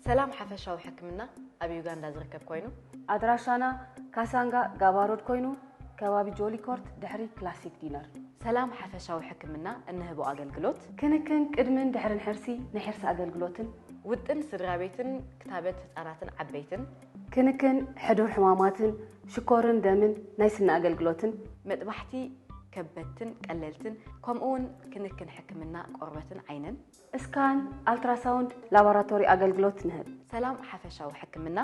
ሰላም ሓፈሻዊ ሕክምና ኣብ ዩጋንዳ ዝርከብ ኮይኑ፣ ኣድራሻና ካሳንጋ ጋባሮድ ኮይኑ ከባቢ ጆሊኮርት ድሕሪ ክላሲክ ዲነር። ሰላም ሓፈሻዊ ሕክምና እንህቦ ኣገልግሎት፣ ክንክን ቅድምን ድሕርን ሕርሲ፣ ናይ ሕርሲ ኣገልግሎትን፣ ውጥን ስድራ ቤትን ክታበት ህጻናትን ዓበይትን፣ ክንክን ሕዱር ሕማማትን፣ ሽኮርን ደምን፣ ናይ ስኒ ኣገልግሎትን፣ መጥባሕቲ ከበድትን ቀለልትን፣ ከምኡውን ክንክን ሕክምና ቆርበትን ዓይንን። እስካን፣ ኣልትራሳውንድ፣ ላቦራቶሪ ኣገልግሎት ንህብ። ሰላም ሓፈሻዊ ሕክምና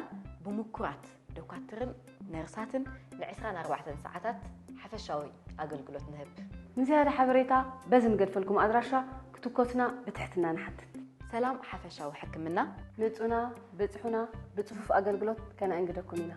ብምኩራት ዶካትርን ነርሳትን ን24 ሰዓታት ሓፈሻዊ ኣገልግሎት ንህብ። ንዝያዳ ሓበሬታ በዚ ንገድፈልኩም ኣድራሻ ክትኮስና ብትሕትና ንሓትት። ሰላም ሓፈሻዊ ሕክምና። ምጹና፣ ብጽሑና፣ ብጽፉፍ ኣገልግሎት ከነእንግደኩም ኢና።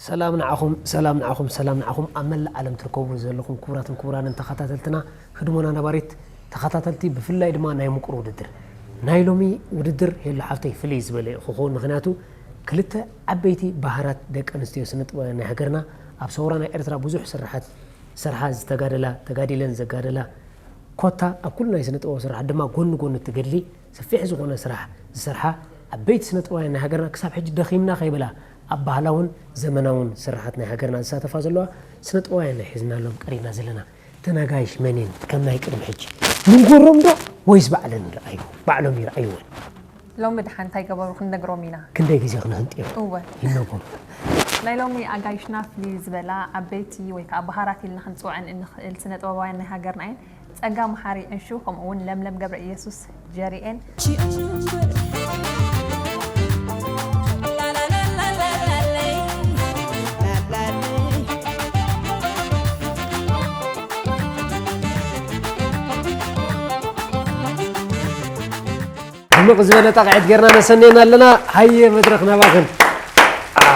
ሰላም ንዓኹም፣ ሰላም ንዓኹም፣ ሰላም ንዓኹም ኣብ መላእ ዓለም ትርከቡ ዘለኹም ክቡራትን ክቡራንን ተኸታተልትና ህድሞና ነባሪት ተኸታተልቲ፣ ብፍላይ ድማ ናይ ምቁር ውድድር። ናይ ሎሚ ውድድር ሄሉ ሓፍተይ ፍልይ ዝበለ እዩ ክኸውን፣ ምኽንያቱ ክልተ ዓበይቲ ባህራት ደቂ ኣንስትዮ ስነ ጥበባውያን ናይ ሃገርና ኣብ ሰውራ ናይ ኤርትራ ብዙሕ ስርሓት ዝሰርሓ ዝተጋደላ፣ ተጋዲለን ዘጋደላ፣ ኮታ ኣብ ኩሉ ናይ ስነ ጥበባዊ ስርሓት ድማ ጎኒ ጎኒ ትገድሊ ሰፊሕ ዝኾነ ስራሕ ዝሰርሓ ዓበይቲ ስነ ጥበባውያን ናይ ሃገርና ክሳብ ሕጂ ደኺምና ከይበላ ኣብ ባህላውን ዘመናውን ስርሓት ናይ ሃገርና ዝሳተፋ ዘለዋ ስነ ጥበባውያን ናይ ሒዝናሎም ቀሪብና ዘለና። ተናጋይሽ መን እየን? ከም ናይ ቅድሚ ሕጂ ንንጎሮም ዶ ወይስ ባዕለን ይረኣዩ? ባዕሎም ይረኣይወን። ሎሚ ድሓን እንታይ ገበሩ ክንነግሮም ኢና። ክንደይ ግዜ ክንህንጥዮ እወ ይነጎም። ናይ ሎሚ ኣጋይሽና ፍልይ ዝበላ ዓበይቲ ወይ ከዓ ባህራት ኢልና ክንፅውዐን እንኽእል ስነ ጥበባውያን ናይ ሃገርና እየን። ጸጋ መሓሪ ዕንሹ ከምኡ እውን ለምለም ገብረ ኢየሱስ ጀሪኤን። ድምቕ ዝበለ ጣቕዒት ጌርና ነሰንየና ኣለና። ሃየ መድረኽ ናባኽን። አ፣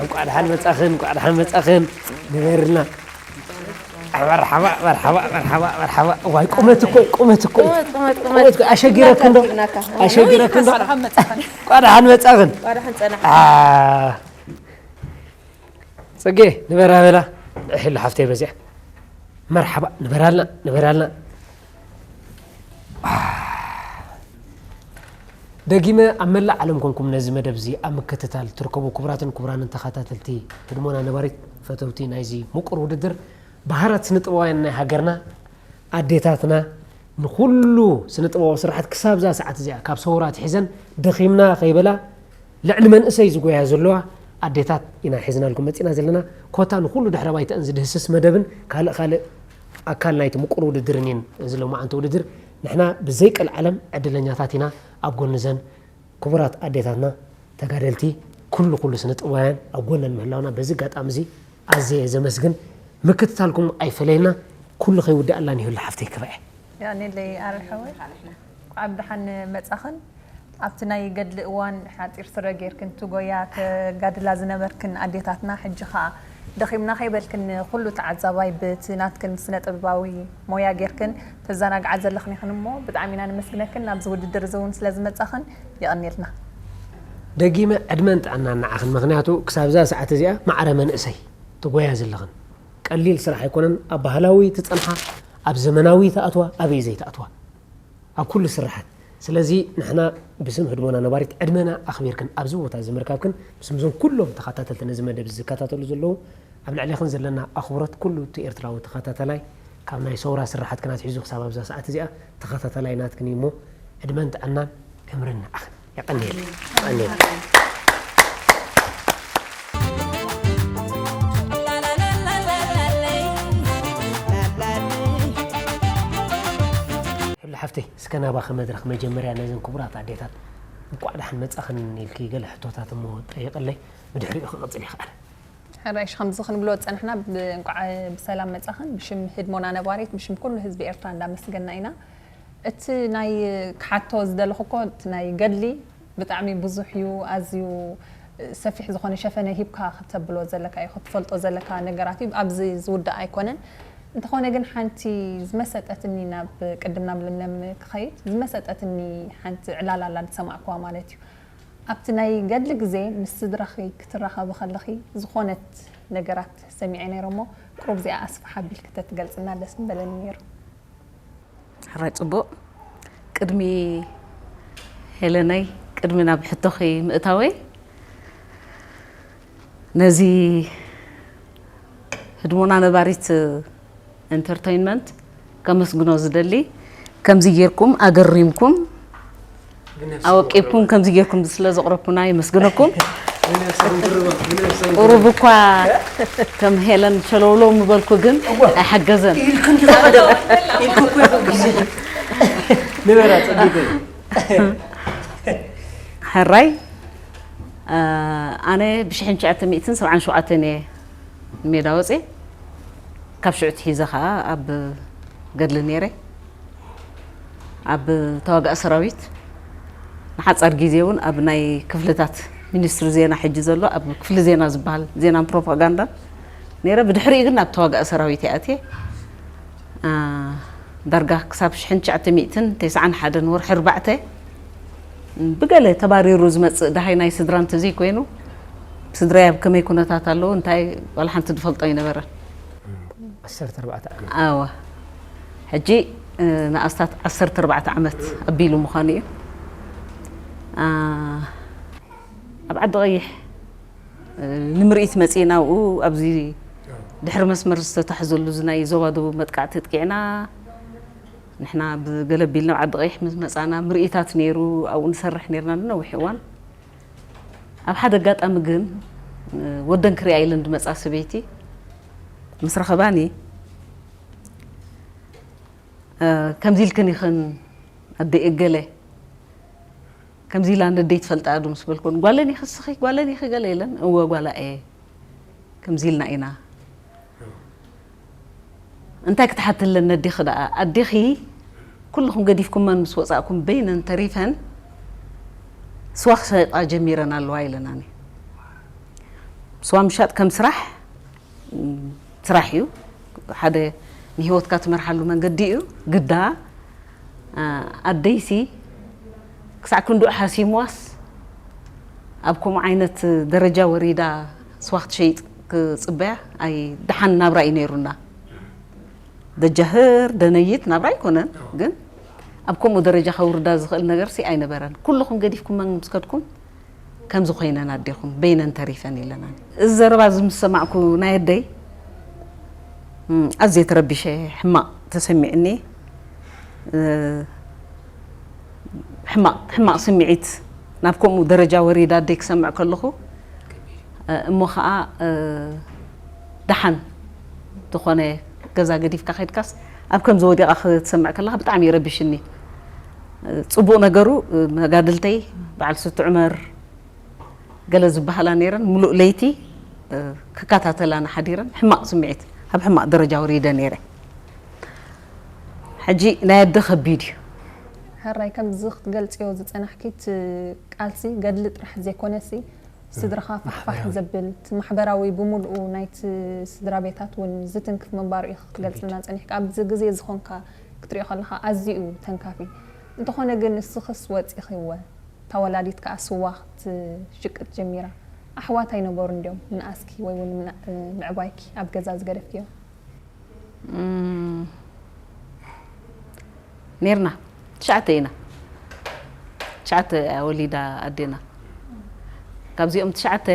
እንቋዕ ደሓን መጻኽን፣ እንቋዕ ደሓን መጻኽን። ንበርልና። መርሓባ፣ መርሓባ፣ መርሓባ፣ መርሓባ። ዋይ፣ ቁመት እኮ፣ ቁመት እኮ። ቁመት፣ ቁመት፣ ቁመት። ቁመት እኮ። ኣሸጊረክን ዶ? ኣሸጊረክን ዶ? እንቋዕ ደሓን መጻኽን። እንቋዕ ደሓን መጻኽን። እንቋዕ ደሓን ጸናሕ። አ፣ ጽጌ፣ ንበራ በላ። ሒሉ ሓፍተይ በዚኣ። መርሓባ፣ ንበራልና፣ ንበራልና። ደጊመ ኣብ መላእ ዓለም ኮንኩም ነዚ መደብ እዚ ኣብ ምክትታል ትርከቡ ክቡራትን ክቡራንን ተኸታተልቲ ህድሞና ነባሪት ፈተውቲ ናይዚ ምቁር ውድድር ባህራት ስነ ጥበባውያን ናይ ሃገርና ኣዴታትና ንኹሉ ስነ ጥበባዊ ስራሓት ክሳብ እዛ ሰዓት እዚኣ ካብ ሰውራ ኣትሒዘን ደኺምና ከይበላ ልዕሊ መንእሰይ ዝጎያ ዘለዋ ኣዴታት ኢና ሒዝናልኩም መፂና ዘለና። ኮታ ንኹሉ ድሕረ ባይተአን ዝድህስስ መደብን ካልእ ካልእ ኣካል ናይቲ ምቁር ውድድርን እየን። እዚ ሎማዓንቲ ውድድር ንሕና ብዘይቀልዓለም ዕድለኛታት ኢና ኣብ ጎኒ ዘን ክቡራት ኣዴታትና ተጋደልቲ ኩሉ ኩሉ ስነ ጥበባውያን ኣብ ጎነን ምህላውና በዚ ኣጋጣሚ እዚ ኣዝየ እየ ዘመስግን። ምክትታልኩም ኣይፈለየና። ኩሉ ከይውዳእላን ይህሉ ሓፍተይ ክብዐ። ያኔለይ ኣረሐወ እንኳዕ ብደሓን መጻኽን። ኣብቲ ናይ ገድሊ እዋን ሓጺር ስረ ጌርክን ትጎያ ተጋድላ ዝነበርክን ኣዴታትና፣ ሕጂ ኸኣ ደኺምና ከይበልክን ኩሉ ተዓዛባይ ብቲ ናትክን ስነ ጥበባዊ ሞያ ጌርክን ተዘናግዓ ዘለኽን ኢኽን እሞ ብጣዕሚ ኢና ነመስግነክን ናብዚ ውድድር እዚ እውን ስለ ዝመጻኽን የቐንየልና። ደጊመ ዕድመን ጥዕናን ንዓኽን። ምኽንያቱ ክሳብ እዛ ሰዓት እዚኣ ማዕረ መንእሰይ ትጎያ ዘለኽን ቀሊል ስራሕ ኣይኮነን። ኣብ ባህላዊ ትጸንሓ፣ ኣብ ዘመናዊ ትኣትዋ፣ ኣበይ ዘይትኣትዋ ኣብ ኩሉ ስራሓት። ስለዚ ንሕና ብስም ህድሞና ነባሪት ዕድመና ኣኽቢርክን ኣብዚ ቦታ እዚ ምርካብክን ምስም ዞም ኩሎም ተኸታተልቲ ነዚ መደብ ዝከታተሉ ዘለዉ ኣብ ልዕሌኽን ዘለና ኣኽብሮት ኩሉ እቲ ኤርትራዊ ተኸታተላይ ካብ ናይ ሰውራ ስራሓትክን ኣትሒዙ ክሳብ ኣብዛ ሰዓት እዚኣ ተኸታተላይ ናትክን እዩ እሞ ዕድመን ጥዕናን ክብርን ንዓኽን። የቐንየልና። የቐንየልና። ሄሉ ሓፍተይ፣ እስከ ናባኺ መድረኽ መጀመርያ ነዘን ክቡራት ኣዴታት እንቋዕ ደሓን መጻኽን ኢልኪ ገለ ሕቶታት እሞ ጠይቕለይ፣ ብድሕሪኡ ክቕጽል ይኽኣል። ሕራይሽ ከምዚ ክንብሎ ዝጸናሕና ብ-፣ እንቋዕ ብሰላም መጻኽን ብሽም ህድሞና ነባሪት ብሽም ኩሉ ህዝቢ ኤርትራ እንዳመስገና ኢና። እቲ ናይ ክሓቶ ዝደለኹ እኮ እቲ ናይ ገድሊ ብጣዕሚ ብዙሕ እዩ፣ ኣዝዩ ሰፊሕ ዝኾነ ሸፈነ ሂብካ ክተብሎ ዘለካ እዩ፣ ክትፈልጦ ዘለካ ነገራት እዩ። ኣብዚ ዝውዳእ ኣይኮነን። እንተኾነ ግን ሓንቲ ዝመሰጠትኒ፣ ናብ ቅድም ናብ ለምለም ክኸይድ፣ ዝመሰጠትኒ ሓንቲ ዕላል ኣላ ዝሰማዕኩዋ ማለት እዩ። ኣብቲ ናይ ገድሊ ግዜ ምስ ስድራኺ ክትራኸቢ ከለኺ ዝኾነት ነገራት ሰሚዐ ነይረ እሞ፣ ቁሩብ እዚኣ ኣስፍሕ ኣቢልኪ ተትገልጽልና ደስ ምበለኒ ነይሩ። ሕራይ ጽቡቕ። ቅድሚ ሄለነይ፣ ቅድሚ ናብ ሕቶኺ ምእታወይ፣ ነዚ ህድሞና ነባሪት ኢንተርተይንመንት ከመስግኖ ዝደሊ፣ ከምዚ ጌርኩም ኣገሪምኩም ኣወቂብኩም ከምዚ ጌርኩም ስለ ዘቕረብኩና የመስግነኩም። ቁሩብ እኳ ከም ሄለን ሸለውለው ምበልኩ ግን ኣይሓገዘን። ኢልክን ዲኻ መደብ? ኢልኩ እኮ ይኸው ግዜ። ንበራ፣ ጸጊበ። ሕራይ፣ አ፣ ኣነ ብሽሕን ትሽዓተ ሚእትን ሰብዓን ሸውዓተን እየ ሜዳ ወፅየ። ካብ ሽዑ ትሒዘ ኸዓ ኣብ ገድሊ ነይረ። ኣብ ተዋጋኢ ሰራዊት ንሓጻር ግዜ እውን ኣብ ናይ ክፍልታት ሚኒስትሪ ዜና ሕጂ ዘሎ ኣብ ክፍሊ ዜና ዝበሃል ዜናን ፕሮፓጋንዳን ነይረ። ብድሕሪኡ ግን ናብ ተዋጋኢ ሰራዊት እየ ኣትየ። አ፣ ዳርጋ ክሳብ ሽሕን ትሽዓተ ሚእትን ተስዓን ሓደን ወርሒ ኣርባዕተ ብገለ ተባሪሩ ዝመጽእ ደሃይ ናይ ስድራ እንተዘይኮይኑ፣ ስድራይ ኣብ ከመይ ኩነታት ኣለዉ እንታይ ዋላ ሓንቲ ዝፈልጦ ኣይነበረን። ዓሰርተ ኣርባዕተ ዓመት። ኣዋ። ሕጂ፣ እ፣ ንኣስታት ዓሰርተ ኣርባዕተ ዓመት ኣቢሉ ምዃኑ እዩ። አ፣ ኣብ ዓዲ ቀይሕ፣ እ፣ ንምርኢት መጺእና ኣብኡ ኣብዚ ድሕሪ መስመር ዝተታሕዘሉ እዚ ናይ ዞባ ደቡብ መጥቃዕቲ ኣጥቂዕና፣ ንሕና ብገለ ኣቢልና ኣብ ዓዲ ቀይሕ ምስ መጻና ምርኢታት ነይሩ፣ ኣብኡ ንሰርሕ ነይርና ንነዊሕ እዋን። ኣብ ሓደ ኣጋጣሚ ግን፣ እ፣ ወደን ክሪኣ ኢለን ዝመጻ ሰበይቲ ምስ ረኸባኒ፣ እ፣ ከምዚ ኢልክን ኢኽን ኣደ እገለ፣ ከምዚ ኢላ ነደይ ትፈልጣ ዶ ምስ በልኩን፣ ጓለን ኢኺ እስኺ፣ ጓለን ኢኺ ገለ ኢለን፣ እወ ጓላ እየ፣ ከምዚ ኢልና ኢና። እንታይ ክትሓትለን ነዲኺ ደኣ? ኣዴኺ ኩልኹም ገዲፍኩመን ምስ ወጻእኩም በይነን ተሪፈን ስዋ ክሸጣ ጀሚረን ኣለዋ ኢለናኒ። ስዋ ምሻጥ ከም ስራሕ፣ ም፣ ስራሕ እዩ። ሓደ ንህይወትካ ትመርሓሉ መንገዲ እዩ። ግዳ፣ አ፣ ኣደይሲ ክሳዕ ክንድኡ ሓሲምዋስ ኣብ ከምኡ ዓይነት ደረጃ ወሪዳ ስዋ ክትሸይጥ ክጽበያ ኣይ ደሓን ናብራ እዩ ነይሩና። ደጃህር ደነይት ናብራ ኣይኮነን፣ ግን ኣብ ከምኡ ደረጃ ከውርዳ ዝኽእል ነገርሲ ኣይነበረን። ኩልኹም ገዲፍኩመን ምስ ከድኩም ከምዚ ኮይነን ኣዴኹም በይነን ተሪፈን ኢለና። እዚ ዘረባ እዚ ምስ ሰማዕኩ ናይ ኣደይ፣ እም፣ ኣዝየ ተረቢሸ፣ ሕማቕ ተሰሚዕኒ። እ፣ ሕማቕ፣ ሕማቕ ስምዒት ናብ ከምኡ ደረጃ ወሪዳ ኣደይ ክሰምዕ ከለኹ፣ እ፣ እሞ ኸዓ፣ እ፣ ደሓን ዝኾነ ገዛ ገዲፍካ ከድካስ ኣብ ከምዚ ወዲቓ ክትሰምዕ ከለኻ ብጣዕሚ እዩ ረቢሽኒ። እ፣ ጽቡቕ ነገሩ፣ እ፣ መጋድልተይ በዓል ስቲ ዑመር ገለ ዝበሃላ ነይረን፣ ሙሉእ ለይቲ፣ እ፣ ክከታተላና ሓዲረን፣ ሕማቕ ስምዒት፣ ኣብ ሕማቕ ደረጃ ወሪደ ነይረ። ሕጂ ናይ ኣደ ከቢድ እዩ። ሕራይ ከምዚ ክትገልጽዮ ዝጸናሕኪ፣ እቲ ቃልሲ ገድሊ ጥራሕ ዘይኮነሲ፣ ስድራኻ ፋሕፋሕ ማሕበራዊ። ዘብል፣ እቲ ማሕበራዊ ብምሉኡ ናይቲ ስድራ ቤታት እውን ዝትንክፍ ምንባሩ ኢኺ ክትገልጽልና ጸኒሕካ። ኣብዚ ግዜ ዝኾንካ ክትሪኦ ከለኻ ኣዝዩ እዩ ተንካፊ። እንተኾነ ግን ንስኽስ ወጺኺወ፣ እታ ወላዲት ከኣ ስዋ ክትሽቅጥ ጀሚራ። ኣሕዋት ኣይነበሩን ድዮም? ምንኣስኪ ወይ እውን ምና-፣ ምዕባይኪ ኣብ ገዛ ዝገደፍክዮ? እም፣ ኔርና። ትሽዓተ ኢና። ትሽዓተ እያ ወሊዳ ኣዴና። ካብዚኦም ትሽዓተ፣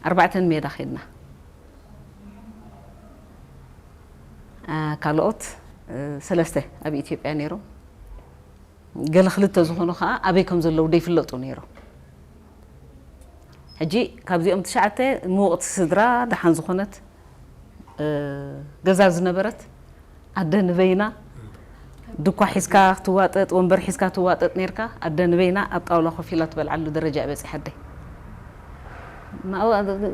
ኣርባዕተ ንሜዳ ኸድና። አ፣ ካልኦት፣ እ፣ ሰለስተ ኣብ ኢትዮጵያ ነይሮም። ገለ ክልተ ዝኾኑ ኸዓ ኣበይ ከም ዘለዉ ደይፍለጡ ነይሮም። ሕጂ ካብዚኦም ትሽዓተ ምውቕቲ ስድራ ደሓን ዝኾነት፣ እ፣ ገዛ ዝነበረት ኣደ ንበይና ድኳ ሒዝካ ክትዋጠጥ፣ ወንበር ሒዝካ ትዋጠጥ ነይርካ። ኣደ ንበይና ኣብ ጣውላ ኮፍ ኢላ ትበልዓሉ ደረጃ እያ በጺሓ ኣደይ። ማ-፣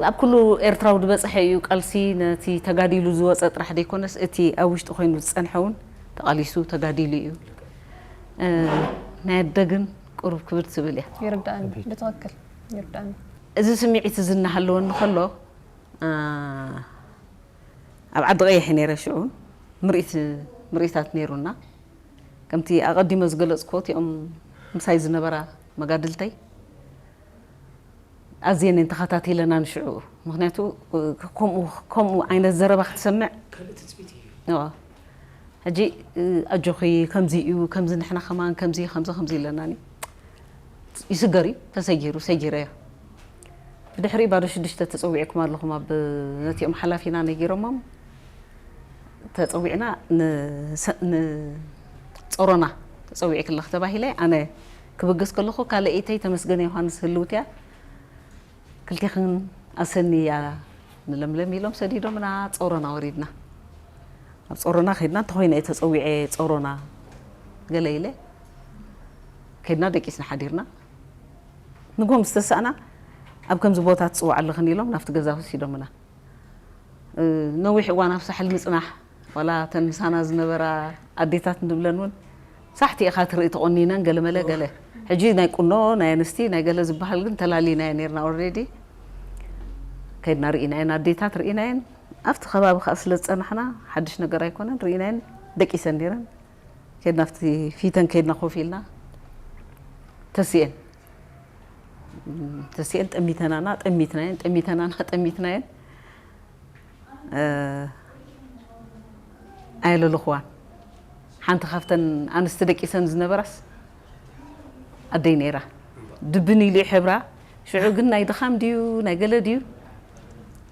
ኣብ ኩሉ ኤርትራዊ ዝበጽሐ እዩ ቃልሲ፣ ነቲ ተጋዲሉ ዝወጸ ጥራሕ ዘይኮነስ፣ እቲ ኣብ ውሽጢ ኮይኑ ዝጸንሐ እውን ተቓሊሱ ተጋዲሉ እዩ። እ፣ ናይ ኣደ ግን ቁሩብ ክብድ ትብል እያ። ይርዳእኒ፣ ብትኽክል ይርዳእኒ። እዚ ስምዒት እዚ እናሃለወኒ ከሎ፣ እ፣ ኣብ ዓዲ ቀይሕ ነይረ ሽዑ። ምርኢት፣ ምርኢታት ነይሩና። ከምቲ ኣቐዲመ ዝገለጽክዎ፣ እቲኦም ምሳይ ዝነበራ መጋድልተይ ኣዝየን እየን ተኸታቲለና ንሽዑ። ምኽንያቱ፣ ከምኡ፣ ከምኡ ዓይነት ዘረባ ክትሰምዕ። እዋ። ሕጂ፣ እ፣ ኣጆኺ፣ ከምዚ እዩ፣ ከምዚ ንሕና ከማን ከምዚ፣ ከምዚ፣ ከምዚ ኣለና። ይስገር እዩ፣ ተሰጊሩ፣ ሰጊረዮ። ብድሕሪ ባዶ ሽዱሽተ ተጸዊዕኩም ኣለኹም፣ ኣብ ነቲኦም ሓላፊና ነጊሮሞም፣ ተጸዊዕና ንሰ-፣ ንጾሮና ተጸዊዕኪ ኣለኺ ተባሂለ። ኣነ ክብገስ ከለኹ፣ ካልኣይተይ ተመስገን ዮሃንስ ህልውቲ እያ። ክልቴኽን ኣሰኒ እያ ንለምለም ኢሎም ሰዲዶምና፣ ጾሮና ወሪድና። ኣብ ጾሮና ከይድና፣ እንተኾይነ እየ ተጸዊዐ፣ ጾሮና ገለ ኢለ ከይድና፣ ደቂስና ሓዲርና። ንግሆ ምስ ተሳእና፣ ኣብ ከምዚ ቦታ ትጽውዓ ኣለኽን ኢሎም ናብቲ ገዛ ወሲዶምና። እ፣ ነዊሕ እዋን ኣብ ሳሕል ምጽናሕ፣ ዋላ እተን ምሳና ዝነበራ ኣዴታት ንብለን እውን፣ ሳሕቲ ኢኻ ትርኢ፣ ተቖኒነን ገለመለ ገለ። ሕጂ ናይ ቁኖ፣ ናይ ኣንስቲ፣ ናይ ገለ ዝበሃል ግን ተላሊናዮ ነይርና ኦልሬዲ። ከይድና ርኢናየን፣ ኣዴታት ርኢናየን። ኣብቲ ከባቢ ከኣ ስለ ዝጸናሕና፣ ሓድሽ ነገር ኣይኮነን፣ ርኢናየን፣ ደቂሰን ነይረን። ከይድና ኣብቲ ፊተን ከይድና ኮፍ ኢልና፣ ተሲኤን። ተሲኤን ጠሚተናና፣ ጠሚትናየን፣ ጠሚተናና፣ ጠሚትናየን። እ፣ ኣየለለኽዋን። ሓንቲ ካብተን ኣንስቲ ደቂሰን ዝነበራስ ኣደይ ነይራ። ድብን ኢሉ ሕብራ። ሽዑ ግን ናይ ድኻም ድዩ፣ ናይ ገለ ድዩ?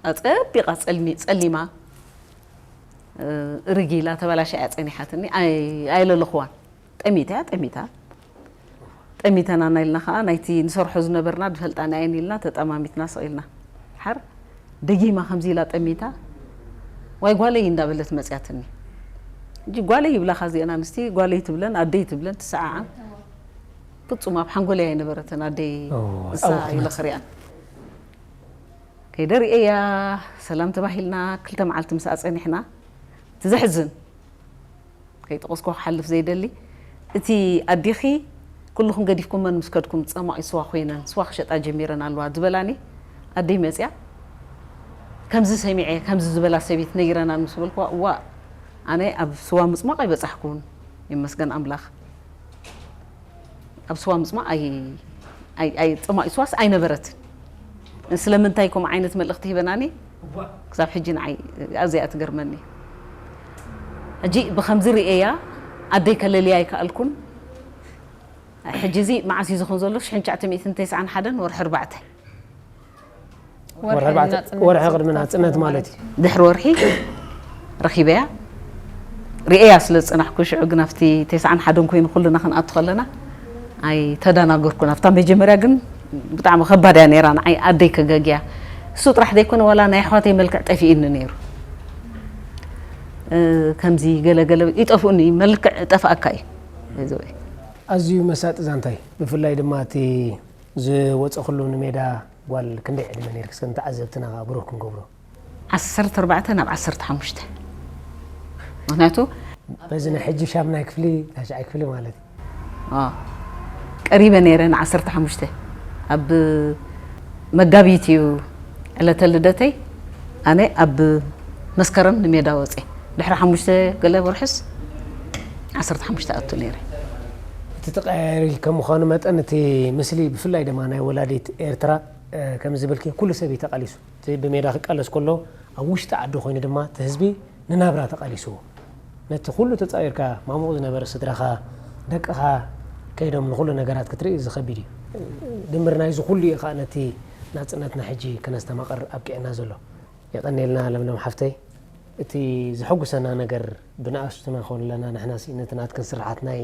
ኣጸቢቓ ጸልሚ-፣ ጸሊማ፣ እ፣ እርግ ኢላ ተበላሽያ እያ ጸኒሓትኒ። ኣይ-፣ ኣየለለኽዋን። ጠሚታ እያ፣ ጠሚታ። ጠሚተናና ኢልና ኸዓ ናይቲ ንሰርሖ ዝነበርና ድፈልጣና እየን ኢልና ተጠማሚትና ስቕ ኢልና። ሓር ደጊማ ከምዚ ኢላ ጠሚታ፣ "ዋይ ጓለይ" እንዳበለት መጽያትኒ። እንጂ ጓለይ ይብላኻ እዚአን ኣንስቲ፣ ጓለይ ትብለን፣ ኣደይ ትብለን፣ ትሰዓዓን። ፍጹም ኣብ ሓንጎለይ ኣይነበረትን ኣደይ ኦ፣ እሳ ኣውኽነት። ኢለ ክሪኣን። ከይደ ርእየያ፣ ሰላም ተባሂልና፣ ክልተ መዓልቲ ምስኣ ጸኒሕና። እቲ ዘሕዝን፣ ከይጠቐስኩ ክሓልፍ ዘይደሊ፣ እቲ ኣዴኺ ኩልኹም ገዲፍኩመን ምስ ከድኩም ጸማቒ ስዋ ኮይነን፣ ስዋ ክሸጣ ጀሚረን ኣለዋ ዝበላኒ ኣደይ መጽያ፣ ከምዚ ሰሚዐ፣ ከምዚ ዝበላ ሰበይቲ ነጊረናን ምስ በልኩዋ፣ እዋእ፣ ኣነ ኣብ ስዋ ምጽማቕ ኣይበጻሕኩን፣ ይመስገን ኣምላኽ። ኣብ ስዋ ምጽማቕ ኣይ-፣ ኣይ-፣ ኣይ-፣ ጸማቒ ስዋስ ኣይነበረትን። ስለምንታይ ከምኡ ዓይነት መልእኽቲ ሂበናኒ? ክሳብ ሕጂ ንዓይ ኣዝያ እያ ትገርመኒ። ሕጂ ብኸምዚ ርእየያ፣ ኣደይ ከለልያ ኣይከኣልኩን። ሕጂ እዚ መዓስ እዩ ዝኹን ዘሎ? ሽሕን ትሽዓተ ሚእትን ተስዓን ሓደን ወርሒ ኣርባዕተ። ወርሒ ወርሒ ኣርባዕተ፣ ናጽነት ወርሒ ቅድሚ ናጽነት ማለት እዩ። ድሕሪ ወርሒ ረኺበያ። ርእየያ ስለ ዝጸናሕኩ፣ ሽዑ ግን ኣብቲ ተስዓን ሓደን ኮይኑ ኩልና ክንኣቱ ከለና ኣይተደናገርኩን። ኣብታ መጀመርያ ግን ብጣዕሚ ከባድ እያ ነይራ ንዓይ፣ ኣደይ ከገግያ። እሱ ጥራሕ ዘይኮነ፣ ዋላ ናይ ኣሕዋተይ መልክዕ ጠፊእኒ ነይሩ። እ፣ ከምዚ ገለ ገለ ይጠፍኡኒ፣ መልክዕ ጠፍኣካ እዩ። ኣዝዩ መሳጢ ዛንታ እዩ። ብፍላይ ድማ እቲ ዝወጸኹሉ ንሜዳ ጓል ክንደይ ዕድመ ነይርኪ? እስከ ንተዓዘብትና ከኣ ብሩህ ክንገብሮ። ዓሰርተ ኣርባዕተ ናብ ዓሰርተ ሓሙሽተ። ምኽንያቱ በዚ ናይ ሕጂ ሻምናይ ክፍሊ፣ ታሽዓይ ክፍሊ ማለት እዩ። አ፣ ቀሪበ ነይረ ንዓሰርተ ሓሙሽተ። ኣብ መጋቢት እዩ ዕለተ ልደተይ። ኣነ ኣብ መስከረም ንሜዳ ወጽየ። ድሕሪ ሓሙሽተ ገለ ወርሕስ ዓሰርተ ሓሙሽተ ኣቱ ነይረ። እቲ ተቐያያሪ ከም ምዃኑ መጠን፣ እቲ ምስሊ ብፍላይ ድማ ናይ ወላዲት ኤርትራ፣ እ፣ ከም ዝበልኪ ኩሉ ሰብ እዩ ተቓሊሱ። እቲ ብሜዳ ክቃለስ ከሎ፣ ኣብ ውሽጢ ዓዲ ኮይኑ ድማ እቲ ህዝቢ ንናብራ ተቓሊስዎ። ነቲ ኩሉ ተጻዊርካ፣ ማሙቕ ዝነበረ ስድራኻ፣ ደቅኻ ከይዶም ንኹሉ ነገራት ክትርኢ እዚ ከቢድ እዩ። ድምር ናይዚ ኩሉ እዩ ከኣ ነቲ ናጽነትና ሕጂ ክነስተማቕር ኣብቂዕና ዘሎ። የቐንየልና ለምለም ሓፍተይ። እቲ ዘሐጉሰና ነገር ብንኣሽቱና ከለና ንሕናሲ ነቲ ናትክን ስርሓት ናይ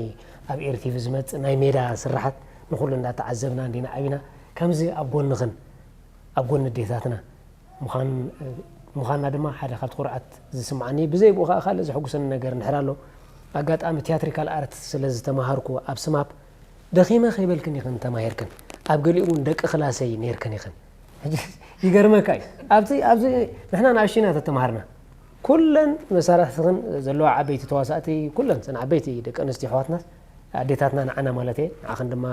ኣብ ኤር ቲቪ ዝመጽእ ናይ ሜዳ ስርሓት ንኹሉ እንዳተዓዘብና እንዲና ዓቢና። ከምዚ ኣብ ጎንኽን ኣብ ጎኒ ኣዴታትና ምዃን-፣ ምዃንና ድማ ሓደ ካብቲ ኩርዓት ዝስምዓኒ። ብዘይ ብኡ ከኣ ካልእ ዘሐጉሰኒ ነገር እንድሕር ኣሎ፣ ኣጋጣሚ ቲያትሪካል ኣርት ስለ ዝተማሃርኩ ኣብ ስማፕ ደኺመ ከይበልክን ኢኽን ተማሂርክን። ኣብ ገሊኡ እውን ደቂ ክላሰይ ነይርክን ኢኽን። ሕጂ ይገርመካ እዩ። ኣብዚ፣ ኣብዚ ንሕና ንኣሽቱ ኢና ተተማሃርና። ኩለን መሳርሕትኽን ዘለዋ ዓበይቲ ተዋሳእቲ፣ ኩለን እተን ዓበይቲ ደቂ ኣንስትዮ ኣሕዋትና፣ ኣዴታትና ንዓና ማለት እየ፣ ንዓኽን ድማ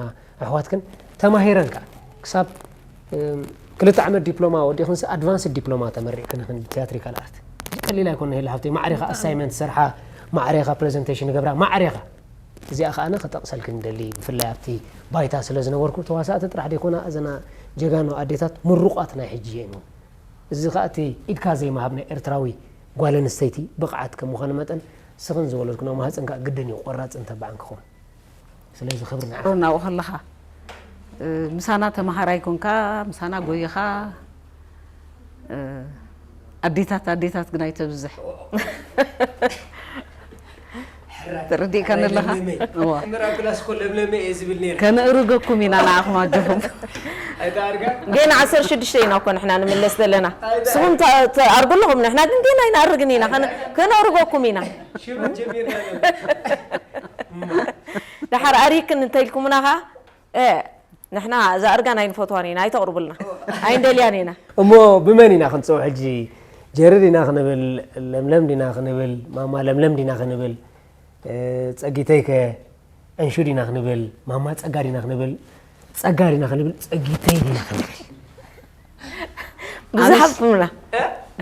ኣሕዋትክን ተማሂረን ከኣ ክሳብ፣ እም፣ ክልተ ዓመት ዲፕሎማ ወዲኽንሲ ኣድቫንስድ ዲፕሎማ ተመሪቕክን ኢኽን ብቲያትሪካል ኣርት። ቀሊል ኣይኮነ። ሄለ ሓፍተይ፣ ማዕሬኻ ኣሳይመንት ሰርሓ፣ ማዕሬኻ ፕሬዘንቴሽን ገብራ፣ ማዕሬኻ። እዚኣ ከኣ ኣነ ክጠቕሰልክን ደሊ፣ ብፍላይ ኣብቲ ባይታ ስለ ዝነበርኩ፣ ተዋሳእቲ ጥራሕ ደይኮና፣ እዘና ጀጋኑ ኣዴታት ምሩቓት ናይ ሕጂ እየን እውን። እዚ ከኣ እቲ ኢድካ ዘይምሃብ ናይ ኤርትራዊ ጓል ኣንስተይቲ ብቕዓት ከም ምዃኑ መጠን፣ ስኽን ዝወለድክኖ ማህፀን ከኣ ግድን እዩ ቆራፅ እንተበዓን ክኸውን። ስለዚ ክብሪ ንዓኻ። ናብኡ ከለኻ፣ እ፣ ምሳና ተመሃራይ ኮንካ፣ ምሳና ጎይኻ፣ እ፣ ኣዴታት፣ ኣዴታት ግን ኣይተብዝሕ። ተረዲእካኒ ኣለኻ? ለምለመይ። እዋ። ምዕራብ ክላስ እኮ ለምለመይ እየ ዝብል ነይረ። ከነእርገኩም ኢና ንዓኹም ኣጆኹም። ኣይተኣርጋ? ጌና ዓሰርተ ሽዱሽተ ኢና እኮ ንሕና ንምለስ ዘለና። ኣይተ- ንስኹም ተ-፣ ተኣርጉ ኣለኹም፣ ንሕና ግን ጌና ኣይንኣርግን ኢና። ከነ-፣ ኣይተ- ከነእርገኩም ኢና። ሽዑ ጀሚርና ኣለና። ደሓር ኣርሂክን እንተኢልኩምና ኸዓ፣ እ፣ ንሕና እዛ እርጋን ኣይንፈትዋን ኢና፣ ኣይተቕርቡልና። ኣይንደልያን ኢና። እሞ ብመን ኢና ክንጽውዕ ሕጂ? ጀሪ ዲና ክንብል፣ ለምለም ዲና ክንብል፣ ማማ ለምለም ዲና ክንብል፣ እ፣ ጸጊተይ ከ ዕንሹ ዲና ክንብል፣ ማማ ጸጋ ዲና ክንብል፣ ጸጋ ዲና ክንብል፣ ጸጊተይ ዲና ክንብል? ብዙሓት ኣነስ ኩምና።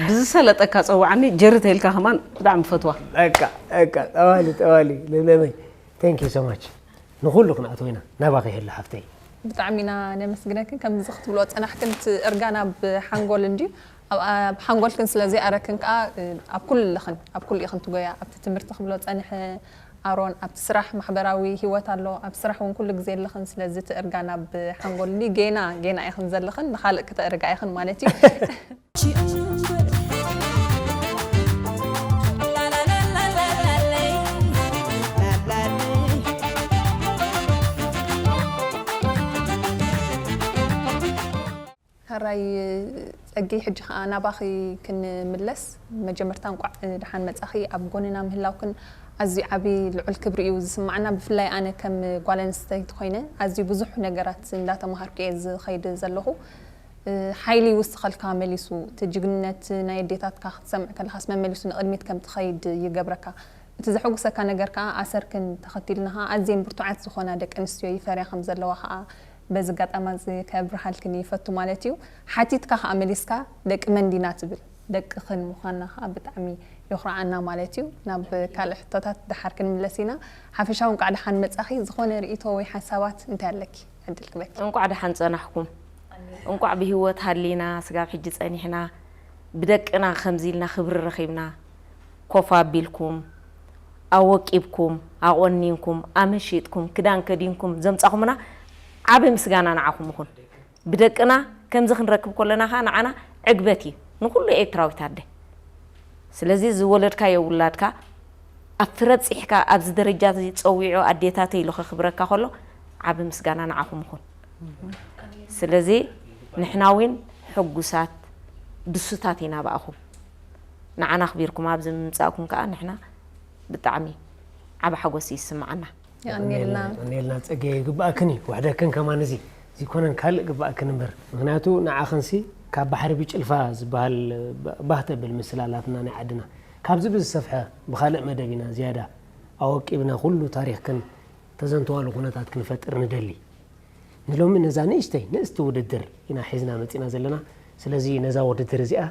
ብዝሰለጠካ ጸውዓኒ፣ ጀሪ ተይልካ ከማን ብጣዕሚ ፈትዋ። በቃ፣ በቃ፣ ጠዋሊ፣ ጠዋሊ፣ ለምለመይ። Thank you so much። ንኹሉ ክንኣትዎ ኢና። ናባኺ ሄሉ ሓፍተይ። ብጣዕሚ ኢና ነመስግነክን። ከምዚ ክትብልኦ ጸናሕክን፣ እቲ እርጋን ኣብ ሓንጎል እንድዩ። ኣብ፣ ኣብ ሓንጎልክን ስለ ዘይኣረክን ከኣ፣ እ፣ ኣብ ኩሉ ኣለኽን፣ ኣብ ኩሉ ኢኽን ትጎያ። ኣብቲ ትምህርቲ ክብሎ ጸንሐ ኣሮን፣ ኣብቲ ስራሕ ማሕበራዊ ህይወት ኣሎ፣ ኣብ ስራሕ እውን ኩሉ ግዜ ኣለኽን። ስለዚ እቲ እርጋን ኣብ ሓንጎል እንድዩ። ጌና፣ ጌና ኢኽን ዘለኽን፣ ንኻልእ ክተእርጋ ኢኽን ማለት እዩ። ሕራይ ጸጊ፣ ሕጂ ኸኣ ናባኺ ክንምለስ። መጀመርታ እንቋዕ ደሓን መጻኺ። ኣብ ጎንና ምህላውክን ኣዝዩ ዓቢ ልዑል ክብሪ እዩ ዝስማዓና። ብፍላይ ኣነ ከም ጓል ኣንስተይቲ ኮይነ ኣዝዩ ብዙሕ ነገራት እንዳተማሃርኩ እየ ዝኸይድ ዘለኹ። እ፣ ሓይሊ ይውስኸልካ መሊሱ። እቲ ጅግንነት ናይ ኣዴታትካ ክትሰምዕ ከለኻስ መመሊሱ ንቕድሚት ከም ትኸይድ ይገብረካ። እቲ ዘሐጉሰካ ነገር ከኣ ኣሰርክን ተኸቲልና ከኣ ኣዝየን ብርቱዓት ዝኾና ደቂ ኣንስትዮ ይፈርያ ከም ዘለዋ ከኣ በዚ ኣጋጣሚ እዚ ከብርሃልክን ይፈቱ ማለት እዩ። ሓቲትካ ከኣ መሊስካ ደቂ መን ዲና ትብል፣ ደቅኽን ምዃንና ከኣ ብጣዕሚ የኹርዓና ማለት እዩ። ናብ ካልእ ሕቶታት ደሓር ክንምለስ ኢና። ሓፈሻዊ እንቋዕ ደሓን መጻኺ። ዝኾነ ርእይቶ ወይ ሓሳባት እንታይ ኣለኪ? ዕድል ክበኪ። እንቋዕ ደሓን ጸናሕኩም። እንቋዕ ብህይወት ሃሊና፣ ስጋብ ሕጂ ጸኒሕና፣ ብደቅና ከምዚ ኢልና ክብሪ ረኺብና፣ ኮፍ ኣቢልኩም፣ ኣወቂብኩም፣ ኣቖኒንኩም፣ ኣመሺጥኩም፣ ክዳን ከዲንኩም ዘምጻኹምና ዓቢ ምስጋና ንዓኹም ይኹን። ብደቅና ከምዚ ክንረክብ ከለና ኸኣ ንዓና ዕግበት እዩ፣ ንኹሉ ኤርትራዊት ኣደ። ስለዚ ዝወለድካዮ ውላድካ ኣብ ፍረ ኣብጺሕካ ኣብዚ ደረጃ እዚ ጸዊዑ ኣዴታተይ ኢሉ ከኽብረካ ከሎ ዓቢ ምስጋና ንዓኹም ይኹን። ስለዚ ንሕና እውን ሕጉሳት ድሱታት ኢና ብኣኹም። ንዓና ኣኽቢርኩም ኣብዚ ምምጻእኩም ከኣ ንሕና ብጣዕሚ ዓቢ ሓጎስ ይስምዓና። የቐንየልና። የቐንየልና ጸገየ፣ ይግባእክን እዩ። ወሕደክን ከማን እዚ፣ እዚ ኮነን ካልእ ግባእክን እምበር። ምኽንያቱ ንዓኽንሲ ካብ ባሕሪ ብጭልፋ ዝበሃል ባ-፣ ባህ ተብል ምስላላትና ናይ ዓድና። ካብዚ ብዝሰፍሐ ብኻልእ መደብ ኢና ዝያዳ ኣወቂብና ኩሉ ታሪኽክን ተዘንተዋሉ ኩነታት ክንፈጥር ንደሊ። ንሎሚ ነዛ ንእሽተይ፣ ንእስቲ ውድድር ኢና ሒዝና መጺና ዘለና። ስለዚ ነዛ ውድድር እዚኣ፣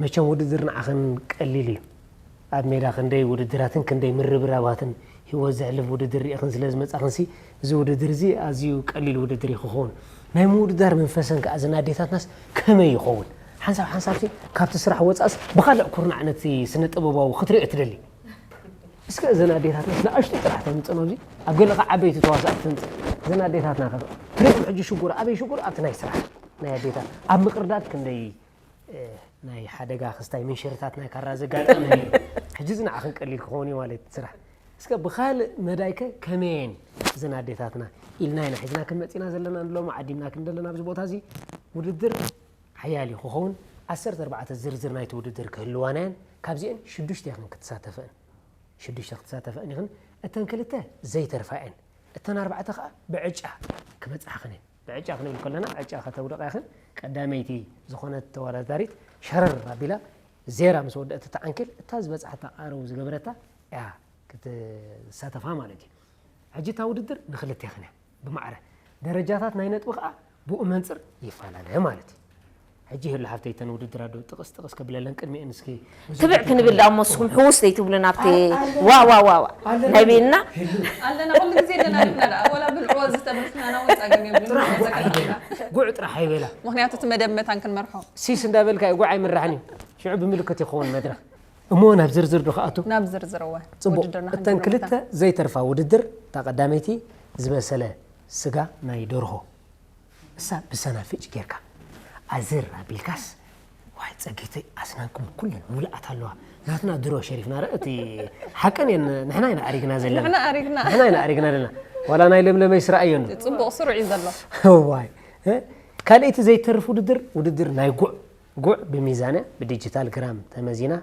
መቸም ውድድር ንዓኽን ቀሊል እዩ። ኣብ ሜዳ ክንደይ ውድድራትን ክንደይ ምርብራባትን ህይወት ዘሕልፍ ውድድር ርኢኽን ስለ ዝመጻኽንሲ፣ እዚ ውድድር እዚ ኣዝዩ ቀሊል ውድድር እዩ ክኸውን። ናይ ምውድዳር መንፈሰን ከኣ እዘን ኣዴታትናስ ከመይ ይኸውን? ሓንሳብ ሓንሳብሲ ካብቲ ስራሕ ወጻእስ ብኻልእ ኩርናዕ ነቲ ስነ ጥበባዊ ክትሪኦ ትደሊ። እስከ እዘን ኣዴታትናስ ንኣሽቱ ጥራሕ ተምጽእን ኣብዚ፣ ኣብ ገለ ከኣ ዓበይቲ ተዋሳእቲ ተምጽእ። እዘን ኣዴታትና ከ ትሪኦም ሕጂ ሽጉር፣ ኣበይ ሽጉር? ኣብቲ ናይ ስራሕ ናይ ኣዴታት። ኣብ ምቅርዳድ ክንደይ፣ እ፣ ናይ ሓደጋ ክስታይ ምንሽርታት ናይ ካራ ዘጋጠመ እዩ። ሕጂ እዚ ንዓኽን ቀሊል ክኸውን እዩ ማለት እዩ ስራሕ። እስከ ብኻልእ መዳይከ ከመየን እዘን ኣዴታትና ኢልና ኢና ሒዝናክን መጺና ዘለና፣ ንሎሚ ዓዲምናክን ዘለና ኣብዚ ቦታ እዚ። ውድድር ሓያል እዩ ክኸውን። ዓሰርተ ኣርባዕተ ዝርዝር ናይቲ ውድድር ክህልዋና እየን። ካብዚአን ሽዱሽተ ኢኽን ክትሳተፈን፣ ሽዱሽተ ክትሳተፈን ኢኽን። እተን ክልተ ዘይተርፋ እየን። እተን ኣርባዕተ ከኣ ብዕጫ ክበጽሓኽን እየን። ብዕጫ ክንብል ከለና፣ ዕጫ ከተውድቓ ኢኽን። ቀዳመይቲ ዝኾነት ተወዳዳሪት ሸረር ኣቢላ ዜራ ምስ ወደአት እታ ዓንኬል፣ እታ ዝበጽሓታ ኣረው ዝገበረታ እያ ክትሳተፋ ማለት እዩ። ሕጂ እታ ውድድር ንኽልቴኽን እያ ብማዕረ። ደረጃታት ናይ ነጥቢ ከኣ ብኡ መንፅር ይፈላለ ማለት እዩ። ሕጂ ይህሉ ሓፍተይ ተን ውድድር ኣዶ ጥቕስ ጥቕስ ከብለለን ቅድሚኤን እስኪ ትብዕ ክንብል ዳሞ ንስኹም ሕውስ ዘይትብሉ ናብቲ ዋ ዋ ዋ ዋ ናይ ቤንና ኣለና ኩሉ ግዜ ኣለና ኢልና ደኣ ወላ ብልዕዎ ዝተብልትና ናው ጸገም የብሉን። ጉዕ ጥራሕ ኣይበላ። ምክንያቱ እቲ መደብ መታን ክንመርሖ ሲስ እንዳበልካ ጉዕ ኣይምራሕን እዩ። ሽዑ ብምልክት ይኸውን መድረኽ። እሞ ናብ ዝርዝር ዶ ክኣቱ? ናብ ዝርዝር እወ ጽቡቅ። ውድድርና እተን ክልተ ዘይተርፋ ውድድር፣ እታ ቀዳመይቲ ዝበሰለ ስጋ ናይ ደርሆ፣ እሳ ብሰናፍጭ ጌርካ ኣዝር ኣቢልካስ፣ ዋይ ጸጊተይ ኣስናንኩም ኩለን ሙሉኣት ኣለዋ። ናትና ድሮ ሸሪፍና ረ እቲ ሓቀን እየን፣ ንሕና ኢና ኣሪግና ዘለና። ንሕና ኣሪግና። ንሕና ኢና ኣሪግና ዘለና። ዋላ ናይ ለምለመይ ስራ እየኑ። ጽቡቕ ስሩዕ እዩ ዘሎ። ዋይ እ? ካልኣይቲ ዘይተርፍ ውድድር፣ ውድድር ናይ ጉዕ። ጉዕ ብሚዛን እያ፣ ብዲጂታል ግራም ተመዚና።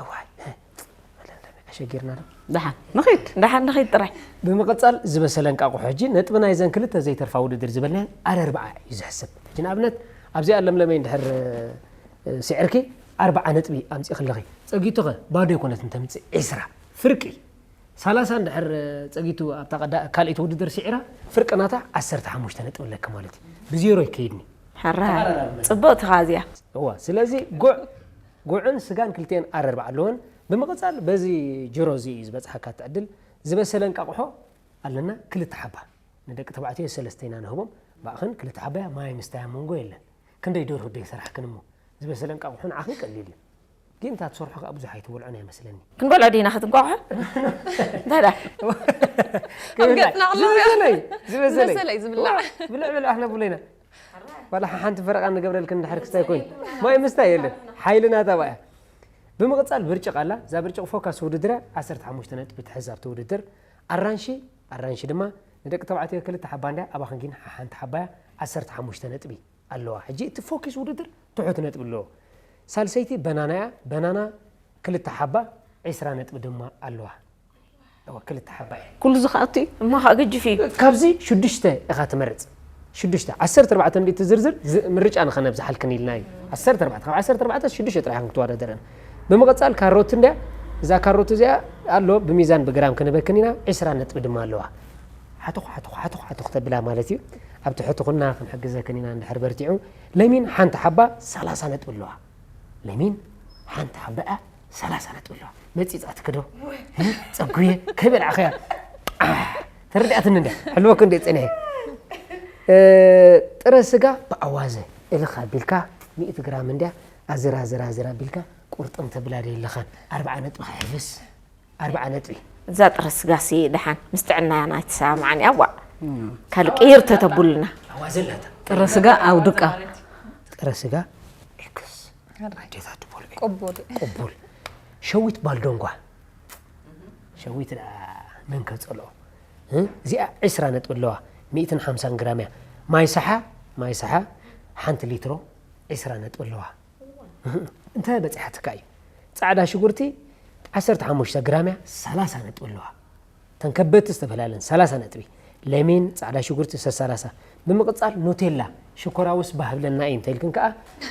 እዋይ እ፣ ለምለመይ ኣሸጊርና ዶ? ደሓን ንኺድ ደሓን ንኺድ ጥራይ። ብምቕጻል ዝበሰለ እንቃቑሖ። ሕጂ ነጥቢ ናይዘን ክልተ ዘይተርፋ ውድድር ዝበልናየን ኣረርብዓ እዩ ዝሕሰብ። ሕጂ ንኣብነት ኣብዚኣ ለምለመይ እንድሕር እ፣ ስዒርኪ ኣርብዓ ነጥቢ ኣምጺእክለኺ፣ ጸጊቱኸ ባዶ ኣይኮነትን ተምጽእ፣ ዒስራ ፍርቂ። ሰላሳ እንድሕር ጸጊቱ ኣብታ ቀዳ ካልኣይቲ ውድድር ስዒራ፣ ፍርቂ ናታ ዓሰርተ ሓሙሽተ ነጥቢ ኣለኪ ማለት እዩ። ብዜሮ ይከይድኒ። ሕራይ ጽብቕቲ ኸኣ እዚኣ። እዋ ስለዚ ጉዕ ጉዕን ስጋን ክልቲኤን ኣረርባ ኣለወን። ብምቕጻል በዚ ጅሮ እዚ እዩ ዝበጽሓካ እቲ ዕድል። ዝበሰለ እንቃቑሖ ኣለና ክልተ ሓባ፣ ንደቂ ተባዕትዮ ሰለስተ ኢና ንህቦም። ብኣኽን ክልተ ሓባያ ማይ ምስታይ ኣብ መንጎ የለን። ክንደይ ደርሁ ዶ ይሰራሕክን እሞ ዝበሰለ እንቃቑሖ ንዓኺ ቀሊል እዩ። ግን እታ ትሰርሖ ከኣ ብዙሕ ኣይትበልዖን ኣይመስለኒ። ክንበልዖ ዲና ክትንቋቑሖ እንታይ ዳ ኣብ ገጽና ከሎ ዝበሰለ እዩ፣ ዝበሰለ እዩ። ዝበሰለ እዩ ዝብላዕ። ብልዕ ብልዕ ኣኽነብሎ ኢና። ዋላ ሓንቲ ፈረቓ ንገብረልክን እንድሕር ክስታይ ኮይኑ ማይ ምስታይ የለን። ሓይልና ታባያ። ብምቕጻል ብርጭቕ ኣላ። እዛ ብርጭቕ ፎካስ ውድድር እያ። ዓሰርተ ሓሙሽተ ነጥቢ ትሕዝ ኣብቲ ውድድር። ኣራንሺ ኣራንሺ ድማ ንደቂ ተባዕትዮ ክልተ ሓባ እንድያ፣ ኣባኽን ግን ሓንቲ ሓባ እያ። ዓሰርተ ሓሙሽተ ነጥቢ ኣለዋ። ሕጂ እቲ ፎኪስ ውድድር ትሑት ነጥቢ ኣለዎ። ሳልሰይቲ በናና እያ። በናና ክልተ ሓባ ዒስራ ነጥቢ ድማ ኣለዋ። እዋ ክልተ ሓባ እያ። ኩሉ ዝኸኣቱ እዩ። እሞ ኸኣ ግጅፍ እዩ። ካብዚ ሽዱሽተ ኢኻ ትመርጽ። ሽዱሽተ፣ ዓሰርተ ኣርባዕተ እንዲ ትዝርዝር ዝ- ምርጫ ንኸነብዝሓልክን ኢልና እዩ። ዓሰርተ ኣርባዕተ፣ ካብ ዓሰርተ ኣርባዕተ ሽዱሽተ ጥራሕ ኢኹም ክትወዳደረን። ብምቕጻል ካሮት እንድያ፣ እዛ ካሮት እዚኣ ኣሎ ብሚዛን ብግራም ክንበክን ኢና፣ ዒስራ ነጥቢ ድማ ኣለዋ። ሓተኹ ሓተኹ ሓተኹ ሓተኹ ተብላ ማለት እዩ። ኣብቲ ሕትኹና ክንሕግዘክን ኢና እንድሕር በርቲዑ። ለሚን ሓንቲ ሓባ ሰላሳ ነጥቢ ኣለዋ። ለሚን ሓንቲ ሓባ እያ ሰላሳ ነጥቢ ኣለዋ። መጺጻትኪ ዶ? ጸጉየ ከይበላዕኸያ። ኣሕ፣ ተረዲኣትኒ እንደ ሕልወክ እንደ ጸኒሐ። እ፣ ጥረ ስጋ ብኣዋዘ እልኽ ኣቢልካ ሚእቲ ግራም እንድያ ኣዝራ ዝራ ዝራ ኣቢልካ ቁርጥም ተብላ ዶ የለኻን? ኣርብዓ ነጥቢ ክሕፍስ። ኣርብዓ ነጥቢ። እዛ ጥረ ስጋሲ ደሓን ምስ ጥዕናና ኣይትሰማማዕን እያ። ዋእ ካልእ ቅይር ተተብሉና። ኣዋዘ ኣላታ። ጥረ ስጋ ኣውድቃ። ጥረ ስጋ ኤክስ። ኣዴታት ድበሉ። ቅቡል። ቅቡል። ሸዊት ባልዶንጓ። ሸዊት ደኣ መን ከጸልኦ? እ? እዚኣ ዒስራ ነጥቢ ኣለዋ። ሚእትን ሓምሳን ግራም እያ። ማይ ሰሓ፣ ማይ ሰሓ ሓንቲ ሊትሮ ዒስራ ነጥቢ ኣለዋ። እ? እንታይ በጺሓትካ እዩ? ጻዕዳ ሽጉርቲ ዓሰርተ ሓሙሽተ ግራም እያ፣ ሰላሳ ነጥቢ ኣለዋ። ተን ከበድቲ ዝተፈላለን ሰላሳ ነጥቢ። ለሚን፣ ጻዕዳ ሽጉርቲ ሰላሳ። ብምቕጻል ኑቴላ፣ ሽኮራውስ ባህብለና እዩ እንተኢልክን ከኣ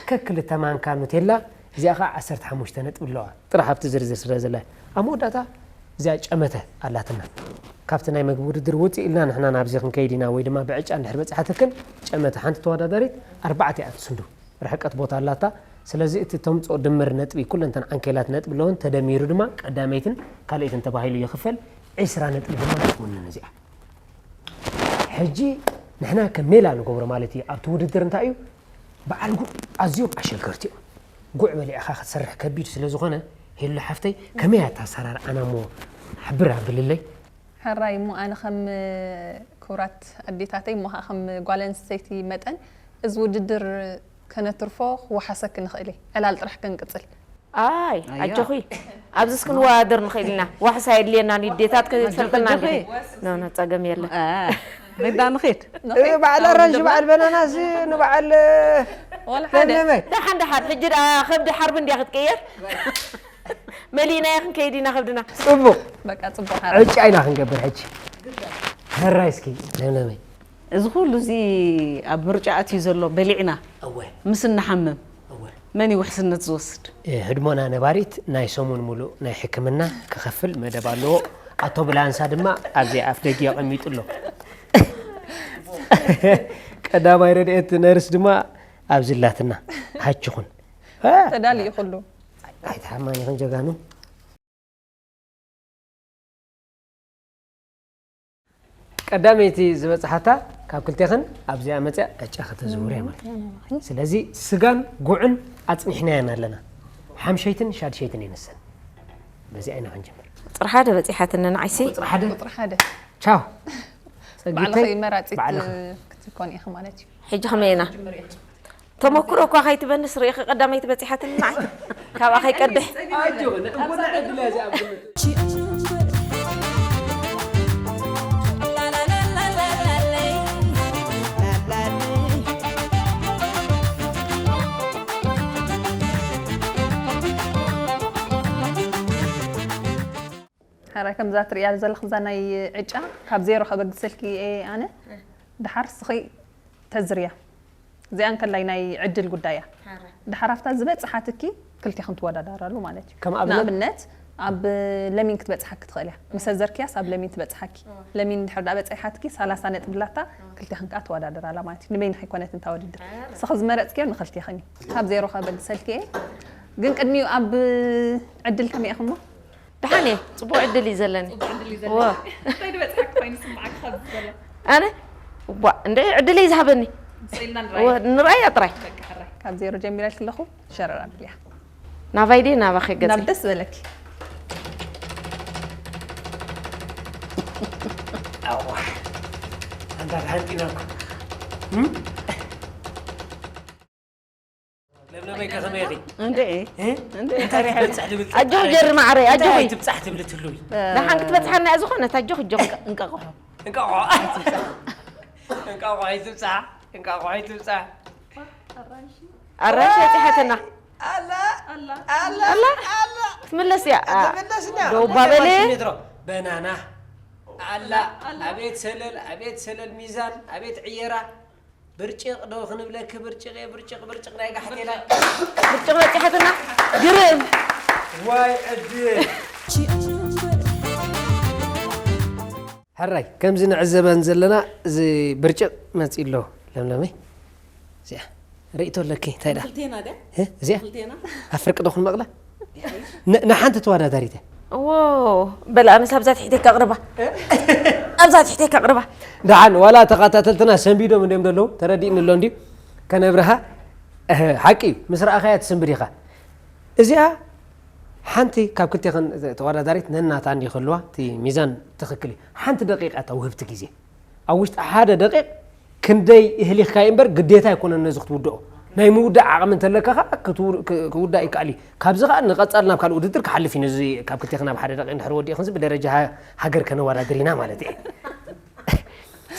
ከክልተ ማንካ ኑቴላ፣ እዚኣ ከኣ ዓሰርተ ሓሙሽተ ነጥቢ ኣለዋ። ጥራሕ ኣብቲ ዝርዝር ስለ ዘላ። ኣብ መወዳእታ እዚኣ ጨመተ ኣላትና። ካብቲ ናይ መግቢ ውድድር ውጽእ ኢልና ንሕና ናብዚ ክንከይድ ኢና ወይ ድማ ብዕጫ እንድሕር በጺሓትክን ጨመተ ሓንቲ ተወዳዳሪት ኣርባዕተ እያ ትስንዱ። ርሕቀት ቦታ ኣላታ። ስለዚ እቲ ተምጽኦ ድምር ነጥቢ ኩለን እተን ዓንኬላት ነጥቢ ኣለወን ተደሚሩ ድማ ቀዳመይትን ካልኣይትን ተባሂሉ ይኽፈል። ዒስራ ነጥቢ ድማ ትውንን እዚኣ። ሕጂ ንሕና ከም ሜላ ንገብሮ ማለት እዩ። ኣብቲ ውድድር እንታይ እዩ? በዓል ጉዕ ኣዝዮም ኣሸገርቲ እዮም። ጉዕ በሊዕኻ ክትሰርሕ ከቢድ ስለ ዝኾነ ሄሉ ሓፍተይ ከመይ እያ እታ ኣሰራርዓና እሞ ሓብር ኣብልለይ። ሕራይ እሞ ኣነ ከም ክቡራት ኣዴታተይ እሞ ከዓ ከም ጓል ኣንስተይቲ መጠን እዚ ውድድር ከነትርፎ ክወሓሰኪ ንኽእል እየ። ዕላል ጥራሕ ክንቅፅል። ኣይ ኣጆኺ ኣብዚስ ክንወዳደር ንኽእል ኢና። ዋሕስ ኣየድልየናን እዩ። ኣዴታት ከዘይትፈልጥና እንዲኺ። ኖ ኖ ጸገም የለን። ሜዳ ንኺድ። በዓል ኣራንሺ በዓል በናናስ ንበዓል ዋላ ሓደ ለምለመ ደሓን ደሓን ሕጂ ደኣ ከብዲ ሓርቢ እንድያ ክትቅየር። መሊእናዮ ክንከይድ ኢና ከብድና። ጽቡቕ በቃ ጽቡቕ ዕጫ ኢና ክንገብር ሕጂ። ሕራይ እስኪ ለምለመይ። እዚ ኩሉ እዚ ኣብ ምርጫ ኣትዩ ዘሎ በሊዕና እወ ምስ እንሓምም እወ መን እዩ ውሕስነት ዝወስድ? ህድሞና ነባሪት ናይ ሰሙን ሙሉእ ናይ ሕክምና ክኸፍል መደብ ኣለዎ። ኣቶ ብላንሳ ድማ ኣብዚ ኣፍ ደጊ ኣቐሚጡ ኣሎ። ቀዳማይ ረድኤት ነርስ ድማ ኣብዚ ኣላትና። ሃችኹን። እ፣ ተዳልዩ ኩሉ። ኣይትሓማን ኢኽን ጀጋኑ። ቀዳመይቲ ዝበፅሓታ ካብ ክልቴኽን ኣብዚኣ መፅያ ዕጫ ከተዝውር እያ ማለት እዩ። ስለዚ ስጋን ጉዕን ኣፅኒሕናየን ኣለና። ሓምሸይትን ሻድሸይትን የነሰን። በዚኣ ኢና ክንጀምር። ቁፅሪ ሓደ በፂሓትኒ ንዓይሲ። ቁፅሪ ሓደ ቁፅሪ ሓደ ቻው። ባዕልኺ ፀጊተይ መራፂት ባዕልኺ። ክትኮኒ ኢኺ ማለት እዩ። ሕጂ ከመይ ኢና? ተመኩሮ እኳ ከይትበንስ ርኢኺ ቀዳመይቲ በፂሓትኒ ንዓይ። ካብኣ ከይቀድሕ። ኣጆ፣ እንኮና ዕድል እያ እዚኣ ኣብ ግምት። ሕራይ ከምዛ ትርእያ ዘለኺ እዛ ናይ ዕጫ ካብ ዜሮ ከበግሰልኪ እየ ኣነ። ድሓር ስኺ ተዝርያ። እዚኣ እንከላይ ናይ ዕድል ጉዳይ እያ። ድሓር ኣብታ ዝበፅሓትኪ ክልቴኽን ትወዳዳራሉ ማለት እዩ። ከም ኣብነት? ንኣብነት ኣብ ለሚን ክትበፅሓኪ ትኽእል እያ። ምስ ኣዘርክያስ ኣብ ለሚን ትበፅሓኪ። ለሚን ድሕር ዳ በፂሓትኪ ሰላሳ ነጥቢ ላታ ክልቴኽን ከዓ ትወዳደራላ ማለት እዩ። ንበይንኺ ኣይኮነትን እታ ውድድር። ስኺ ዝመረፅክዮ ንክልቴኽን እዩ። ካብ ዜሮ ከበግሰልኪ እየ። ግን ቅድሚኡ ኣብ ዕድል ከመይ ኢኹሞ? ደሓን እየ፣ ፅቡቅ ዕድል እዩ ዘለኒ። ዕድል እዩ ወ- እንታይ ዝበፅሓኪ ኮይኑ ስምዓኪ ካብ ዘሎ? ኣነ ዋ እንደ ዕድለይ ዝሃበኒ። ስኢልና ወ- ንርኣያ ጥራይ። ካብ ዜሮ ጀሚራ ኣለኹ። ሸረር ኣብልያ። ናባይ ድየ ናባኺ ገፀ? ናብ ደስ በለኪ። ኣዋ፣ ኣንታ ተሃንጢና እኮ። ለምለመይ ከ ከመይ ኢኺ? እንደ እ? እንታይ ክትበፅሕ ትብል? ኣጆኺ ጀሪ ማዕረይ፣ እንታይ ኣጆኺ። ኣይትብፃሕ ትብሊ ትህልዊ? ደሓን ክትበፅሓና እያ ዝኾነ፣ ኣጆኺ፣ ኣጆኺ። እንቃቆሖ እንቃቆሖ። እንቃቆሖ ኣይትብፃሕ። እንቃቆሖ ኣይትብፃሕ። ኣራንሺ በፂሓትና። ኣላ ኣላ ኣላ ኣላ? ኣላ ትምለስ እያ። ኣ፣ ተመለስና። ደው ባበለ። ሜትሮ። በናና ኣላ። ኣቤት ሰለል፣ ኣቤት ሰለል ሚዛን፣ ኣቤት ዕየራ። ብርጭቕ ዶ ክንብለኪ? ብርጭቕ እየ፣ ብርጭቕ፣ ብርጭቕ ናይ ጋሕቴላ። ብርጭቕ በፂሓትና። ግርም። ዋይ ዕድል። ሕራይ ከምዚ ንዕዘበን ዘለና እዚ ብርጭቕ መፂ ኣሎ። ለምለመይ እዚኣ ርእቶ ኣለኪ እንታይ ዳ ክልቴና ደ እ? እዚኣ ክልቴና ኣፍርቂ ዶ ክንመቕላ ን- ንሓንቲ ተወዳዳሪት እያ። ዎ በል ኣነስ ኣብዛ ትሕቴካ ኣቕርባ፣ ኣብዛ ትሕቴካ ኣቕርባ። ደሓን ዋላ ተኸታተልትና ሰንቢዶም እንዲም ዘለዉ ተረዲእኒ ኣሎ እንድዩ ከነብርሃ። እህ፣ ሓቂ እዩ ምስ ረኣኻያ ትስንብድ ኢኻ። እዚኣ ሓንቲ ካብ ክልቴኽን ተወዳዳሪት ነናታ እንዲ ክህልዋ እቲ ሚዛን ትኽክል እዩ። ሓንቲ ደቂቃ እታ ውህብቲ ግዜ ኣብ ውሽጢ ሓደ ደቂቕ ክንደይ እህሊኽካ እዩ እምበር ግዴታ ኣይኮነን ነዚ ክትውድኦ። ናይ ምውዳእ ዓቕሚ እንተለካ ከዓ ክትው- ክ- ክውዳእ ይከኣል እዩ። ካብዚ ከዓ ንቐፃል ናብ ካልእ ውድድር ክሓልፍ እዩ። ነዚ ካብ ክልቴኽን ኣብ ሓደ ደቂቕ እንድሕር ወዲእኽንዚ ብደረጃ ሃ- ሃገር ከነወዳድር ኢና ማለት እየ።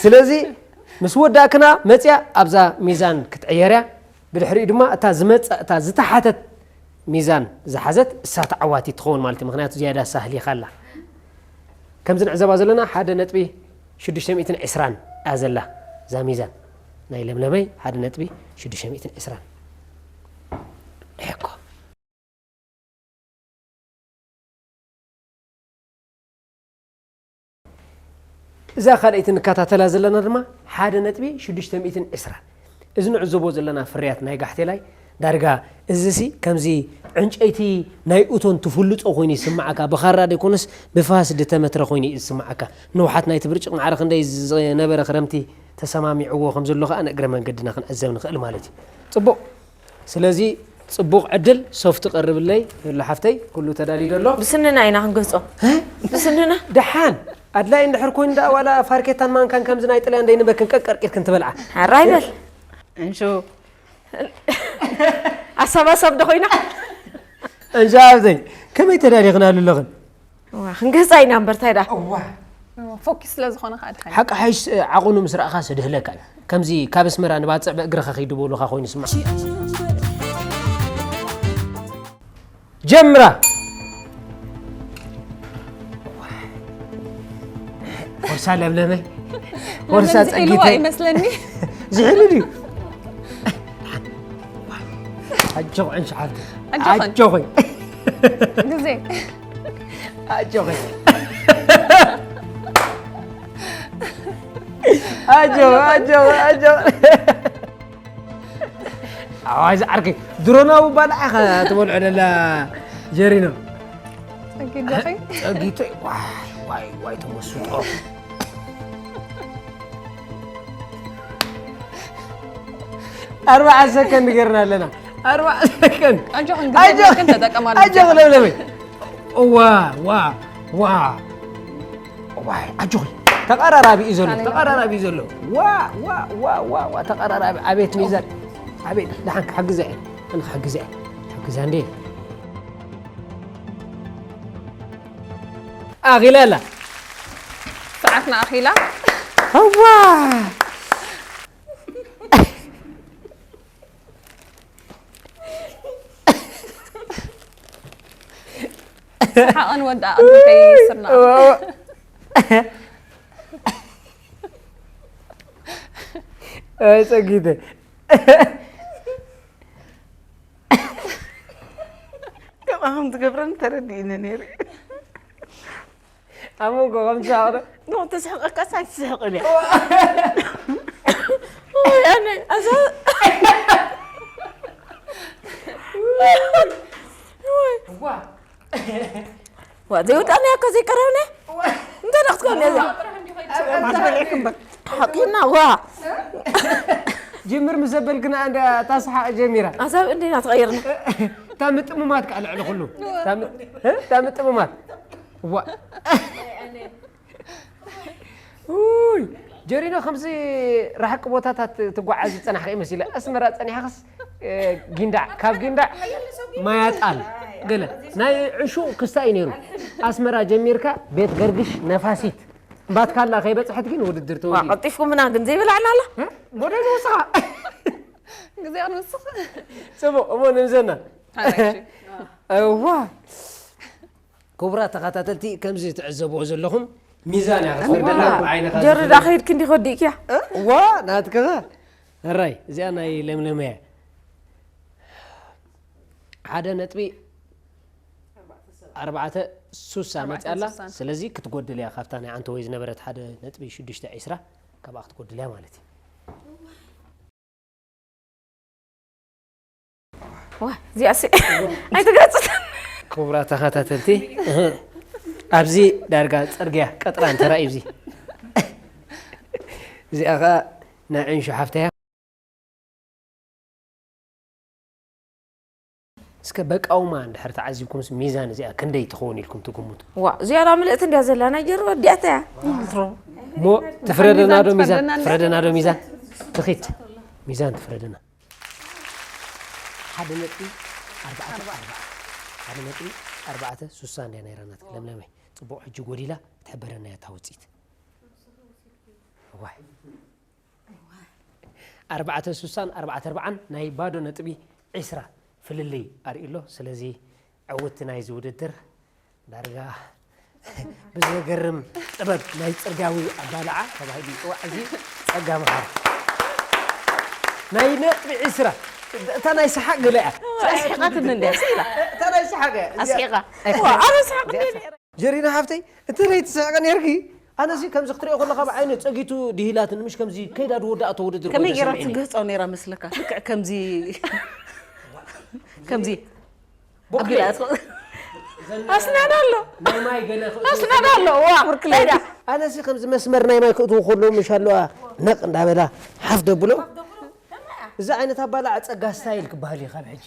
ስለዚ ምስ ወዳእክና መፅያ ኣብዛ ሚዛን ክትዕየር እያ። ብድሕሪኡ ድማ እታ ዝመፀ እታ ዝተሓተት ሚዛን ዝሓዘት እሳ ተዓዋቲት ትኸውን ማለት እዩ። ምክንያቱ ዝያዳ ሳህሊኻ ኣላ። ከምዚ ንዕዘባ ዘለና ሓደ ነጥቢ ሽዱሽተ ሚእትን ዕስራን እያ ዘላ እዛ ሚዛን ናይ ለምለመይ ሓደ ነጥቢ ሽዱሽተ ሚእትን ዕስራን። እኮ እዛ ካልኣይቲ ንከታተላ ዘለና ድማ ሓደ ነጥቢ ሽዱሽተ ሚእትን ዕስራ። እዚ ንዕዘቦ ዘለና ፍርያት ናይ ጋሕቴላይ ዳርጋ እዚሲ ከምዚ ዕንጨይቲ ናይ እቶን ትፍልጦ ኮይኑ ይስምዓካ። ብኻራ ደይኮነስ ብፋስ ድተመትረ ኮይኑ እዩ ዝስምዓካ። ንውሓት ናይቲ ብርጭቕ ማዕረ ክንደይ ዝነበረ ክረምቲ ተሰማሚዕዎ ከም ዘሎ ከኣ ንእግረ መንገድና ክንዕዘብ ንኽእል ማለት እዩ። ጽቡቕ። ስለዚ ጽቡቕ ዕድል ሶፍት ቀርብለይ። ሄሎ ሓፍተይ፣ ኩሉ ተዳልዩ ዶ ኣሎ? ብስንና ኢና ክንገዝኦ። ብስንና። ደሓን ኣድላይ እንድሕር ኮይኑ ደኣ ዋላ ፋርኬታን ማንካን ከምዚ ናይ ጥልያን ደይንበክን ቀቀርቂርክን ትበልዓ። ሕራይ በል። እንሹ ኣሳባሳብ ዶ ኮይና? እንሻ ሓፍተይ፣ ከመይ ተዳሊኽናሉ ኣለኽን? ዋ፣ ክንገዝኣ ኢና እምበር ታይ ደኣ? እዋ ፎኪስ ስለ ዝኾነ ከዓ ድሓን ሓቂ ሓይሽ ዓቑኑ ምስ ረኣኻ ስድህለካ እዩ። ከምዚ ካብ ኣስመራ ንባጽዕ ብእግርኻ ከይዱ በሉኻ ኮይኑ ስማዕ። ጀምራ። ኮርሳ ለምለመይ፣ ኮርሳ ዝሕልዋ ጸጊተይ። ይመስለኒ። ዝሕሉ ድዩ? ኣጆኺ ዕንሽ ሓፍቲ። ኣጆኺ። ኣጆኺ። ግዜ ኣጆኺ። ኣጆ ኣጆ ኣጆ። ኣዋይ ዝዓርከይ ድሮናዊ ባልዓ ኢኻ ትበልዖ ደላ ጀሪኖ። ጸጊት ዶኺ? ጸጊተይ ዋይ ዋይ ዋይ ተመስጦ። ኣርባዓ ሰከንድ ገርና ኣለና። ኣርባዓ ሰከንድ። ኣጆኽን ኣጆ ግዜ ግን ተጠቀማሉ። ኣጆ ለምለመይ። ዋ ዋ ዋ። ዋይ ኣጆኺ። ተቐራራቢ እዩ ዘሎ። ተቐራራቢ እዩ ዘሎ። ዋ ዋ ዋ ዋ ዋ ተቐራራቢ። ኣቤት ሚዛን። ኣቤት ደሓን ክሕግዛ እየ። ኣነ ክሕግዛ እየ። ክሕግዛ እንዴ። ኣኺላ ኣላ። ሰዓትና ኣኺላ። ኣዋ። ሰሓቐን ወዳኣ ከይስርና። ኣይ ጸጊተ። ከምኣ ከም ትገብረኒ ተረዲእኒ ነይሩ። ኣብ መንጎ ከም ትስሕቕ ዶ? ኖ ተስሕቐካስ ኣይትስሕቕን እያ። ኣነ ኣዛ ዋ ዘይወዳእና እኮ ዘይቀረብና እንታይ ዳ ክትከውን እያ እዛ ሓቂና ዋ ጅምር ምስ ዘበልክና እንዳ ታስሓ ጀሚራ። ኣዛብ እንዴና ተቐይርና እታ ምጥምማት ከዓ ልዕሊ ኩሉ። እታ ም- እ? እታ ምጥምማት። ዋ። ውይ ጀሪኖ ከምዚ ራሕቂ ቦታታት ትጓዓዝ ዝጸናሕካ ይመስል። ኣስመራ ጸኒሕካስ እ፣ ጊንዳዕ ካብ ጊንዳዕ ማያጣል ገለ ናይ ዕሹቕ ክስታይ ነይሩ። ኣስመራ ጀሚርካ ቤት ገርግሽ ነፋሲት ባትካላ ከይበጽሐት ግን ውድድር ተወዲኡ። ቀልጢፍኩምና ግን ዘይበላዕና ኣላ እ? ጎደል ንስኻ ግዜ ክንውስኽ። ጽቡቕ እሞ ንምዘና ሓራይ። እዋ ክቡራት ተኸታተልቲ ከምዚ ትዕዘብዎ ዘለኹም ሚዛን እያ ክትፈርደላ ብዓይንኻ ጀሪ ዳ ከይድክ እንዲኽ ወዲእክያ እዋ ናትክኻ ሕራይ እዚኣ ናይ ለምለም እያ ሓደ ነጥቢ ኣርባዕተ ሱሳ መፅኣላ ስለዚ ክትጎድል እያ ካብታ ናይ ኣንተ ወይ ዝነበረት ሓደ ነጥቢ ሽዱሽተ ዒስራ ካብኣ ክትጎድል እያ ማለት እዩ እዚኣሲ ኣይትገፅት ክቡራት ተኸታተልቲ ኣብዚ ዳርጋ ፅርግያ ቀጥራ እንተራእዩ እዚ እዚኣ ከዓ ናይ ዕንሹ ሓፍተያ እስከ በቃውማ እንድሕር ተዓዚብኩምስ ሚዛን እዚኣ ክንደይ ትኸውን ኢልኩም ትግምቱ? ዋ ዝያዳ ምልእቲ እንድያ ዘላ ናይ ጀርባ ኣዲኣታ እያ። ሞ ትፍረደና ዶ ሚዛን? ትፍረደና ዶ ሚዛን? ትኺድ ሚዛን ትፍረደና። ሓደ ነጥቢ ኣርባዕተ ኣርባዕተ ሓደ ነጥቢ ኣርባዕተ ሱሳ እንድያ ነይራ ናትኪ ለምለመይ። ጽቡቕ ሕጂ ጎዲላ ትሕበረና እያ እታ ውጽኢት። ዋይ ኣርባዕተ ሱሳን ኣርባዕተ ኣርባዓን ናይ ባዶ ነጥቢ ዒስራ ፍልልይ ኣርእዩ ኣሎ። ስለዚ ዕውቲ ናይዚ ውድድር ዳርጋ ብዘገርም ጥበብ ናይ ጽርጋዊ ኣባልዓ ተባሂሉ ይጽዋዕ። እዚ ጸጋ መሓሪ ናይ ነጥቢ ዒስራ እታ ናይ ሰሓቅ ገለ እያ። ኣስሒቓትኒ እንድያ ስኢላ። እታ ናይ ሰሓቅ እያ። እዚኣ- ኣስሒቓ። ኣነ ሰሓቕ እንድየ ነይረ። ጀሪና ሓፍተይ እቲ ናይ ትስሕቂ ነርኪ ኣነሲ ከምዚ ክትሪኦ ከለካ ብዓይነ ጸጊቱ ድሂላትን ምሽ ከምዚ ከይዳ ድወዳእቶ ውድድር ከመይ ኮይንካ ገይራ ሰሚዕኒ። ትገህጾ ነይራ መስለካ? ልክዕ ከምዚ ከምዚ ቦክሌ። ኣቢላ ትኸ- ኣስናዳ ኣሎ ናይ ማይ ገለ ክእትው ኣስናዳ ኣሎ ዋ ከይዳ ኣነሲ ከምዚ መስመር ናይ ማይ ክእትው ከለዉ ምሽ ኣለዋ ነቕ እንዳበላ ሓፍ ደብሎ እዚ ዓይነት ኣባላዕ ጸጋ ስታይል ክበሃል እዩ ካብ ሕጂ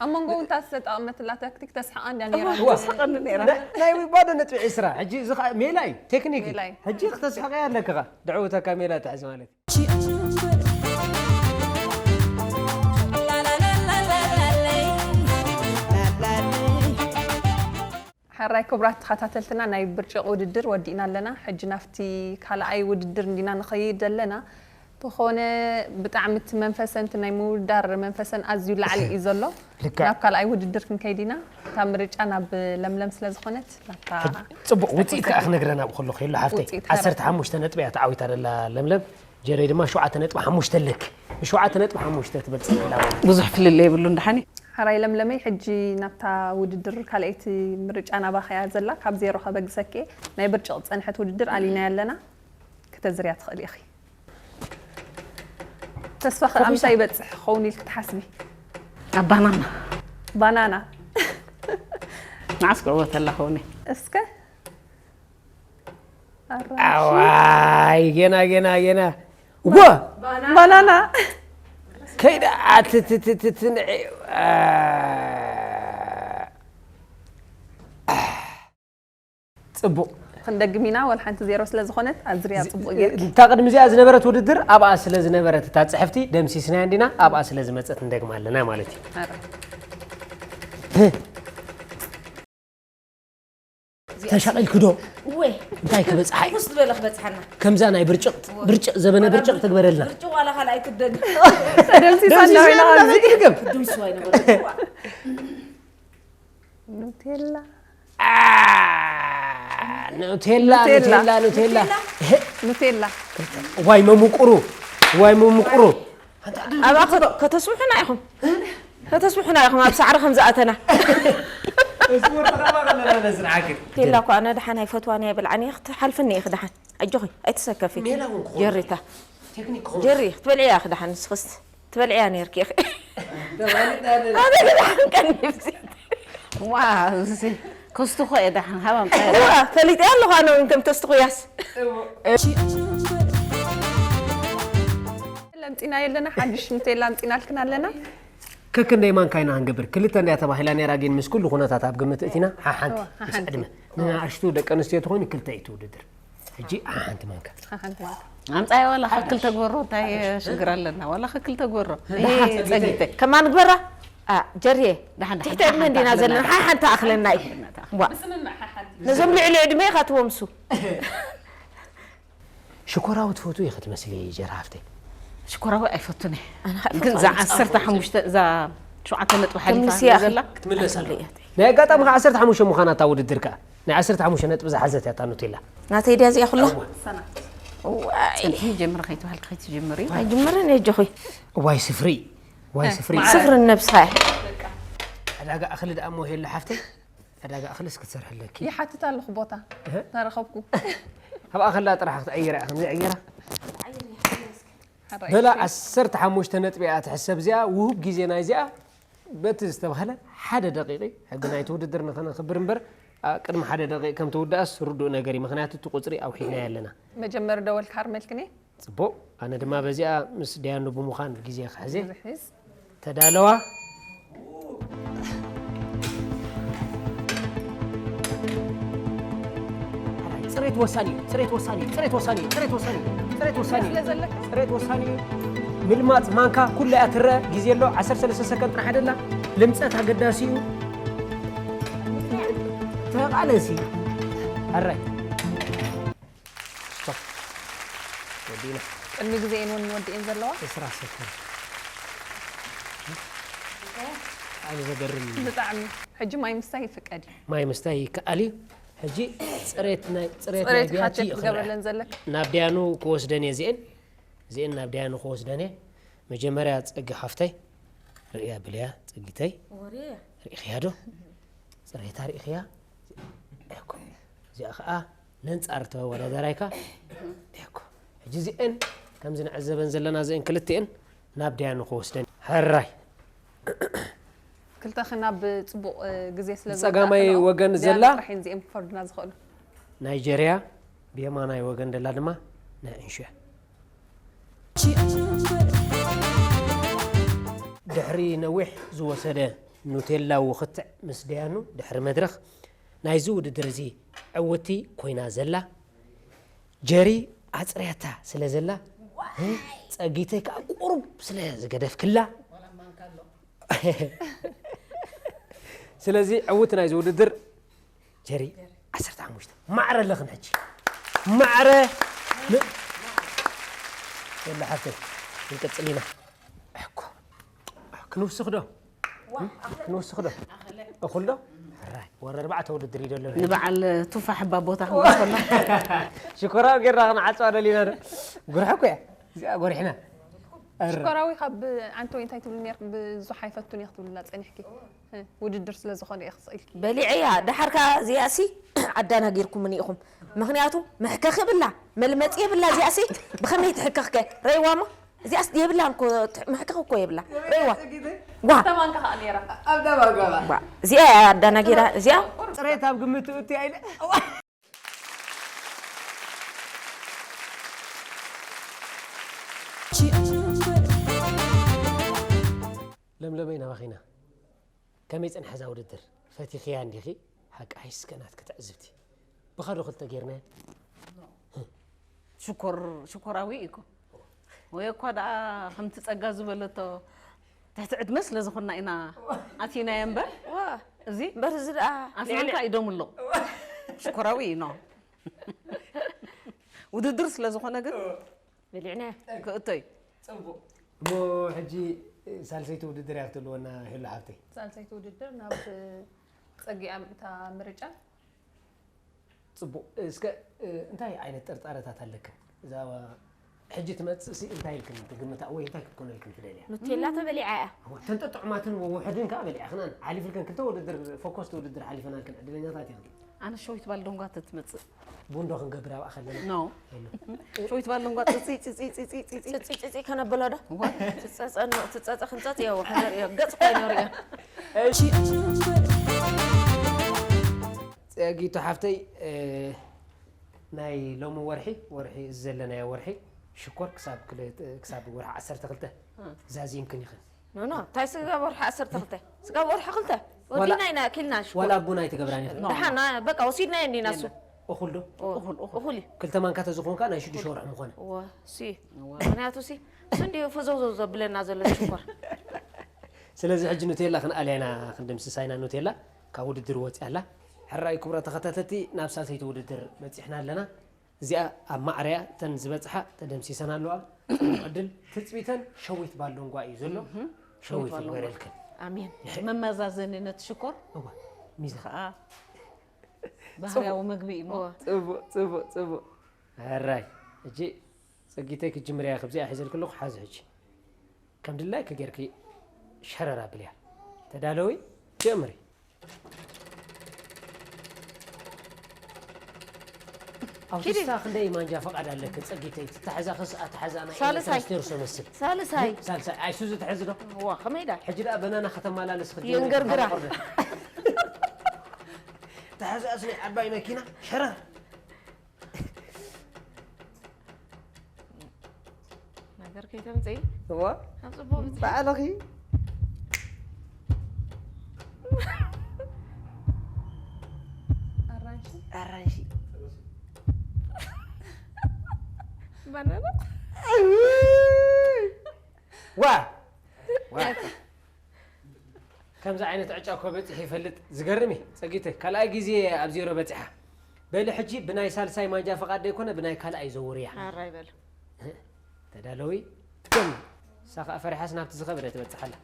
ኣብ መንጎ እውን እታ ዝተጠቐመትላ ታክቲክ ተስሓቓ እንድያ ነይራ። እዋ። ተስሓቐኒ ነይራ። ናይ- ናይ ባዶ ነጥቢ ዒስራ ሕጂ እዚ ኸዓ ሜላ እዩ ቴክኒክ እዩ። ሜላ እዩ። ሕጂ ክተስሕቐያ ኣለካ ኸዓ ድዕውተካ ሜላ ትሕዚ ማለት እዩ። ሕራይ ክቡራት ተኸታተልትና ናይ ብርጭቕ ውድድር ወዲእና ኣለና። ሕጂ ናብቲ ካልኣይ ውድድር እንዲና ንኸይድ ኣለና። ተኾነ ብጣዕሚ እቲ መንፈሰን እቲ ናይ ምውዳር መንፈሰን ኣዝዩ ላዕሊ እዩ ዘሎ። ልክዕ። ናብ ካልኣይ ውድድር ክንከይድ ኢና። እታ ምርጫ ናብ ለምለም ስለ ዝኾነት ናብታ ሕጂ ጽቡቕ ውጽኢት ከኣ ክነግረና ብኸሎ ከሎ ሓፍተይ ውጽኢት ከኣ ዓሰርተ ሓሙሽተ ነጥቢ እያ ተዓዊታ ዘላ ለምለም። ጀረይ ድማ ሸውዓተ ነጥቢ ሓሙሽተ ኣለኪ። ብሸውዓተ ነጥቢ ሓሙሽተ ትበልጽ ኣላ ማለት እዩ። ብዙሕ ፍልልይ የብሉን ደሓን እዩ። ሓራይ ለምለመይ ሕጂ ናብታ ውድድር ካልኣይቲ ምርጫ ናባኺ እያ ዘላ። ካብ ዜሮ ከበግሰኪ እየ። ናይ ብርጭቕ ዝጸንሐት ውድድር ኣሊናያ ኣለና። ክተዝርያ ትኽእሊ ኢኺ። ተስፋ ከ ኣብ ምንታይ ይበጽሕ ክኸውን ኢልኪ ትሓስቢ? ኣብ ባናና። ባናና። መዓስ ክዕወተላ ክኸውን እየ። እስከ ኣራንሺ። ኣዋይ ገና ገና ገና ዋ ባናና። ከይዳ ኣትትትትትንዒ ጽቡቕ ክንደግም ኢና፣ ወላ ሓንቲ ዜሮ ስለ ዝኾነት ኣዝርያ ጽቡቕ ጌርኪ። እታ ቅድሚ እዚኣ ዝነበረት ውድድር ኣብኣ ስለ ዝነበረት እታ ፅሕፍቲ ደምሲስናያ እንዲና ኣብኣ ስለ ዝመፀት እንደግማ ኣለና ማለት እዩ። ኣረ። ተሻቒልኪ ዶ ወይ እንታይ ክበፅሓ እዩ? ኩስ ዝበለ ክበፅሓና ከምዛ ናይ ብርጭቕ ብርጭቕ ዘበነ ብርጭቕ ትግበረልና። ብርጭቕ ዋላ ካልኣይ ክደግ ተደምሲሳ ኣለዋ ኢና ኣብዚ። ትርገም ድምስዋ ይነበረ ኑቴላ። ኑቴላ ኑቴላ። ኑቴላ ኑቴላ ኑቴላ። ዋይ መሙቁሩ ዋይ መሙቁሩ ኣብኣ ከ- ከተስብሑና ኢኹም ከተስብሑና ኢኹም ኣብ ሳዕሪ ከም ዝኣተና ቴላ እኳ ኣነ ድሓን ኣይፈትዋን እየ ብልዓን እየ ክትሓልፍኒ ኢኺ ድሓን ኣጆኺ ኣይትሰከፊ ጀሪታ ጀሪ ክትበልዕያ ኢኺ ድሓን ንስኽስ ትበልዕያ ነርኪ ኢኺ ኣነ ድሓን ቀኒብሲ ዋ እዚ ከስትኾ እየ ደሓን ሃባም እዋ ፈሊጠ ኣለኹ ኣነ እውን ከም ተስትኹያስ ለምፂና የለና ሓድሽ ኑቴላ ኣምፂናልክን ኣለና። ከክንደይ ማንካ ኢና ክንገብር ክልተ እንድያ ተባሂላ ነይራ ግን ምስ ኩሉ ኩነታት ኣብ ግምት እቲና ሓሓንቲ እዋ፣ ሓሓንቲ። ምስ ዕድመ ንኣሽቱ ደቂ ኣንስትዮ ተኾይኑ ክልተ እዩ ትውድድር ሕጂ ሓሓንቲ ማንካ ሓንቲ ማለት ኣምፃያ ዋላ ክክል ተግበሮ እንታይ ሽግር ኣለና ዋላ ክክል ተግበሮ ይሄ ፀጊተ ከማ ንግበራ ጀርየ ደሓን ትሕቲ ዕድመ እንዲና ዘለና ሓሓንቲ ኣኽለና እዩ ዋ ነዞም ልዕሊ ዕድመ ኢኻ ትወምሱ ሽኮራዊ ትፈትዊ ኢኺ ትመስሊ ጀራ ሃፍተይ ሽኮራዊ ኣይፈቱን እየ ግን እዛ ዓሰርተ ሓሙሽተ እዛ ሸውዓተ ነጥቢ ሓሊፋ ከምንስያ ዘላ ክትምለስ ኣለዋ ናይ ኣጋጣሚ ከዓ ዓሰርተ ሓሙሽተ ምዃና እታ ውድድር ከዓ ናይ ዓሰርተ ሓሙሽተ ነጥቢ ዝሓዘት እያ እታ ኑቴላ ናተይ ድያ እዚኣ ኩላ ፀንሒ ጀምሪ ከይትበሃል ከይትጀምሪ ኣይጅምርን የጆኹይ ዋይ ስፍሪ ዋይ ስፍሪ ስፍሪ ነብስኻ እያ ዕዳጋ እኽሊ ደኣ እሞ ሄሎ ሓፍተይ ዕዳጋ እኽልስ ክትሰርሐለኪ ይሓትት ኣለኹ ቦታ ተረኸብኩ። ኣብ ኣኸላ ጥራሕ ክትዕይራ ከምዚ ዕይራ ሓራይ። በላ ዓሰርተ ሓሙሽተ ነጥቢ እያ ትሕሰብ እዚኣ ውሁብ ግዜ ናይ እዚኣ በቲ ዝተባህለ ሓደ ደቂቂ ሕጊ ናይቲ ውድድር ንኸነኽብር እምበር ኣ፣ ቅድሚ ሓደ ደቂቂ ከም ትውዳእስ ርዱእ ነገር እዩ ምክንያቱ እቲ ቁፅሪ ኣውሒድናዮ ኣለና መጀመሪ ደወል ክሃርመልክን እየ። ፅቡቅ ኣነ ድማ በዚኣ ምስ ዳያኑ ብምዃን ግዜ ክሕዜ ዝሕዝ ተዳለዋ ፅሬት ወሳኒ እዩ ፅሬት ወሳኒ እዩ ፅሬት ወሳኒ እዩ ፅሬት ወሳኒ እዩ ፅሬት ወሳኒ እዩ ስለ ዘለካ ፅሬት ወሳኒ እዩ ምልማፅ ማንካ ኩላ እያ ትረአ ግዜ ኣሎ ዓሰርተ ሰለስተ ሰከንድ ጥራሕ ኣደላ ልምፀት ኣገዳሲ እዩ ተቓለሲ ኣራይ ስቶፕ ወዲና ቅድሚ ግዜኤን እውን ወዲኤን ዘለዋ ዕስራ ሰከንድ ኣነ ዘገርም እዩ ብጣዕሚ ሕጂ ማይ ምስታይ ይፍቀድ እዩ። ማይ ምስታይ ይከኣል እዩ ሕጂ ፅሬት ናይ ፅሬት ናይ ፅሬት ቢያቲ ሓትት ይኽእል ትገብረለን ዘለካ ናብ ዳያኑ ክወስደን እየ እዚኤን እዚኤን ናብ ዳያኑ ክወስደን እየ መጀመርያ ፀጊ ሓፍተይ ርእያ ብልያ ፀጊተይ ርኢኽያ ዶ ፅሬታ ርኢኽያ እኮ እዚኣ ከዓ ነንፃር ተወዳዳራይካ እኮ ሕጂ እዚኤን ከምዚ ንዕዘበን ዘለና እዚኤን ክልቲኤን ናብ ዳያኑ ክወስደን ሕራይ ክልተኺ ናብ ፅቡቕ ግዜ ስለ ብፀጋማይ ዝወዳእክንኦ ወገን ዳያኑ ዘላ ጥራሕ እየን እዚኤን ክፈርዱና ዝኽእሉ። ናይጀርያ ብየማናይ ወገን ደላ ድማ ናይ እንሹ እያ ድሕሪ ነዊሕ ዝወሰደ ኑቴላዊ ክትዕ ምስ ደያኑ ድሕሪ መድረኽ ናይዚ ውድድር እዚ ዕውቲ ኮይና ዘላ ጀሪ ኣፅርያታ ስለ ዘላ ፀጊተይ ከዓ ቁሩብ ስለ ዝገደፍክላ ስለዚ ዕውት ናይዚ ውድድር ጀሪ ዓሰርተ ሓሙሽተ ማዕረ ኣለኽን ሕጂ ማዕረ ን- የለ ሓፍተይ ክንቅፅል ኢና እኮ ክንውስኽ ዶ ክንውስኽ ዶ እኹል ዶ ሕራይ ወረ ኣርባዕተ ውድድር እዩ ዘሎ ንበዓል ቱፋሕ እባ ቦታ ክንወስኸና ሽኮራዊ ጌርና ክንዓፅዋ ደሊና ዶ ጉርሐ እኮ እያ እዚኣ ጎሪሕና እረ። ሽኮራዊ ካብ ዓንተወይ እንታይ ትብል ነርክ ብዙሕ ኣይፈቱን እየ ክትብልና ጸኒሕኪ። እ፣ ውድድር ስለ ዝኾነ እየ ክስኢልኪ። በሊዐያ፣ ደሓር ከኣ እዚኣሲ ኣዳናጊርኩምኒ ኢኹም። ምኽንያቱ መሕከኺ የብላ፣ መልመጺ የብላ እዚኣሲ። ብኸመይ ትሕከኽከ? ረይዋ እሞ እዚኣስ የብላን እኮ፣ ትሕ-፣ መሕከኺ እኮ የብላ። ረይዋ። ዋ። ተማንካ ከኣ ነይራ። ኣብ ደባጋባ። ዋ። እዚኣ እያ ኣዳናጊራ፣ እዚኣ። ጽሬት ኣብ ግምት እእቲ ኣይለ። ለምለመይ ናባኺና። ከመይ ጸንሐ እዛ ውድድር? ፈቲኽያ እንዲኺ? ሓቂ ኣይስከ ናትኪ ትዕዝብቲ። ብኸዶ ክልተ ጌርናያ። ሽኮር-፣ ሽኮራዊ እዩ እኮ። ወይ እኳ ደኣ ከምቲ ጸጋ ዝበለቶ ትሕቲ ዕድመ ስለ ዝኾንና ኢና ኣቲናዮ እምበር። ዋ፣ እዚ እምበር እዚ ደኣ ኣስማንካ ልዕሊ እዩ ደም ኣሎ። ሽኮራዊ እዩ፣ ኖ። ውድድር ስለ ዝኾነ ግን በሊዕናዮ። ክእቶ እዩ። ጽቡቕ። እሞ ሕጂ ሳልሰይቲ ውድድር እያ ክትህልወና ሄሉ ሓብተይ። ሳልሰይቲ ውድድር ናብ ጸጊኣም እታ ምርጫ። ጽቡቕ። እስከ፣ እ፣ እንታይ ዓይነት ጥርጣረታት ኣለክን? እዛ ሕጂ ትመጽእሲ እንታይ ኢልክን ትግምታ ወይ እንታይ ክትኮነልክን ትደልያ? ኑቴላ ተበሊዓ እያ። እወ፣ እተን ጥዑማትን ውሑድን ከኣ በሊዕክን፣ ሓሊፍልክን ክልተ ውድድር፣ ፎከስቲ ውድድር ሓሊፈናልክን ዕድለኛታት ኢኽን። ኣነ ሸዊት ባልዶንጓ ተትመጽእ። ቡን ዶ ክንገብር ኣብኣ ከለና? ኖ። የሎ። ሸዊት ባልዶንጓ ጽጺ፣ ጽጺ፣ ጽጺ፣ ጽጺ። ጽጺ፣ ጽጺ ከነብሎ ዶ? እወ። ትጸጸ፣ ትጸጸ ክንጸጽ እየ፣ ወ-፣ ክንርእዮ። ገጽ እኮ ኣይንርእዮ። እሺ። ጸጊቱ ሓፍተይ፣ እ፣ ናይ ሎሚ ወርሒ፣ ወርሒ እዚ ዘለናዮ ወርሒ፣ ሽኮር ክሳብ ክልተ፣ ክሳብ ወርሒ ዓሰርተ ክልተ እ። ዛዚምክን ኢኽን። ኖ፣ ኖ፣ እንታይ ስጋብ ወርሒ ዓሰርተ ክልተ? ስጋብ ወርሒ ክልተ። ወዲና ኢና ኣኪልና ሽኮር። ዋላ ቡን ኣይትገብራን ኢኽን። ኖ፣ ደሓን፣ ኖ። ና-፣ በቃ ወሲድናዮ እንዲና እሱ። የለን። እኹል ዶ? ኦ፣ እኹል፣ እኹል። እኹል እዩ። ክልተ ማንካ ተዝኾንካ ናይ ሽዱሽተ ወርሒ ምኾነ። እወ፣ ሲ። እወ። ምኽንያቱ ሲ፣ እሱ እንዲዩ ፈዘውዘው ዘብለና ዘሎ ሽኮር። ስለዚ ሕጂ ኑቴላ ክንኣልያ ኢና፣ ክንድምስሳ ኢና ኑቴላ። ካብ ውድድር ወጺኣ ኣላ። ሕራይ ክቡራት ተኸታተልቲ፣ ናብ ሳልሰይቲ ውድድር በጺሕና ኣለና። እዚኣ ኣብ ማዕረያ እተን ዝበጽሓ ተደምሲሰን ኣለዋ። ጽቡቕ ዕድል። ትጽቢተን ሸዊት ባሎንጓ እዩ ዘሎ። እህ፣ ሸዊት ሸዊት ባሎንጓ። ይግበረልክን። ኣሜን። ይሕ- መመዛዘኒ ነቲ ሽኮር እዋ፣ ሚዛን። ከኣ ባህርያዊ መግቢ እዩ እሞ። እዋ። ጽቡቕ፣ ጽቡቕ፣ ጽቡቕ። ሕራይ። ሕጂ ጸጊተይ ክትጅምርያ፣ ካብዚኣ ሒዘልኪ ኣለኹ፣ ሓዚ ሕጂ። ከም ድላይኪ ጌርኪ ሸረር ኣብልያ። ተዳለዊ፣ ጀምሪ። ኣውቲስታ ኪዲ። ክንደይ ማንጃ ፈቓድ ኣለኪ ጸጊተይ? ትታሕዛ ኸስ ኣትሓዛ ናይ ሳልሳይ። ኤሌክትሮስቴር ሰመስል። ሳልሳይ። ሳልሳይ። ኣይሱዙ ትሕዚ ዶ? ዋ፣ ከመይ ዳ? ሕጂ ደኣ በናና ከተማላለስ ክትጀምሪ የንገርግራ። ትታሕዛስ ናይ ዓባይ መኪና ሸረር። ነገር ከይተምፅኢ። እዋ። ኣብ ፅቡቅ ብፅሒ። ባዕልኺ። ኣራንሺ። ኣራንሺ። ባናና። ዋ። ዋ። ከምዚ ዓይነት ዕጫ እኮ በጺሑ ይፈልጥ። ዝገርም እዩ። ጸጊተ ካልኣይ ግዜ ኣብ ዜሮ በጺሓ። በሊ ሕጂ ብናይ ሳልሳይ ማንጃ ፈቓድ ደይኮነ ብናይ ካልኣይ ዘውርያ። ኣራይ በል። ተዳለዊ። ትም። እሳ ኸኣ ፈሪሓስ ናብቲ ዝኸበደ ትበጽሕ ኣላ።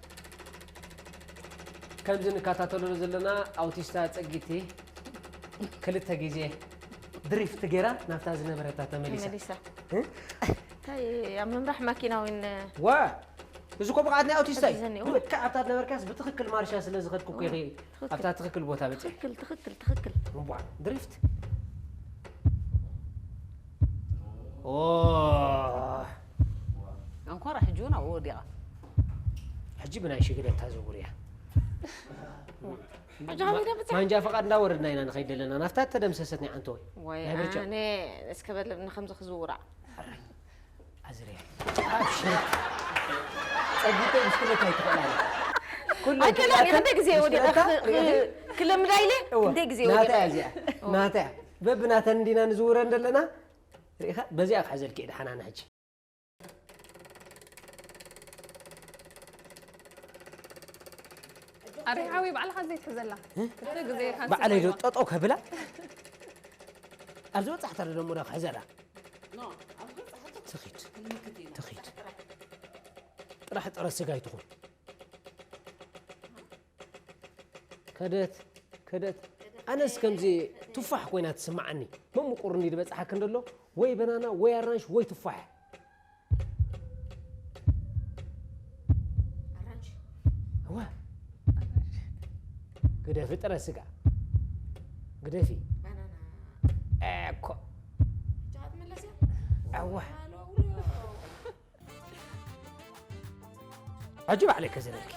ከምዚ ንከታተሎ ዘለና ኣውቲስታ ጸጊቲ ክልተ ግዜ ድሪፍት ገይራ ናብታ ዝነበረታ ተመሊሳ። ተመሊሳ። እ? እንታይ ኣብ ምምራሕ ማኪና እውን ዋ! እዚ እኮ ብቕዓት ናይ ኣውቲስታ እዩ። ሕዚ ዘኒኦ። ብልክዕ ኣብታ ዝነበርካስ ብትኽክል ማርሻ ስለ ዝኸድኩ እኮ ኢኺ ትኽክል። ኣብታ ትኽክል ቦታ በጺሕኪ። ትኽክል፣ ትኽክል፣ ትኽክል። እምቧ፣ ድሪፍት። ኦ። ኣንኮራ ሕጂ እውን ኣብኡ ወዲቓ። ሕጂ ብናይ ሽግለታ ዝውር እያ። ሕጂ ከመይ ደምጽእ? ማንጃ ፈቓድ እንዳወረድና ኢና ንኸይድ ዘለና። ናብታ ተደምሰሰት ናይ ዓንተወይ። ወይ ናይ ብርጫ። ኣነ እስከ በል ንኸምዚ ክዝውራ። ኣዝርያ። ኣብሽር። ጸጊተይ ብስክለታ ኣይትኽእላ እያ። ኩሉ ኣይከላን እየ፣ ክልኣተን ክንደይ ግዜ ወዲቐ ብስክለታ ክ-፣ ክ-፣ ርኢኺ? ክለምዳ ኢለ እወ፣ ክንደይ ግዜ ናታ ወዲቐ። እያ እዚኣ። እወ። ናታ እያ። በብናተን እንዲና ንዝውረን ዘለና። ርኢኻ? በዚኣ ክሕዘልኪ እየ ደሓን ኣነ ሕጂ። ኣረ ሓዊ ባዕልኻ ዘይትሕዘላ። እ? ክልተ ግዜ ካንስል ባዕለይ ዶ ኮይንዋ። ጠጠው ከብላ? ኣብ ዝበጻሕታ ዶ ደሞ ዶ ክሕዘላ? ትኺድ። ትኺድ። ጥራሕ ጥረ ስጋ ይትኹን። ከደት፣ ከደት። ኣነስ ከምዚ ቱፋሕ ኮይና ትስምዓኒ። መምቁርኒ ዝበጽሓኪ እንደሎ ወይ በናና ወይ ኣራንሽ ወይ ቱፋሕ። ግደፊ ጥረ ስጋ። ግደፊ። ባናና። እኮ። ጃት መለስያ። ኣዋ። ሃሎ፣ ውሎ። ሕጂ ባዕለይ ከዝረልኪ።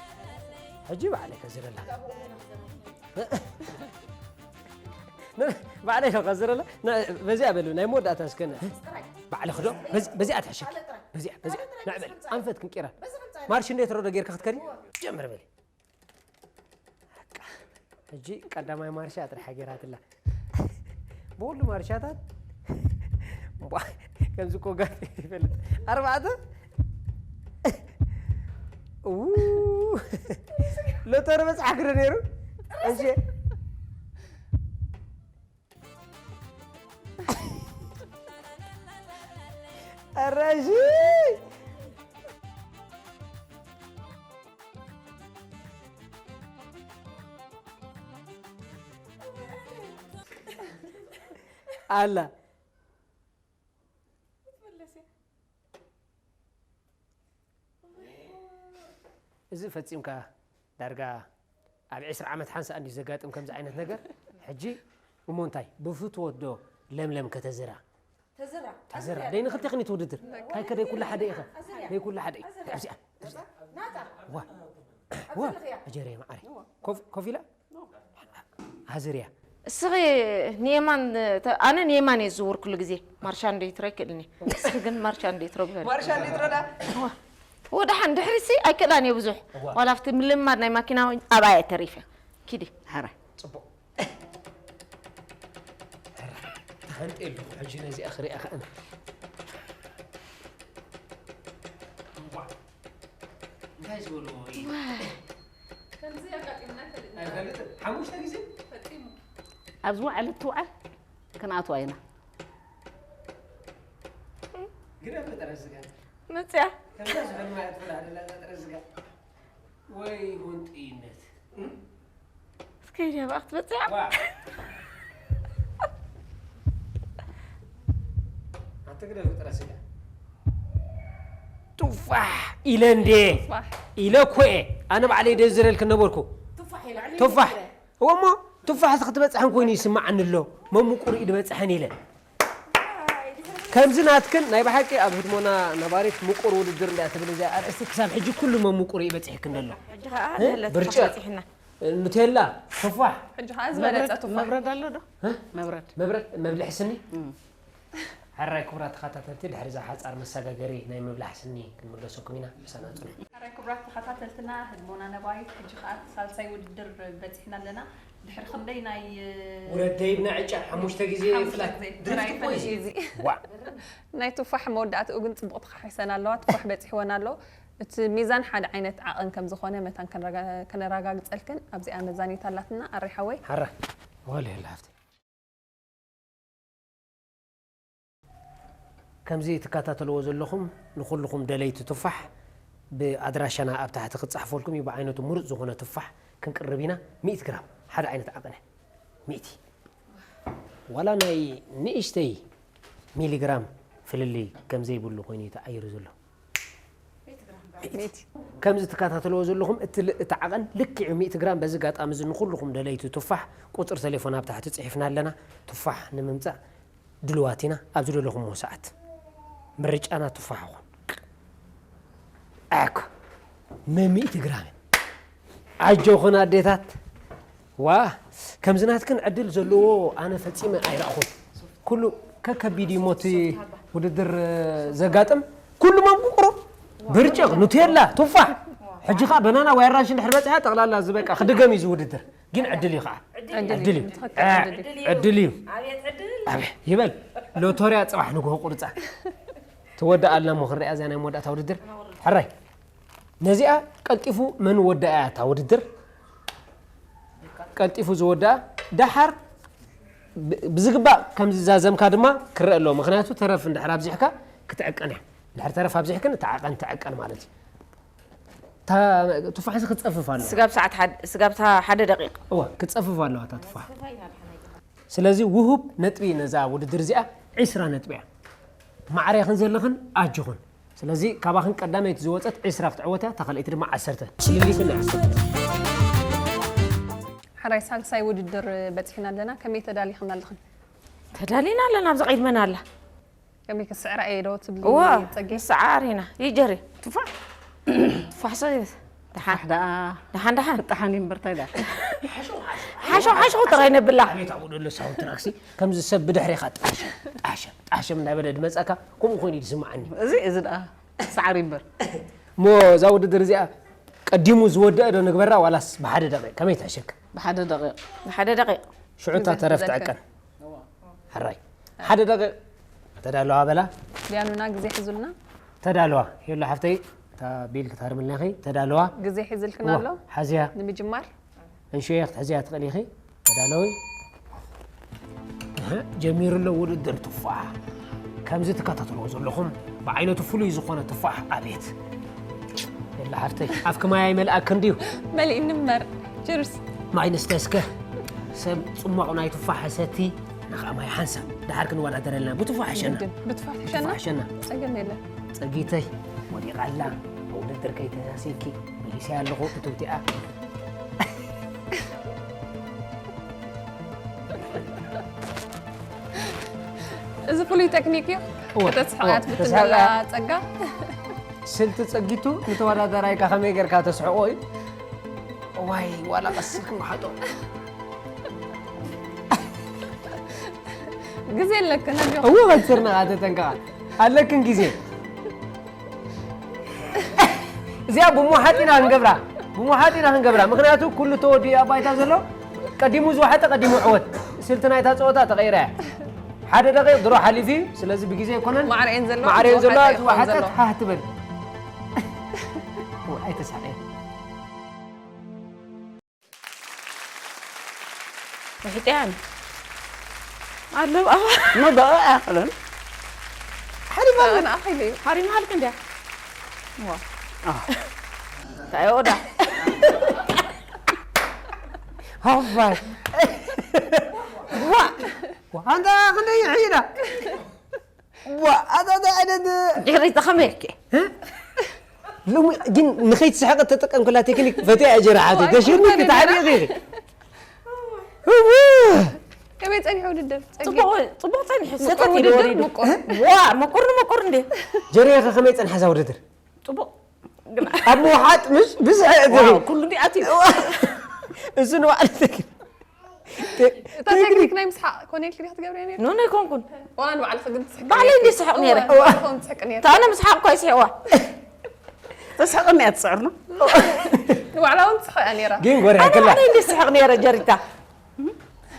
ሕጂ ባዕለይ ከዝረላ። ባዕለይ ነው ከዝረላ። ና፣ በዚኣ በሉ፣ ናይ መወዳእታ እስከ ና። ባዕለይ ክዶ? በዚ-፣ በዚኣ ትሕሸኪ። በዚኣ፣ በዚኣ። ና በል፣ ኣንፈት ክንቂራ። ማርሽ እንዴት ሮዶ ጌርካ ክትከዲ? ጀምር በሊ። በቃ፣ ሕጂ ቀዳማይ ማርሻ ጥራሕ ገይራትላ። ብኹሉ ማርሻታት እምቧ፣ ከምዚ እኮ ጋር ይፈልጥ። ኣርባዕተ? ኡ፣ ሎተሪ በጽሓ ክረ ነይሩ። እሺ። ኧረ እሺ። ኣላ። እዚ ፈጺምካ ዳርጋ ኣብ ዕስራ ዓመት ሓንሳእ እንድዩ ዘጋጥም ከምዚ ዓይነት ነገር። ሕጂ እሞ እንታይ ብፍትወት ዶ ለምለም ከተዝራ? ተዝራ። ተዝራ። ኣዝርያ። ደይ ንኽልቴኽን እዩ ትውድድር። እንታይ ከደይ ኩሉ ሓደ ኢኻ። ኣዝርያ። ደይ ኩሉ ሓደ እዩ። ኣዝርያ። ኣብዚኣ። ናጻ። ዋ። ኣብ ዋ። ዘለኽያ። ኣጀርየ መዓረይ። እዋ። ኮፍ-፣ ኮፍ ኢላ? ኣዝርያ። እስኺ ንየማን ተ-፣ ኣነ ንየማን እየ ዝዝውር ኩሉ ግዜ። ማርሻ እንደ ይትሮ ኣይክእልን እየ። እስኺ ግን ማርሻ እንደ ይትሮ ግበሪ። ማርሻ እንደ ይትሮ ዳ? እዋ። ወደ ሓን ድሕሪሲ ኣይክእላን እየ ብዙሕ። እዋ። ዋላ ኣብቲ ምልማድ ናይ ማኪና ኣብኣ እየ ተሪፈ። ኪዲ። ሓራይ። ጽቡቕ። ተሃንጤ ኣለኹ ሕጂ ነዚኣ ክሪኣ ከኣ። እምቧ። እንታይ ዝበልዎ እዩ? ከምዚ ኣጋጢሙና ኣይፈልጥን። ኣይፈልጥን። ሓሙሽተ ግዜ? ፈጺሙ። ኣብዚ ውዓል እትውዓል ክንኣትዋ ኢና። ግደፍ ጥረ ስጋ። መጽያ። ከምዛ ዝበልማ እያ ትበልዕ ደላ እዛ ጥረ ስጋ። ወይ ጎንጥይነት። እስከ ሂድያ ብኣኽ ትበጽያ። ዋ። ኣንተ ግደፍ ጥረ ስጋ። ቱፋሕ ኢለ እንዴ? ቱፋሕ። ኢለ እኮ እየ። ኣነ ባዕለይ ደዝረልክ ነበርኩ። ቱፋሕ ኢለ። ቱፋሕ። እወ እሞ፣ ቱፋሕ እዚ ክትበጽሐን ኮይኑ ይስምዓኒ ኣሎ። መምቁር እዩ ዝበጽሐን ኢለ። ከምዚ ናትክን ናይ ብሓቂ ኣብ ህድሞና ነባሪት ምቁር ውድድር እንድያ ትብል እዚኣ ኣርእስቲ፣ ክሳብ ሕጂ ኩሉ መምቁር እዩ በጺሕክን ዘሎ። ሕጂ ኸኣ እ? ንህለት ብርጭቕ፣ ቱፋሕ በጺሕና። ኑቴላ፣ ቱፋሕ። ሕጂ ኸኣ ዝበለጸ መብረድ፣ ቱፋሕ። መብረድ ኣሎ ዶ? እ? መብረድ። መብረድ፣ መብልሒ ስኒ? እም። ሕራይ ክቡራት ተኸታተልቲ፣ ድሕሪ እዛ ሓጻር መሰጋገሪ ናይ ምብላሕ ስኒ ክንምለሰኩም ኢና። ምሳና ጽንሑ። ሕራይ ክቡራት ተኸታተልትና፣ ህድሞና ነባሪት፣ ሕጂ ኸኣ ሳልሳይ ውድድር በጺሕና ኣለና። ድሕሪ ክንደይ ናይ፣ ውረድ ደይብና ዕጫ፣ ሓሙሽተ ግዜ ሓሙሽተ ፍላት። ግዜ ድሪፍት ፍላይ እኮ እዩ። እዚ። ዋ። ናይ ቱፋሕ መወዳእትኡ ግን ጽቡቕ ተኻሒሰን ኣለዋ። ቱፋሕ በጺሕወን ኣሎ። እቲ ሚዛን ሓደ ዓይነት ዓቐን ከም ዝኾነ መታን ከነረጋ-፣ ከነረጋግጸልክን ኣብዚኣ መዛኒት ኣላትና። ኣሬ ሓወይ። ሓራ። ወለ የለ ሃፍቲ። ከምዚ ትከታተልዎ ዘለኹም ንኹልኹም ደለይቲ ቱፋሕ ብኣድራሻና ኣብ ታሕቲ ክጻሕፈልኩም እዩ። ብዓይነቱ ምሩጽ ዝኾነ ቱፋሕ ክንቅርብ ኢና። ሚእቲ ግራም ሓደ ዓይነት ዓቐነ። ሚእቲ። ዋላ ናይ ንእሽተይ ሚሊግራም ፍልልይ ከም ዘይብሉ ኮይኑ እዩ ተዓይሩ ዘሎ። ሚእቲ። ከምዚ ትከታተልዎ ዘለኹም እቲ ል-፣ እቲ ዓቐን ልክዕ ሚእቲ ግራም። በዚ ኣጋጣሚ እዚ ንኹልኹም ደለይቲ ቱፋሕ ቁጽሪ ቴሌፎን ኣብ ታሕቲ ጽሒፍና ኣለና። ቱፋሕ ንምምጻእ ድልዋት ኢና ኣብ ዝደለኹምዎ ሰዓት። ምርጫና ቱፋሕ ይኹን። ኣኮ መሚእቲ ግራም። ኣጆኹን ኣዴታት። ዋ፣ ከምዚ ናትክን ዕድል ዘለዎ ኣነ ፈጺመ ኣይረኣኹን። ኩሉ ከከቢድ እዩ ሞቲ ውድድር ዘጋጥም። ኩሉ መምቁሮ፣ ብርጭቕ፣ ኑቴላ፣ ቱፋሕ። ሕጂ ኸኣ በናና ወይ ኣራንሺ እንድሕር በጺሓ ጠቕላላ እዚ በቃ ክድገም እዩ እዚ ውድድር። ግን ዕድል እዩ ኸዓ። ዕድል እዩ። ዕድል እዩ። ትኽክል፣ እ፣ ዕድል እዩ። ዕድል እዩ። ኣቤት ዕድል። ኣቤት ይበል። ሎቶርያ ጽባሕ ንግሆ ቁርጻ። ትወዳእ ኣላ እሞ ክንሪኣ እዛ ናይ መወዳእታ ውድድር። ሕራይ። ነዚኣ ቀልጢፉ መን ወዳኣ እያ እታ ውድድር? ቀልጢፉ ዝወዳኣ። ደሓር ብ-፣ ብዝግባእ ከም ዝዛዘምካ ድማ ክረአ ኣለዎ። ምኽንያቱ ተረፍ እንድሕር ኣብዚሕካ ክትዕቀን እያ። እንድሕር ተረፍ ኣብዚሕክን እታ ዓቐን ትዕቀን ማለት እዩ። እታ ቱፋሕ እዚ ክትጸፍፍ ኣለዋ። ስጋብ ሰዓት ሓደ፣ ስጋብ እታ ሓደ ደቂቕ። እወ፣ ክትጸፍፍ ኣለዋ እታ ቱፋሕ። ስለዚ ውሁብ ነጥቢ ነዛ ውድድር እዚኣ ዒስራ ነጥቢ እያ። ማዕረ ኢኽን ዘለኽን ኣጆኽን። ስለዚ ካባኽን ቀዳመይቲ ዝወጸት ዒስራ ክትዕወት እያ፣ እታ ካልኣይቲ ድማ ዓሰርተ። ፍልልይክን ናይ ዓሰርተ። ሕራይ ሳልሳይ ውድድር በጺሕና ኣለና። ከመይ ተዳሊኽና ኣለኽን? ተዳሊና ኣለና፣ ኣብዚ ቀድመና ኣላ። ከመይ ክስዕራ እየ ዶ ትብሊ እዋ ጸጌ? ንስዓር ኢና ይጀሪ ትፋሕ ፋሕሶ ይበስ ደሓን ደኣ ደሓን ደሓን ጥሓን እምበር እንታይ ደኣ ሓሾ ሓሾ ጥራይ ነብላ ኣቤት ኣብኡ ደሎ ሳውንድ ትራክሲ ከምዚ ሰብ ብድሕሬኻ ጣሸ ጣሸ ጣሸም እንዳበለ ድመፀካ ከምኡ ኮይኑ እዩ ዝስምዓኒ እዚ እዚ ደኣ ሳዕሪ እምበር እሞ እዛ ውድድር እዚኣ ቀዲሙ ዝወደአ ዶ ንግበራ ዋላስ ብሓደ ደቂቕ ከመይ ትሕሸካ ብሓደ ደቂቕ ሓደ ደቂቕ ሽዑታ ግዜ ተረፍ ትዘክር። ትዕቀን ሕራይ ሓደ ደቂቕ ተዳለዋ በላ ዲያኑና ግዜ ሕዙልና። ተዳለዋ ሄሎ ሓፍተይ እታ ቢል ክትሃርምልና ኢኺ ተዳለዋ ግዜ ሒዝልክና እዋ፣ ኣሎ ሓዝያ ንምጅማር። እንሽዮ ክትሕዝያ ትኽእሊ ኢኺ ተዳለዊ እህ፣ ጀሚሩ ኣሎ ውድድር ቱፋሕ ከምዚ ትከታተልዎ ዘለኹም ብዓይነቱ ፍሉይ ዝኾነ ቱፋሕ ኣቤት የላ ሓፍተይ ኣፍኪ ማይ ኣይመልኣክን ድዩ መሊእኒ እምበር ችርስ። ማይ ንስተስከ ሰብ ጽሟቕ ናይ ቱፋሕ ሰቲ ንኸዓ ማይ ሓንሳብ ድሓር ክንወዳደረልና ብቱፋሕ ሸና ግድን ብትፋሕ ሕሸና ቱፋሕ ሸና ጸገም የለን። ጸጊተይ ወዲቓ ኣላ ውድድር ከይተሳሲኪ መሊሰያ ኣለኹ እትብቲኣ እዚ ፍሉይ ተክኒክ እዩ። እወ፣ ከተስሕቓ እወ፣ ትፍትን ተስሕቓ። ዘላ ጸጋ ስልቲ ጸጊቱ ንተወዳዳራይካ ከመይ ጌርካ ተስሕቆ እዩ ዋይ ዋላ ቀሲልኩም ሓጦ ግዜ ኣለክን ኣጆ እወ ቀጽርና ኣተተንካ ኣለክን ግዜ እዚኣ ብሙሓጥ ኢና ክንገብራ ብሙሓጥ ኢና ክንገብራ ምክንያቱ ኩሉ ተወዲኡ ኣብ ባይታ ዘሎ ቀዲሙ ዝወሓጠ ቀዲሙ ዕወት ስልቲ ናይታ ፀወታ ተቐይራ እያ ሓደ ደቂቕ ድሮ ሓሊፉ እዩ ስለዚ ብግዜ ኣይኮነን ማዕረኤን ዘሎ ማዕረኤን ዘሎ ዝወሓጠ ይኾን ዝወሓጠት ዘሎ። ሃህ ትበል ኣይተሳቀ ውሕጥያን ኣለዉ ኣዋ መባእ ኣኽለን ሓሪማልና ኣኺሉ እዩ። ሓሪምሃልክ እንድያ ዋ እንታይ ኦዳ ሃባይ ዋ ኣንታ ክንደይ ይሕይዳ ዋ ኣታ እንታይ ዓይነት ድሕሪት ከመይ ኢልኪ ሎሚ ግን ንኸይትስሕቂ ተጠቀምክላ ቴክኒክ ፈትያ እያ ጀራ ሓተይ ተሽርኒ ክተሓሪቂ ኢኺ እው ከመይ ጸኒሑ ውድድር ጸጊ ጽቡቕ ጽቡቕ ጸኒሑ ሰተት ምቁር ኢሉ ውድድር ወሪዱ ምቁር ዋ ምቁር ንምቁር እንዴ ጀሪኻ ከመይ ጸንሓዛ ውድድር ጽቡቕ ግን ኣብ ምውሓጥ ምስ ብዝሒ እግሪ ዋው ኩሉ እንዲ ኣትዩ እሱ ንባዕሉ ቴክኒክ እታ ቴክኒክ ናይ ምስሓቕ ኮነ ኢልኪ ዲኻ ትገብርያ ነይርኪ? ኖ ኣይኮንኩን ዋላ ንባዕልኺ ግን ትስሕቂ ባዕለይ ነይርኪ። እንዲ ስሕቕ ነይረ። እወ፣ ባዕልኺ እውን ትስሕቂ ነይርኪ። ታነ ምስሓቕ እኳ ይስሕዋ ተስሕቕኒ እያ ትፅዕርና ንባዕላ እውን ትስሕቕ እያ ነይራ። ግን ጎሪሓ ከላ ኣነ እንዲ ስሕቕ ነይረ ጀሪታ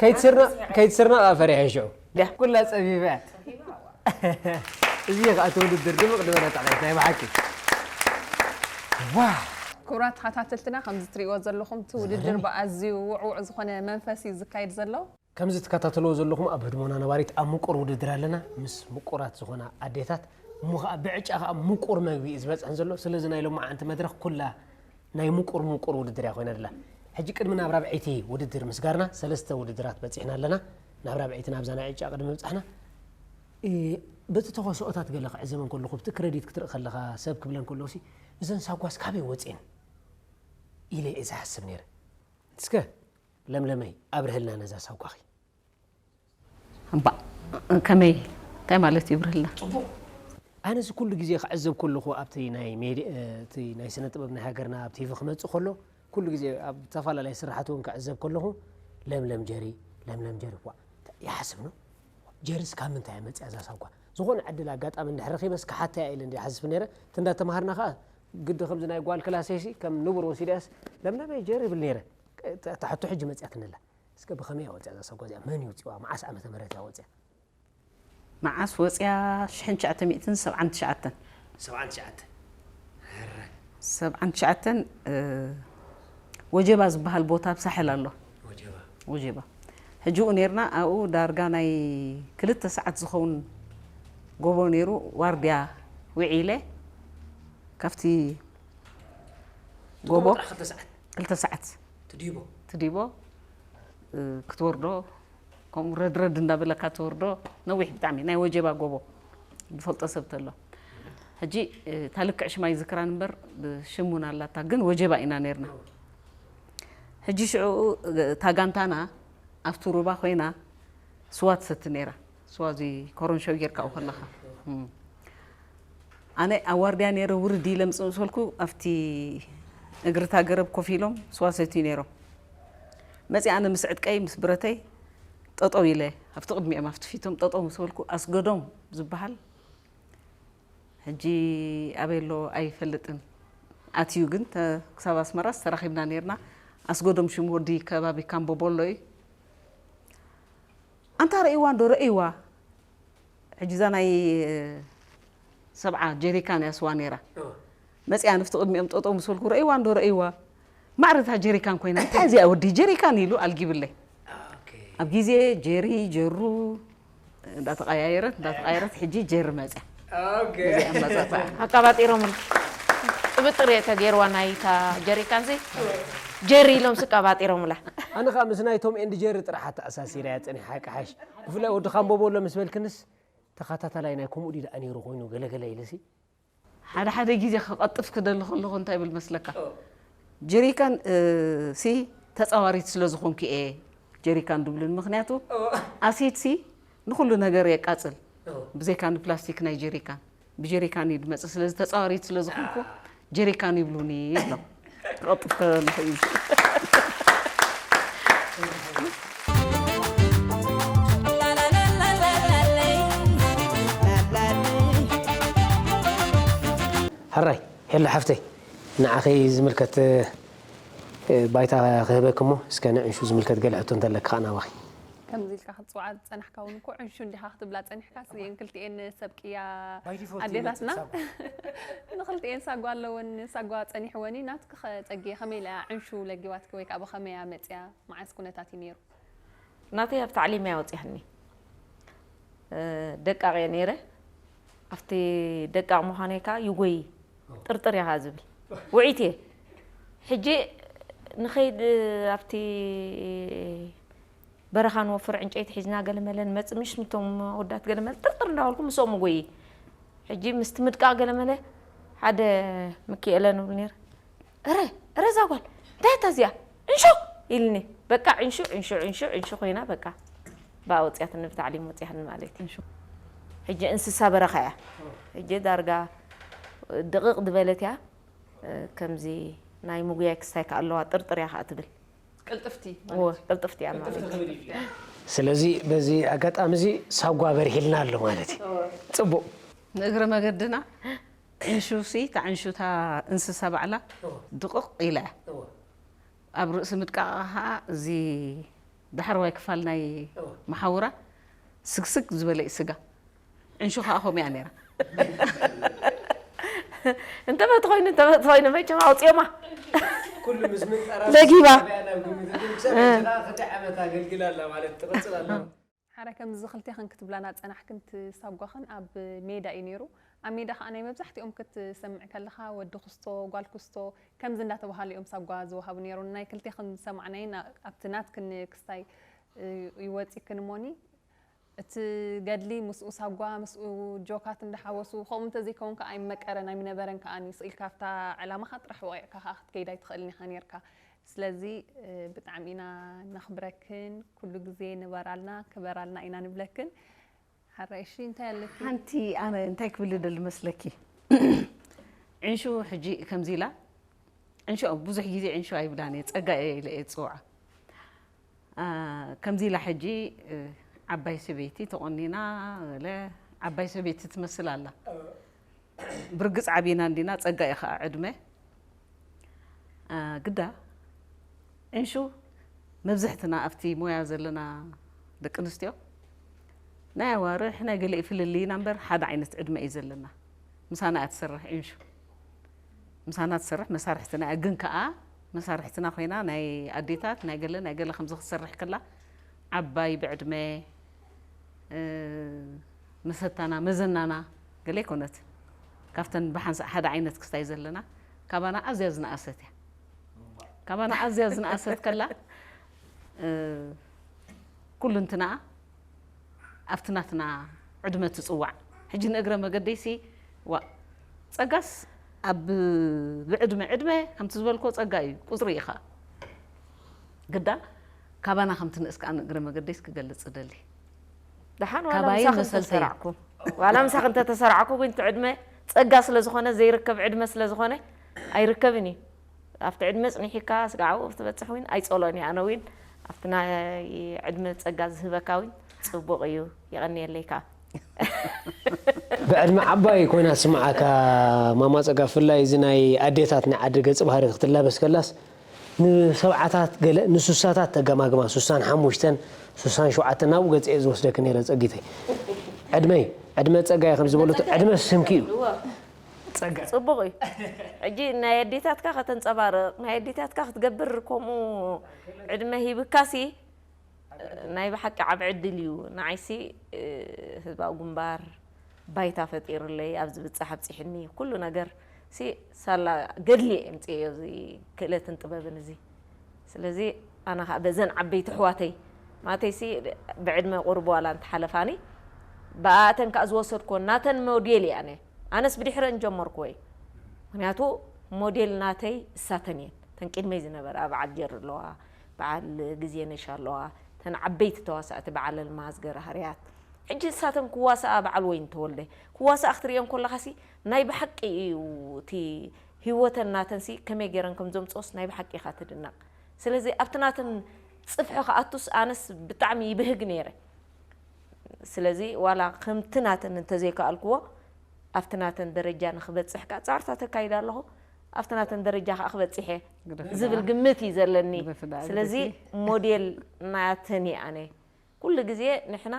ከይትስርና ከይትስርና ከዓ ፈሪሐ ሽዑ ድያ? ኩላ ፀቢባ እያ እዚ ከዓ እቲ ውድድር ድምቕ ዝበለ ጣዕለት ናይ ብሓቂ ዋ ክቡራት ተኸታተልትና ከምዚ ትሪእዎ ዘለኹም እቲ ውድድር ብኣዝዩ ውዕውዕ ዝኾነ መንፈስ እዩ ዝካየድ ዘሎ። ከምዚ ትከታተልዎ ዘለኹም ኣብ ህድሞና ነባሪት ኣብ ምቁር ውድድር ኣለና ምስ ምቁራት ዝኾና ኣዴታት እሞ ከዓ ብዕጫ ከዓ ምቁር መግቢ እዩ ዝበፅሐን ዘሎ ስለዚ ናይ ሎማዓንቲ መድረኽ ኩላ ናይ ምቁር ምቁር ውድድር እያ ኮይና ደላ ሕጂ ቅድሚ ናብ ራብዐይቲ ውድድር ምስጋርና ሰለስተ ውድድራት በፂሕና ኣለና ናብ ራብዐይቲ ናብዛ ናይ ዕጫ ቅድሚ ምብፃሕና እ፣ በቲ ተዋስኦታት ገለ ክዕዘበን ከለኹ ብቲ ክረዲት ክትርኢ ከለኻ ሰብ ክብለን ከለኹ ሲ እዘን ሳጓስ ካበይ ወፅኤን ኢለ እየ ዝሓስብ ነይረ እስከ ለምለመይ ኣብርህልና ነዛ ሳጓኺ እምባእ ከመይ እንታይ ማለት ይብርህልና ኣነስ ኩሉ ግዜ ክዕዘብ ከለኹ ኣብቲ ናይ ሜዲ እቲ ናይ ስነ ጥበብ ናይ ሃገርና ኣብ ቲቪ ክመፅእ ከሎ ኩሉ ግዜ ኣብ ዝተፈላለዩ ስራሓት እውን ክዕዘብ ከለኹ ለምለም ጀሪ ለምለም ጀሪ ዋ ይሓስብ ነው ጀርስ ካብ ምንታይ መፅያ እዛ ሳጓ ዝኾነ ዕድል ኣጋጣሚ እንድሕር ረኺበስ ክሓተያ ኢለ እንዲ ሓስብ ነይረ እቲ እንዳተምሃርና ከዓ ግዲ ከምዚ ናይ ጓል ክላሰይሲ ከም ንቡር ወሲደያስ ለምለመይ ጀሪ ይብል ነይረ እታ ሕቶ ሕጂ መፅያትንላ እስከ ብኸመይ እያ ወፅያ እዛ ሳጓ እዚኣ መን ይውፅዋ መዓስ ዓመተ ምህረት እያ ወፅያ መዓስ ወፅያ ሽሕን ትሽዓተ ሚእትን ሰብዓን ትሽዓተን ሰብዓን ትሽዓተ ሰብዓን ትሽዓተን ወጀባ ዝበሃል ቦታ ኣብ ሳሕል ኣሎ ወጀባ ወጀባ ሕጂኡ ነርና ኣብኡ ዳርጋ ናይ ክልተ ሰዓት ዝኸውን ጎቦ ነይሩ ዋርድያ ውዒለ ካብቲ ጎቦ ክልተ ሰዓት ክልተ ሰዓት ትዲቦ ትዲቦ ክትወርዶ ከምኡ ረድረድ እንዳበለካ ትወርዶ ነዊሕ ብጣዕሚ ናይ ወጀባ ጎቦ ዝፈልጦ ሰብ ተሎ ሕጂ እታ ልክዕ ሽማ ይዝክራን እምበር ብሽም እውን ኣላታ ግን ወጀባ ኢና ነርና ሕጂ ሽዑ እታ ጋንታና ኣብቲ ሩባ ኮይና ስዋ ትሰቲ ነይራ። ስዋ እዚ ኮረንሾ ጌርካ ከለኻ። እም። ኣነ ኣብ ዋርድያ ነይረ፣ ውርድ ኢለ ምጽእ ምስ በልኩ ኣብቲ እግሪ እታ ገረብ ኮፍ ኢሎም ስዋ ሰትዩ ነይሮም። መጺኣ ኣነ ምስ ዕጥቀይ ምስ ብረተይ ጠጠው ኢለ ኣብቲ ቅድሚኦም ኣብቲ ፊቶም ጠጠው ምስ በልኩ ኣስገዶም ዝበሃል ሕጂ ኣበይ ኣሎ ኣይፈልጥን። ኣትዩ ግን ተ-፣ ክሳብ ኣስመራስ ተራኺብና ነይርና። ኣስገዶም ሽሙ ወዲ ከባቢ ካምቦቦሎ እዩ። ኣንታ ረእይዋ እንዶ ረእይዋ። ሕጂ እዛ ናይ ሰብዓ ጀሪካን እያ ስዋ ነይራ። መፅያ ንፍቲ ቅድሚኦም ጠጠው ምስ በልኩ ረእይዋ እንዶ ረእይዋ። ማዕረ እታ ጀሪካን ኮይና፣ "እንታይ እዚኣ ወዲ ጀሪካን?" ኢሉ ኣልጊብለይ። ኣብ ግዜ ጀሪ፣ ጀሩ እንዳተቐያየረት፣ እንዳተቐያየረት ሕጂ ጀሪ መፅያ። እዚኣ መፃታ። ኣቃባጢሮምልኪ። ጥብጥር እየ ተገይርዋ ናይታ ጀሪካን ዚ። ጀሪ ኢሎም ስ ቀባጢሮምላ። ኣነ ኸኣ ምስ ናይ ቶም ኤንድ ጀሪ ጥራሕ ኣተኣሳሲረ እያ ጸኒሓ ክሓሽ። ብፍላይ ወዲ ካምቦቦሎ ምስ በልክንስ ተኸታታላይ ናይ ከምኡ ድዩ ደኣ ነይሩ ኮይኑ ገለገለ ኢለሲ። ሓደ ሓደ ግዜ ክቐጥፍ ክደሊ ከለኹ እንታይ ይብል መስለካ? ጀሪካን፣ እ፣ ሲ ተጻዋሪት ስለ ዝኾንኩ እየ ጀሪካን ድብሉን። ምኽንያቱ ኣሲድ ሲ ንኹሉ ነገር የቃጽል። ብዘይካ ንፕላስቲክ ናይ ጀሪካን። ብጀሪካን እዩ ድመጽእ። ስለዚ ተጻዋሪት ስለ ዝኾንኩ ጀሪካን ይብሉኒ ይብሎም። ክቐጥፍ ከለኹ እዩ። ሕራይ፣ ሄሎ ሓፍተይ፣ ንዓኺ ዝምልከት፣ እ፣ ባይታ ክህበኪ እሞ፣ እስከ ንዕንሹ ዝምልከት ገለ ሕቶ እንተለኪ ከኣ ናባኺ። ከምዚ ኢልካ ክትጽውዓ ዝጸናሕካ እውን እኮ ዕንሹ እንዲኻ ክትብላ ጸኒሕካስ፣ እየን ክልቲኤን ሰብ ቅያ ባይ ዲፎልት ኣዴታትና። ይመጽእ ሳጓ። ንኽልቲኤን ሳጓ ኣለወን፣ ሳጓ ጸኒሕወን እዩ። ናትኪ ኸ ጸግየ፣ ከመይ ኢላ እያ ዕንሹ ለጊባትኪ ወይ ከኣ ብኸመይ እያ መጽያ? መዓስ ኩነታት እዩ ነይሩ? ናተይ ኣብ ታዕሊም እያ ወጺኣኒ። እ፣ ደቃቕ እየ ነይረ። ኣብቲ ደቃቕ ምዃነይ ከኣ ይጎይ ጥርጥር እያ ከኣ ዝብል። ውዒት እየ። ሕጂ ንኸይድ ኣብቲ በረኻ ንወፍር ዕንጨይቲ ሒዝና ገለ መለ ንመጽእ ምሽ፣ ንቶም ኣወዳት ገለ መለ ጥርጥር እንዳበልኩ ምስኦም እጎይ። ሕጂ ምስቲ ምድቃቕ ገለ መለ ሓደ ምክኤለ ንብል ነይረ። "እረ፣ እረ እዛ ጓል፣ እንታይ እታ እዚኣ? ዕንሹ!" ኢልኒ። በቃ ዕንሹ፣ ዕንሹ፣ ዕንሹ፣ ዕንሹ ኮይና በቃ ብኣ ወጽያትኒ፣ ብታዕሊም ወጽያትኒ ማለት እዩ። ሕጂ እንስሳ በረኻ እያ። ሕጂ ዳርጋ ድቕቕ ዝበለት እያ። ከምዚ ናይ ምጉያይ ክስታይ ከኣ ኣለዋ፣ ጥርጥር እያ ከኣ ትብል። ቅልጥፍቲ እወ፣ ማለት እዩ። ቅልጥፍቲ እያ ማለት እዩ። ስለዚ በዚ ኣጋጣሚ እዚ ሳጓ በርሂልና ኣሎ ማለት እዩ። እወ። ጽቡቕ። ንእግረ መገድና ዕንሹ ሲ፣ እታ ዕንሹ እታ እንስሳ ባዕላ እወ። ድቕቕ ኢላ እያ። እወ። ኣብ ርእሲ ምድቃቓ ኸኣ እዚ ዳሕረዋይ ክፋል ናይ እወ። መሓውራ ስግስግ ዝበለ እዩ ስጋ። ዕንሹ ኸኣ ከምኡ እያ ነይራ። እንተመት ኾይኑ፣ እንተመት ኾይኑ መቸም ኣውፅኦማ። ኩሉ ምስ ምንጠራ ለጊባ። ገበያ ናብ ግምት ግን ክሳብ እ። ሕጂ ኸዓ ክንደይ ዓመት ኣገልግላ ኣላ ማለት ትቕጽል ኣላ። ሓረ ከምዚ ክልቴኽን ክትብላና ጸናሕክን እቲ ሳጓኽን ኣብ ሜዳ እዩ ነይሩ። ኣብ ሜዳ ኸዓ ናይ መብዛሕትኦም ክትሰምዕ ከለኻ ወዲ ክስቶ፣ ጓል ክስቶ ከምዚ እንዳተባሃሉ እዮም ሳጓ ዝወሃቡ ነይሩ። ናይ ክልቴኽን ዝሰማዕናይን ኣ-፣ ኣብቲ ናትክን ክስታይ፣ እ፣ ይወጺክን እሞኒ። እቲ ገድሊ ምስኡ ሳጓ፣ ምስኡ ጆካት እንዳሓወሱ፣ ከምኡ እንተዘይከውን ከኣ ኣይመቀረን፣ ኣይምነበረን ከኣ እዩ። ስኢልካ ኣብታ ዕላማኻ ጥራሕ ወቒዕካ ከኣ ክትከይድ ኣይትኽእልን ኢኻ ነይርካ። ስለዚ፣ እ፣ ብጣዕሚ ኢና ነኽብረክን፣ ኩሉ ግዜ ንበራልና፣ ክበራልና ኢና ንብለክን። ሓራይ፣ እሺ፣ እንታይ ኣለኪ? ሓንቲ ኣነ እንታይ ክብል ደሊ መስለኪ? ዕንሹ ሕጂ ከምዚ ኢላ፣ ዕንሹ ብዙሕ ግዜ ዕንሹ ኣይብላን እየ፣ ጸጋ እየ ኢለ እየ ዝጽውዓ። ኣ፣ ከምዚ ኢላ ሕጂ፣ እ፣ ዓባይ ሰበይቲ ተቖኒና፣ ገለ ዓባይ ሰበይቲ ትመስል ኣላ። ብርግጽ ዓቢና እንዲና፣ ጸጋ እዩ ኸኣ ዕድመ። ኣ፣ ግዳ፣ ዕንሹ መብዝሕትና ኣብቲ ሞያ ዘለና ደቂ ኣንስትዮ፣ ናይ ኣዋርሕ፣ ናይ ገለ ፍልልይ ኢና እምበር፣ ሓደ ዓይነት ዕድመ እዩ ዘለና። ምሳና እያ ትሰርሕ ዕንሹ። ምሳና ትሰርሕ መሳርሕትና እያ። ግን ከኣ መሳርሕትና ኮይና ናይ ኣዴታት፣ ናይ ገለ፣ ናይ ገለ ከምዚ ክትሰርሕ ከላ፣ ዓባይ ብዕድመ፣ እ፣ መሰታና፣ መዘናና ገለ ኣይኮነትን። ካብተን ብሓንሳእ ሓደ ዓይነት ክስታይ ዘለና፣ ካባና ኣዝያ ዝነኣሰት እያ። ካባና ኣዝያ ዝነኣሰት ከላ፣ እ፣ ኩሉ እንትናኣ ኣብቲ ናትና ዕድመ ትጽዋዕ። ሕጂ ንእግረ መገደይሲ፣ ዋ፣ ጸጋስ ኣብ ብዕድመ፣ ዕድመ ከምቲ ዝበልኮ ጸጋ እዩ፣ ቁጽሪ እዩ ኸኣ። ግዳ ካባና ከም ትንእስ ከኣ ንእግረ መገደይስ ክገልጽ እደሊ። ደሓን ዋላ ካባይን ምሳኽ መሰልተይን። እንተተሰራዕኩ ዋላ ምሳኽ እንተተሰራዕኩ ግን እቲ ዕድመ ጸጋ ስለ ዝኾነ ዘይርከብ ዕድመ ስለ ዝኾነ ኣይርከብን እዩ። ኣብቲ ዕድመ ጽኒሕካ ስጋዕ ኣብኡ ትበጽሕ እውን ኣይጸልኦን እየ ኣነ እውን ኣብቲ ናይ ዕድመ ጸጋ ዝህበካ እውን ጽቡቕ እዩ። የቐንየለይ ከኣ። ብዕድመ ዓባይ ኮይና ትስምዓካ ማማ ጸጋ፣ ብፍላይ እዚ ናይ ኣዴታት ናይ ዓዲ ገጽ ባህሪ ክትላበስ ከላስ ንሰብዓታት ገለ ንሱሳታት ተገማግማ ሱሳን ሓሙሽተን ሱሳን ሸውዓተን ናብኡ ገጽ እየ ዝወስደክ ነይረ ጸጊተይ። ዕድመይ ዕድመ ጸጋይ ከም ዝበሉት ዕድመ ስምኪ እዩ። ጸጋ ጽቡቕ እዩ። ሕጂ ናይ ኣዴታትካ ከተንጸባርቕ ናይ ኣዴታትካ ክትገብር ከምኡ ዕድመ ሂብካሲ ናይ ብሓቂ ዓብ ዕድል እዩ። ንዓይሲ ህዝባዊ ግንባር ባይታ ፈጢርለይ ኣብ ዝብጻሕ ኣብጺሕኒ ኩሉ ነገር ሲ ሳላ ገድሊ የምጽእዮ እዚ ክእለትን ጥበብን እዚ። ስለዚ ኣነ ከዓ በዘን ዓበይቲ ኣሕዋተይ ማለተይሲ ብዕድመ ቁርብ ዋላ እንተሓለፋኒ ብኣተን ከዓ ዝወሰድኮ ናተን ሞዴል እየ ኣነ ኣነስ ብድሕረን ጀመርኩዎ እዩ። ምክንያቱ ሞዴል ናተይ እሳተን እየን ተን ቅድመይ ዝነበራ በዓል ጀር ኣለዋ በዓል ግዜ ነሽ ኣለዋ ተን ዓበይቲ ተዋሳእቲ በዓል ኣልማዝ ገረሃርያት ሕጂ ንሳተን ክዋሳኣ በዓል ወይን ተወልደ ክዋሳኣ ክትርእየን ከለኻሲ ናይ ብሓቂ እዩ እቲ ህይወተን ናተንሲ ከመይ ገይረን ከም ዘምፅኦስ ናይ ብሓቂ ኢኻ ትድነቕ። ስለዚ ኣብቲ ናተን ፅፍሒ ክኣቱስ ኣነስ ብጣዕሚ ይብህግ ነይረ። ስለዚ ዋላ ከምቲ ናተን እንተዘይከኣልክዎ ኣብቲ ናተን ደረጃ ንክበፅሕ ከዓ ፃዕርታት ኣካይድ ኣለኹ ኣብቲ ናተን ደረጃ ከዓ ክበፅሕ እየ ዝብል ግምት እዩ ዘለኒ። ስለዚ ሞዴል ናተን እየ ኣነ። ኩሉ ግዜ ንሕና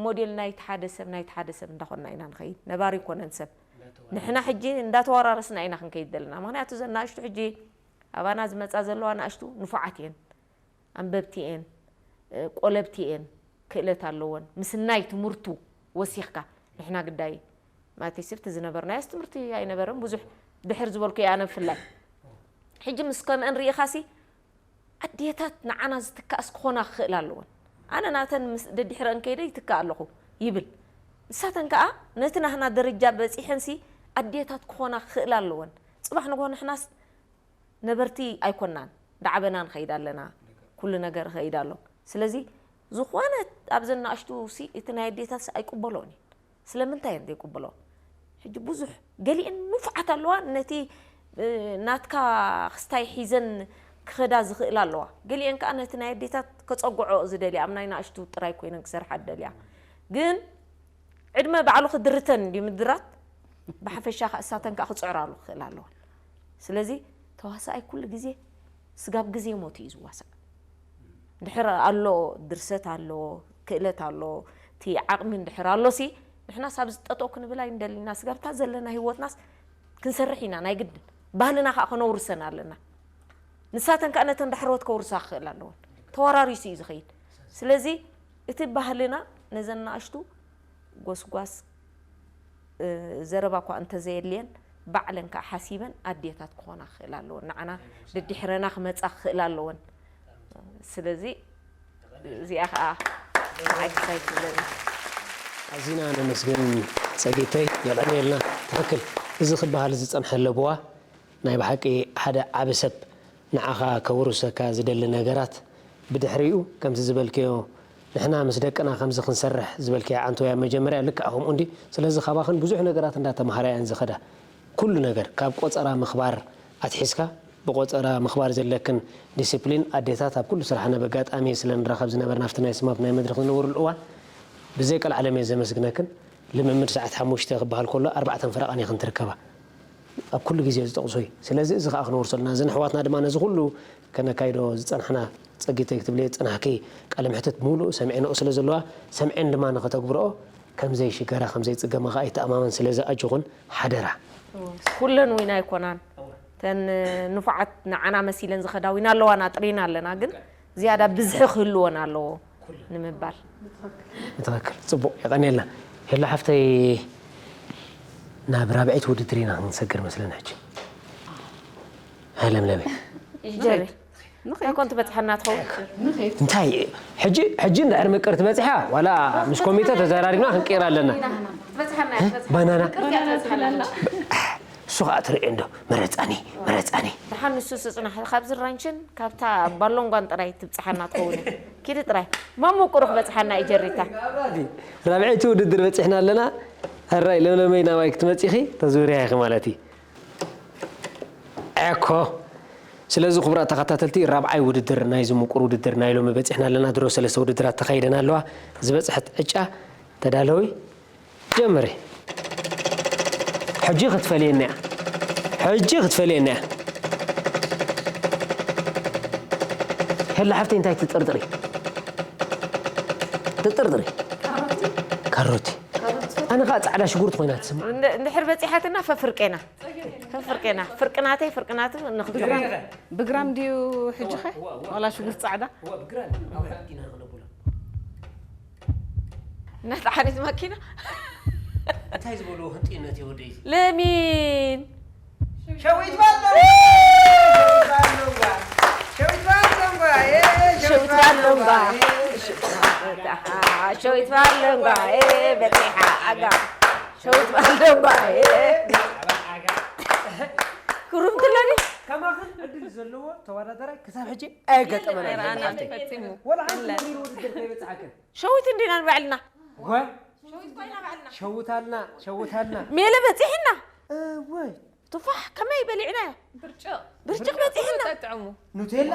ሞዴል ናይቲ ሓደ ሰብ ናይቲ ሓደ ሰብ እንዳኾንና ኢና ንኸይድ ነባሪ ይኮነን ሰብ ንሕና ሕጂ እንዳተወራረስና ኢና ክንከይድ ዘለና ምክንያቱ ዘናእሽቱ ሕጂ ኣባና ዝመፃ ዘለዋ ናእሽቱ ንፉዓት እየን ኣንበብቲ እየን ቆለብቲ እየን ክእለት ኣለወን ምስናይ ትምህርቱ ወሲኽካ ንሕና ግዳይ ማለተይ ስብቲ ዝነበርናዮስ ትምህርቲ ኣይነበረን ብዙሕ ድሕር ዝበልኩ እየ ኣነ ብፍላይ ሕጂ ምስ ከምአን ርኢኻሲ ኣዴታት ንዓና ዝትካእስ ክኾና ክኽእል ኣለወን ኣነ ናተን ምስ ደድሕረን ከይደ ይትካእ ኣለኹ ይብል ንሳተን ከዓ ነቲ ናህና ደረጃ በፂሐንሲ ኣዴታት ክኾና ክኽእል ኣለወን ፅባሕ ንግሆ ንሕናስ ነበርቲ ኣይኮናን ዳዕበና ንኸይድ ኣለና ኩሉ ነገር ይኸይድ ኣሎ ስለዚ ዝኾነ ኣብዘን ናእሽቱ ሲ እቲ ናይ ኣዴታት ኣይቅበሎን እዩ ስለምንታይ እየን ዘይቅበሎ ሕጂ ብዙሕ ገሊአን ንፉዓት ኣለዋ ነቲ ናትካ ክስታይ ሒዘን ክኸዳ ዝኽእል ኣለዋ ገሊአን ከዓ ነቲ ናይ ኣዴታት ከፀግዖ ዝደልያ ኣብ ናይ ናእሽቱ ጥራይ ኮይነን ክሰርሓ ዝደልያ ግን ዕድመ ባዕሉ ክድርተን እንዲ ምድራት ብሓፈሻ ከዓ እሳተን ከዓ ክፅዕራሉ ክኽእል ኣለዋ ስለዚ ተዋሳኣይ ኩሉ ግዜ ስጋብ ግዜ ሞት እዩ ዝዋሳእ ድሕር ኣሎ ድርሰት ኣሎ ክእለት ኣሎ እቲ ዓቕሚ እንድሕር ኣሎሲ ንሕናስ ኣብዚ ጠጠው ክንብል ኣይንደሊ ኢና ስጋብታ ዘለና ህይወትናስ ክንሰርሕ ኢና ናይ ግድን ባህልና ከዓ ከነውርሰን ኣለና ንሳተን ከዓ ነተን ዳሕረወት ከውርሳ ክኽእል ኣለወን ተወራሪሱ እዩ ዝኸይድ ስለዚ እቲ ባህልና ነዘን ናእሽቱ ጎስጓስ ዘረባ እኳ እንተዘየድልየን ባዕለን ከዓ ሓሲበን ኣዴታት ክኾና ክኽእል ኣለወን ንዓና ደድሕረና ክመፃ ክኽእል ኣለወን ስለዚ እዚኣ ከዓ ንዓይ ክሳይ ትብለኒ ኣዚና ነመስግን ፀጊተይ የቐንየልና ትኽክል እዚ ክበሃል ዝፀንሐ ለብዋ ናይ ብሓቂ ሓደ ዓቢ ሰብ ንዓኻ ከውርሰካ ዝደሊ ነገራት ብድሕሪኡ ከምዚ ዝበልክዮ ንሕና ምስ ደቅና ከምዚ ክንሰርሕ ዝበልክያ ኣንቶያ መጀመርያ ልክዕ ከምኡ እንዲ ስለዚ ካባኽን ብዙሕ ነገራት እንዳተምሃራ እየን ዝኸዳ ኩሉ ነገር ካብ ቆፀራ ምኽባር ኣትሒዝካ ብቆፀራ ምኽባር ዘለክን ዲስፕሊን ኣዴታት ኣብ ኩሉ ስራሕና በጋጣሚ ስለ ንራኸብ ዝነበርና ኣብቲ ናይ ስማፕ ናይ መድረኽ ዝነበሩሉ እዋን ብዘይ ቀልዓለም እየ ዘመስግነክን ልምምድ ሰዓት ሓሙሽተ ክበሃል ከሎ ኣርባዕተን ፈረቓን እየ ክንትርከባ ኣብ ኩሉ ግዜ ዝጠቕሶ እዩ። ስለዚ እዚ ከዓ ክንወርሶ ኣለና። እዘን ኣሕዋትና ድማ ነዚ ኩሉ ከነካይዶ ዝጸናሕና፣ ጸጊተይ ክትብሊ ዝጸናሕኪ ቃለ መሕትት ብምሉኡ ሰሚዐንኦ ስለ ዘለዋ፣ ሰምዐን ድማ ንኸተግብርኦ ከም ዘይሽገራ ከም ዘይጽገማ ከዓ ይተኣማመን። ስለዚ ኣጆኹን ሓደራ። ኩለን ዊና ኣይኮናን። እተን ንፉዓት ንዓና መሲለን ዝኸዳ ዊና ኣለዋና ጥሪና ኣለና ግን ዝያዳ ብዝሒ ክህልወን ኣለዎ ንምባል። ትኽክል፣ ጽቡቕ፣ የቐንየልና። ሄሎ ሓፍተይ፣ ናብ ራብዐይቲ ውድድር ኢና ክንሰግር መስለኒ ሕጂ። ሃይ ለምለመይ። ጀሪ እንታይ ኮን ትበጽሓና ትኸውን? እንታይ ሕጂ ሕጂ እንድሕር ምቅርቲ በጺሓ ዋላ ምስ ኮሚተ ተዘራሪብና ክንቀይር ኣለና። ባናና እሱ እሱ ከዓ ትርእዮ እንዶ መረፃኒ መረፃኒ። ደሓን ንሱ ስፅናሕ፣ ካብዚ ራንችን ካብታ ባሎንጓን ጥራይ ትብፅሓና ትኸውን እያ። ኪዲ ጥራይ ማሞ ቁሩብ በፅሓና እዩ ጀሪታ። ራብዐይቲ ውድድር በፂሕና ኣለና። ሕራይ ለምለመይ ናባይ ክትመፂኺ ተዝውርያ ኢኺ ማለት እዩ። እኮ ስለዚ ክቡራት ተኸታተልቲ ራብዓይ ውድድር ናይዚ ምቁር ውድድር ናይ ሎሚ በፂሕና ኣለና። ድሮ ሰለስተ ውድድራት ተኻይደን ኣለዋ። ዝበፅሐት ዕጫ ተዳለዊ ጀምሪ። ሕጂ ክትፈልየና እያ። ሕጂ ክትፈልየና እያ። ሄላ ሓፍተይ እንታይ ትጥርጥሪ? ትጥርጥሪ? ካሮቲ። ኣነ ከዓ ፃዕዳ ሽጉርቲ ኮይና ትስምዕ። እንድሕር በፂሓትና ፈፍርቄና። ፈፍርቄና። ፍርቅናተይ ፍርቅናቱ እንኽትብላ። ብግራም ድዩ ሕጂ ኸ? ዋላ ሽጉርቲ ጻዕዳ? እዋ ብግራም ኣብ ሓቂ ኢና ክነብሎ። እናተሓሪት ማኪና። እንታይ ዝበልዎ ህንጥዩነት እዩ ወደይ? ለሚን። ሸዊት ባሎንጓ! ሸዊት ባሎንጓ! ሸዊት ባሎንጓ! ሸዊት ባሎንጓ! ሸዊት ባሎንጓ! በፂሓ ኣጋ! ሸዊት ባሎንጓ! ክሩም ትለኒ? ከማኽን ዕድል ዘለዎ ተወዳዳራይ ክሳብ ሕጂ ኣይገጠመናን። ኣይረኣናን ፈጺሙ። ወላ ሓንቲ የለን። መሪር ውድድር ከይበጽሓክን። ሸዊት እንዲና ንባዕልና። ወ? ሸዊት ኮይና ባዕልና። ሸውታልና፣ ሸውታልና። ሜለ በጺሕና። እወ። ቱፋሕ ከመይ በሊዕናዮ? ብርጭቕ። ብርጭቕ በጺሕና። ጠጥዕሙ። ኑቴላ።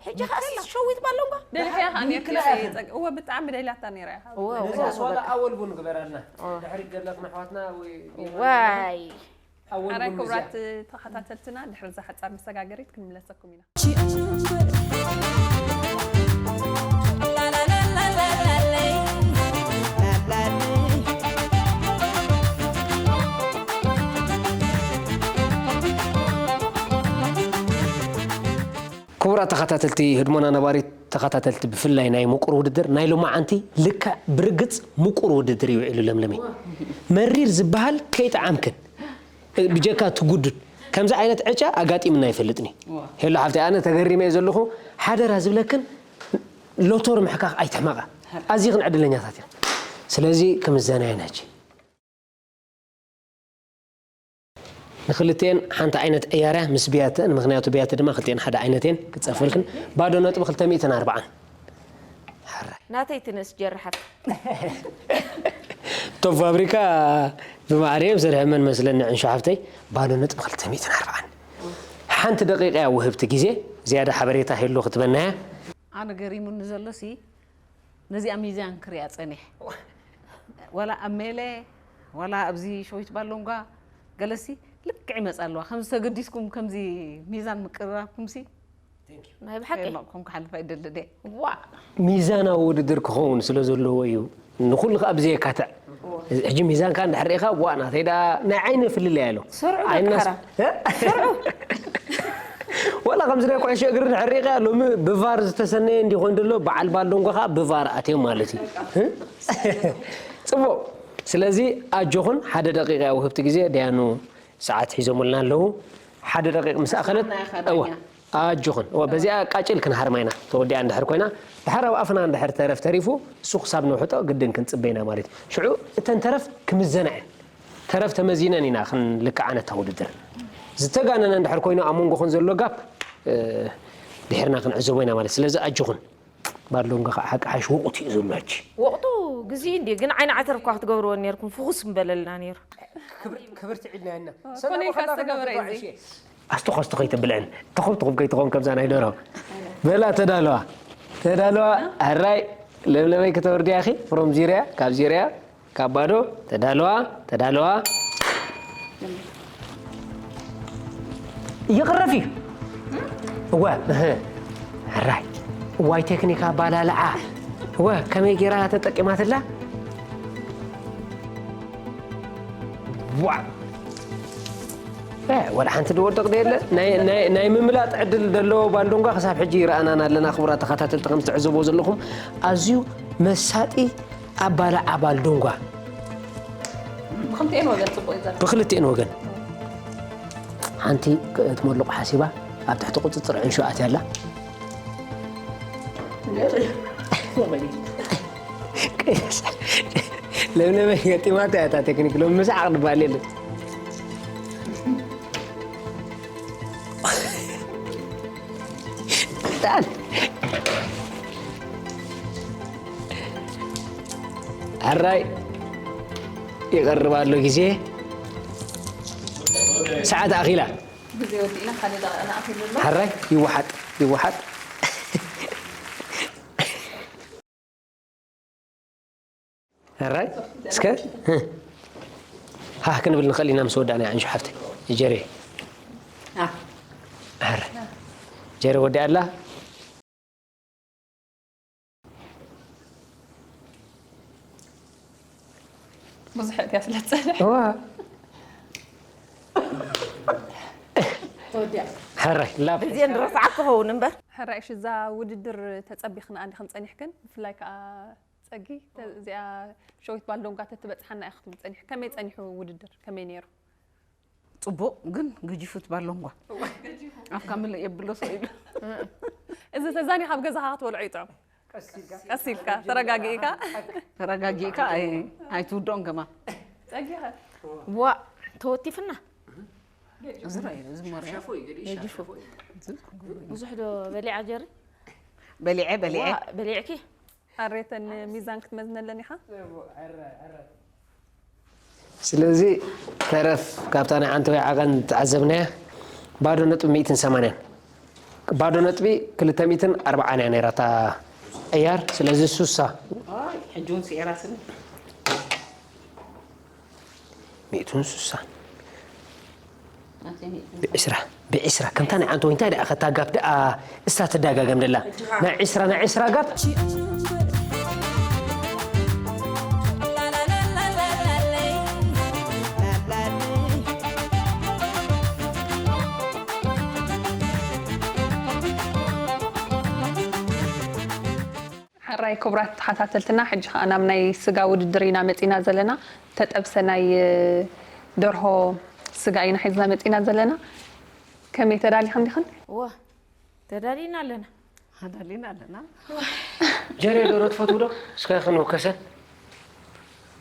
ሕጂ ከኣ ሸዊት ባሎንጓ። ደሊኻ ኢኻ ኒክላ ኔርካ ኢኻ። ጸግ-፣ እወ፣ ብጣዕሚ ደሊላታ ነይራ እያ። እወ፣ ነዛ እወ፣ ስዋላ በቃ። ኣወል ቡን ግበራልና። እወ። ድሕሪ ገለኹም ኣሕዋትና ወይ ዋይ። ኣወል ሓራይ ቡን ክቡራት መዝያ። ተኸታተልትና፣ ድሕሪ እዛ ሓጻር መሰጋገሪት ክንምለሰኩም ኢና። ክቡራት ተኸታተልቲ ህድሞና ነባሪት ተኸታተልቲ ብፍላይ ናይ ምቁር ውድድር ናይ ሎማዓንቲ ልክዕ ብርግጽ ምቁር ውድድር እዩ ውዒሉ ለምለመይ። መሪር ዝበሃል ከይጠዓምክን ብጀካ ትጉዱድ ከምዚ ዓይነት ዕጫ ኣጋጢምና ኣይፈልጥን እዩ። ሄሎ ሓፍተይ ኣነ ተገሪመ እየ ዘለኹ ሓደራ ዝብለክን ሎቶር ምሕካኽ ኣይትሕመቓ ኣዚኽን ዕድለኛታት ኢኽን። ስለዚ ክምዘና ኢና ሕጂ። ንክልቴን ሓንቲ ዓይነት ዕያርያ ምስ ብያተን ምክንያቱ ብያተ ድማ ክልቴን ሓደ ዓይነት እየን ክፀፈልክን ባዶ ነጥቢ ክልተ ሚእትን ኣርባዓን። ሓራይ። ናተይ ትንእስ ጀርሓት። ቶም ፋብሪካ ብማዕረ እዮም ሰሪሖመን መስለኒ ዕንሹ ሓፍተይ ባዶ ነጥቢ ክልተ ሚእትን ኣርባዓን። ሓንቲ ደቂቃ እያ ውህብቲ ግዜ ዝያዳ ሓበሬታ ሄሎ ክትበናያ። ኣነ ገሪሙኒ ዘሎ ሲ ነዚኣ ሚዛን ክሪኣ ጸኒሕ ወላ ኣብ ሜለ ወላ ኣብዚ ሸዊት ባሎንጓ ገለሲ ልክዕ ይመጻ ኣለዋ ከምዚ ተገዲስኩም ከምዚ ሚዛን ምቅርራብኩም ሲ ናይ ብሓቂ ከየድነቕኩም ክሓልፍ ኣይደልን እየ ዋ ሚዛናዊ ውድድር ክኸውን ስለ ዘለዎ እዩ ንኹሉ ከዓ ብዘየካትዕ ሕጂ ሚዛንካ እንድሕር ርኢኻ ዋ ናተይ ደኣ ናይ ዓይኒ ፍልለይ ኣሎ ሰርዑ ዓይኒ ደቂ ናስ- ሓራ። እ? ሰርዑ። ወላ ከምዚ ናይ ኩዕሾ እግሪ እንድሕር ርኢኻ ሎሚ ብቫር ዝተሰነየ እንዲ ኮይኑ ዘሎ በዓል ባልዶንጎ ከዓ ብቫር ኣትዮም ማለት እዩ እ? ፅቡቅ ስለዚ ኣጆኹን ሓደ ደቂቃ ውህብቲ ግዜ ደያኑ ሰዓት ሒዞምልና ኣለዉ ሓደ ደቂቅ ምስ ኣኸለት ሰዓትና ኢኻ እወ ዳኛ። ኣጆኹን እወ በዚኣ ቃጭል ክንሃርማ ኢና ተወዲኣ እንድሕር ኮይና ድሓር ኣብ ኣፍና እንድሕር ተረፍ ተሪፉ እሱ ክሳብ ነውሕጦ ግድን ክንጽበ ኢና ማለት እዩ ሽዑ እተን ተረፍ ክምዘና እየን ተረፍ ተመዚነን ኢና ክንልክዓ ነታ ውድድር ዝተጋነነ እንድሕር ኮይኑ ኣብ መንጎኹን ዘሎ ጋፕ ድሒርና ክንዕዘቦ ኢና ማለት ስለዚ ኣጆኹን ባርሎንጋ ከዓ ሓቂ ሓሽ ወቕቱ እዩ ዘሎ ሕጂ ወቕቱ ግዜ እንዲ ግን ዓይኒ ዓተር እኳ ክትገብርዎ ነርኩም ፍኹስ ምበለልና ነይሩ ክብርቲ ዒድና ያና ኮነ ኢልካ ዝተገበረ እዩ ኣስቶኽ ኣስቶኽ ኣይተብልዕን ተኾብ ተኾብ ከይትኾን ከምዛ ናይ ደርሆ በላ ተዳለዋ ተዳለዋ ኣራይ ለምለመይ ከተወርድያ ኺ ፍሮም ዚርያ ካብ ዚርያ ካብ ባዶ ተዳለዋ ተዳለዋ ይቕረፍ እዩ እወ እህ ሕራይ እዋይ ቴክኒካ ባላልዓ እወ ከመይ ጌራ ተጠቂማትላ ዋ ወላ ሓንቲ ዝወድቕ ደየለ ናይ ምምላጥ ዕድል ዘለዎ ባልዶንጓ ክሳብ ሕጂ ይረኣናን ኣለና ክቡራት ተኸታተልቲ ከም ትዕዘቦ ዘለኹም ኣዝዩ መሳጢ ኣባላዓ ባልዶንጓ ብክልቲኤን ወገን ሓንቲ ትመልቑ ሓሲባ ኣብ ትሕቲ ቁፅፅር ዕንሹ ኣትያ ኣላ ለምለመይ ገጢማታ እያ እታ ቴክኒክ ሎሚ ምሳሕ ክድባል የለን ሕራይ ይቐርብ ኣሎ ግዜ፣ ሰዓት ኣኺላ። ግዜ ወዲእና፣ ካልእ ደቂቕ ንኣኽል ኣሎ። ሕራይ ይወሓጥ፣ ይወሓጥ። ሕራይ እስከ፣ ሃህ ክንብል ንኽእል ኢና ምስ ወዳእና፣ ኣንሹ ሓፍተይ። ጀሬ። ኣህ። ሕራይ። ጀሬ ወዲኣ ኣላ። ብዙሕ እያ ስለ ትጸንሕ። እዋ። ተወዲኣ። ሕራይ፣ ላብ። እዚኤን ረስዓ ክኸውን እምበር። ሕራይ፣ እሺ፣ እዛ ውድድር ተጸቢኽና እንዲኽን ጸኒሕክን፣ ብፍላይ ከኣ ጸጊ፣ ተ-፣ እዚኣ ሸዊት ባልዶንጋ ተትበጽሓና ኢኽን ጸኒሕ-፣ ከመይ ጸኒሑ ውድድር? ከመይ ነይሩ? ጽቡቕ፣ ግን ገጂፉ እቲ ባሎንጓ። ኣፍካ ምልእ የብሎ ሰው ኢሉ። እዚ ተዛኒኻ ኣብ ገዛኻ ክትበልዖ ይጥዑም። ቀስ ኢልካ፣ ተረጋጊእካ። ተረጋጊእካ፣ ኣይ-፣ ኣይትውድኦን ከማን። ጸጊኸ? ዋእ፣ ተወቲፍና። እዚ ራእዩ፣ እዚ ሞርያ። ሻፎ እዩ፣ ገዲሽ ገጂፉ። ሻፎ እዩ። ብዙሕ ዶ በሊዓ ጀሪ? በሊዐ፣ በሊዐ። ዋእ፣ በሊዕኪ? ኣሬተን ሚዛን ክትመዝነለን ኢኻ? ስለዚ ተረፍ ካብታ ናይ ዓንተወይ ዓቐን ተዓዘብናያ ባዶ ነጥቢ ሚእትን ሰማንያን። ባዶ ነጥቢ ክልተ ሚእትን ኣርብዓን እያ ነይራታ ዕያር። ስለዚ ሱሳ። ኣይ፣ ሕጂ እውን ስዒራ ስኒ። ሚእትን ሱሳን። ብዕስራ፣ ብዕስራ። ከምታ ናይ ዓንተወይ እንታይ ደኣ ከታ ጋፕ ደኣ እሳ ትዳጋገም ደላ። ናይ ዕስራ፣ ናይ ዕስራ ጋፕ። ሕራይ ክቡራት ተኸታተልትና፣ ሕጂ ኸኣ ናብ ናይ ስጋ ውድድር ኢና መጺና ዘለና። ተጠብሰ ናይ ደርሆ ስጋ ኢና ሒዝና መጺና ዘለና። ከመይ፣ ተዳሊኽን ዲኽን? እወ፣ ተዳሊና ኣለና። ተዳሊና ኣለና። ጀሬ፣ ዶሮ ትፈትው ዶ? እስከ ክንውከሰን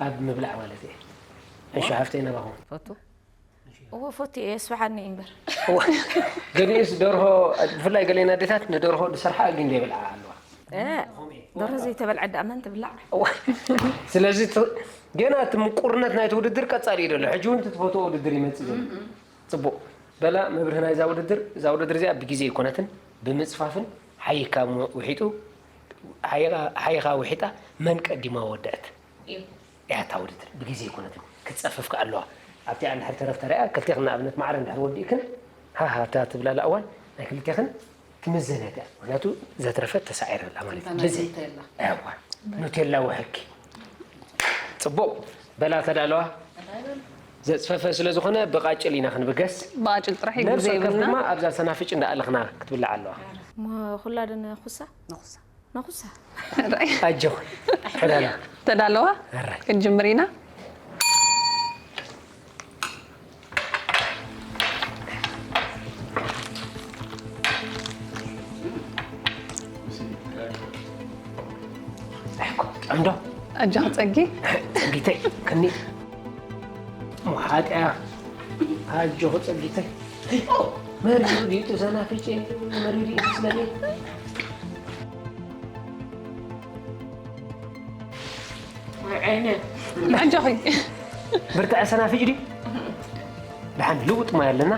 ኣብ ምብላዕ ማለት እየ። እሺ፣ ሓፍተይ፣ ናባኹም። ፈቱ። እወ፣ ፈቱ እየ፣ የስብሓኒ እምበር። እወ፣ ገሊኡስ ደርሆ፣ ብፍላይ ገሌና ኣዴታት ንደርሆ ዝሰርሓ ግን ዘይብልዓ ኣለዋ። እ፣ ደርሆ ዘይተበልዐ ደኣ መን ትብላዕ? እወ። ስለዚ ት-፣ ገና እቲ ምቁርነት ናይቲ ውድድር ቀጻሊ እዩ ዘሎ። ሕጂ እውን እቲ ትፈትዎ ውድድር ይመጽእ ዘሎ። ጽቡቕ። በላ መብርሂ ናይዛ ውድድር፣ እዛ ውድድር እዚኣ ብግዜ ኣይኮነትን፣ ብምጽፋፍን ሓይኻ ሞ-፣ ውሒጡ፣ ሓይኻ፣ ሓይኻ ውሒጣ መን ቀዲማ ወደአት? እዩ። እያ እታ ውድድር፣ ብግዜ ኣይኮነትን፣ ክትጸፍፍ ከኣ ኣለዋ። ኣብቲ እንድሕር ተረፍ ተሪኣ፣ ክልቴኽን ንኣብነት ማዕረ እንድሕር ወዲእክን፣ ሃሃ እታ ትብላላ እዋን ናይ ክልቴኽን ትምዘን እያ እቲኣ። ምኽንያቱ ዘትረፈት ተሳዒራ ኣላ ማለት እዩ። ከምታ ናይ ብዘይ ኑቴላ። እዋ፣ ኑቴላ ውሕኪ። ጽቡቕ፣ በላ ተዳለዋ። ዘጽፈፈ ስለ ዝኾነ ብቓጭል ኢና ክንብገስ። ብቓጭል ጥራሕ እዩ፣ ነብሲ ግዜ ወከፍ የብልና። ድማ ኣብዛ ሰናፍጭ እንዳኣለኽና ክትብላዕ ኣለዋ። ሞ-፣ ኩላ ዶ ነኹሳ? ነኹሳ። ነኹሳ። ኣጆኺ። ተዳለዋ። ተዳለዋ? ኣራይ። ክንጅምር ኢና። ጥዕምዶ? ኣጆኺ ጸጊ። ጸጊተይ፣ ከኒ መሓጥያ። ኣጆኺ ጸጊተይ። መሪሩ ድዩ እቲ ሰናፍጭ? መሪሩ እዩ መስለኒ። ኣጆኺ። ብርትዐ ሰናፍጭ ድዩ? ደሓን ልውጥ ማይ ኣለና።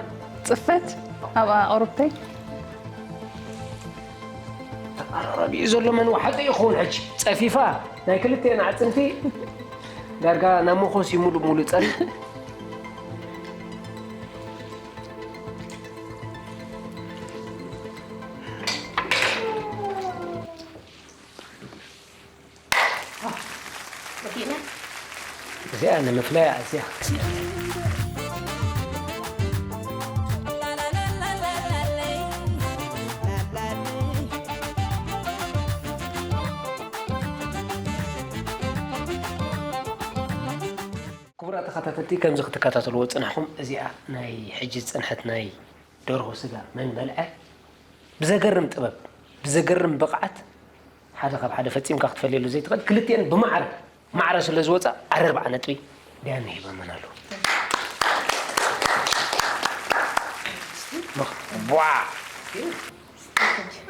ጽፈት ኣብ ኣቕርብተይ። ተቐራራቢኡ ዘሎ መን ወሓጠ ይኸውን ሕጂ? ጸፊፋ ናይ ክልቲኤን ኣዕጽምቲ ዳርጋ ናብ መኾሲ ሙሉእ ሙሉእ ጸሪ። እዚኣ ንምፍላይ ኣዝያ። ክቡራት ተኸታተልቲ፣ ከምዚ ክትከታተልዎ ዝጸናሕኩም፣ እዚኣ ናይ ሕጂ ዝጸንሐት ናይ ደርሆ ስጋ መን በልዐ? ብዘገርም ጥበብ፣ ብዘገርም ብቕዓት፣ ሓደ ካብ ሓደ ፈጺምካ ክትፈልየሉ ዘይትኽእል፣ ክልቲኤን ብማዕረ፣ ማዕረ ስለ ዝወጻ፣ ኣረርብዓ ነጥቢ ዳያኑ ሂበመን ኣለዉ። ቧ!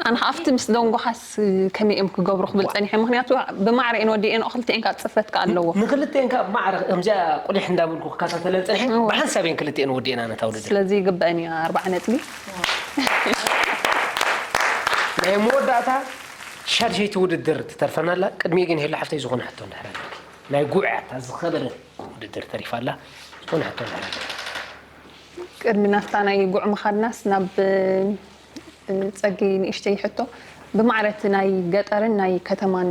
ኣነ ኣብቲ ምስ ደንጎኻስ ከመይ እዮም ክገብሩ ክብል ጸኒሐ። ምኽንያቱ ብማዕረ እየን ወዲኤን ክልቲኤን ካብ ጽፈት ከኣ ኣለዎ። ንክልቲኤን ካብ ማዕረ ከምዚኣ ቁሊሕ እንዳበልኩ ክከታተለን ጸኒሐ። እዎ። ብሓንሳብ እየን ክልቲኤን ወዲኤን ኣነ እታ ውድድር። ስለዚ ይግበአን እዩ ኣርባዓ ነጥቢ። ናይ መወዳእታ ሻድሸይቲ ውድድር ትተርፈናላ። ቅድሚ ግን ሄሎ ሓፍተይ ዝኾነ ሕቶ እንድሕር ኣለኪ። ናይ ጉዕ እያ እታ ዝኸበደት ውድድር ተሪፋላ። ዝኾነ ሕቶ እንድሕር ኣለኪ። ቅድሚ ናብታ ናይ ጉዕ ምኻድናስ ናብ፣ እ፣ ጸጊ ንእሽተይ ሕቶ። ብማዕረ እቲ ናይ ገጠርን ናይ ከተማን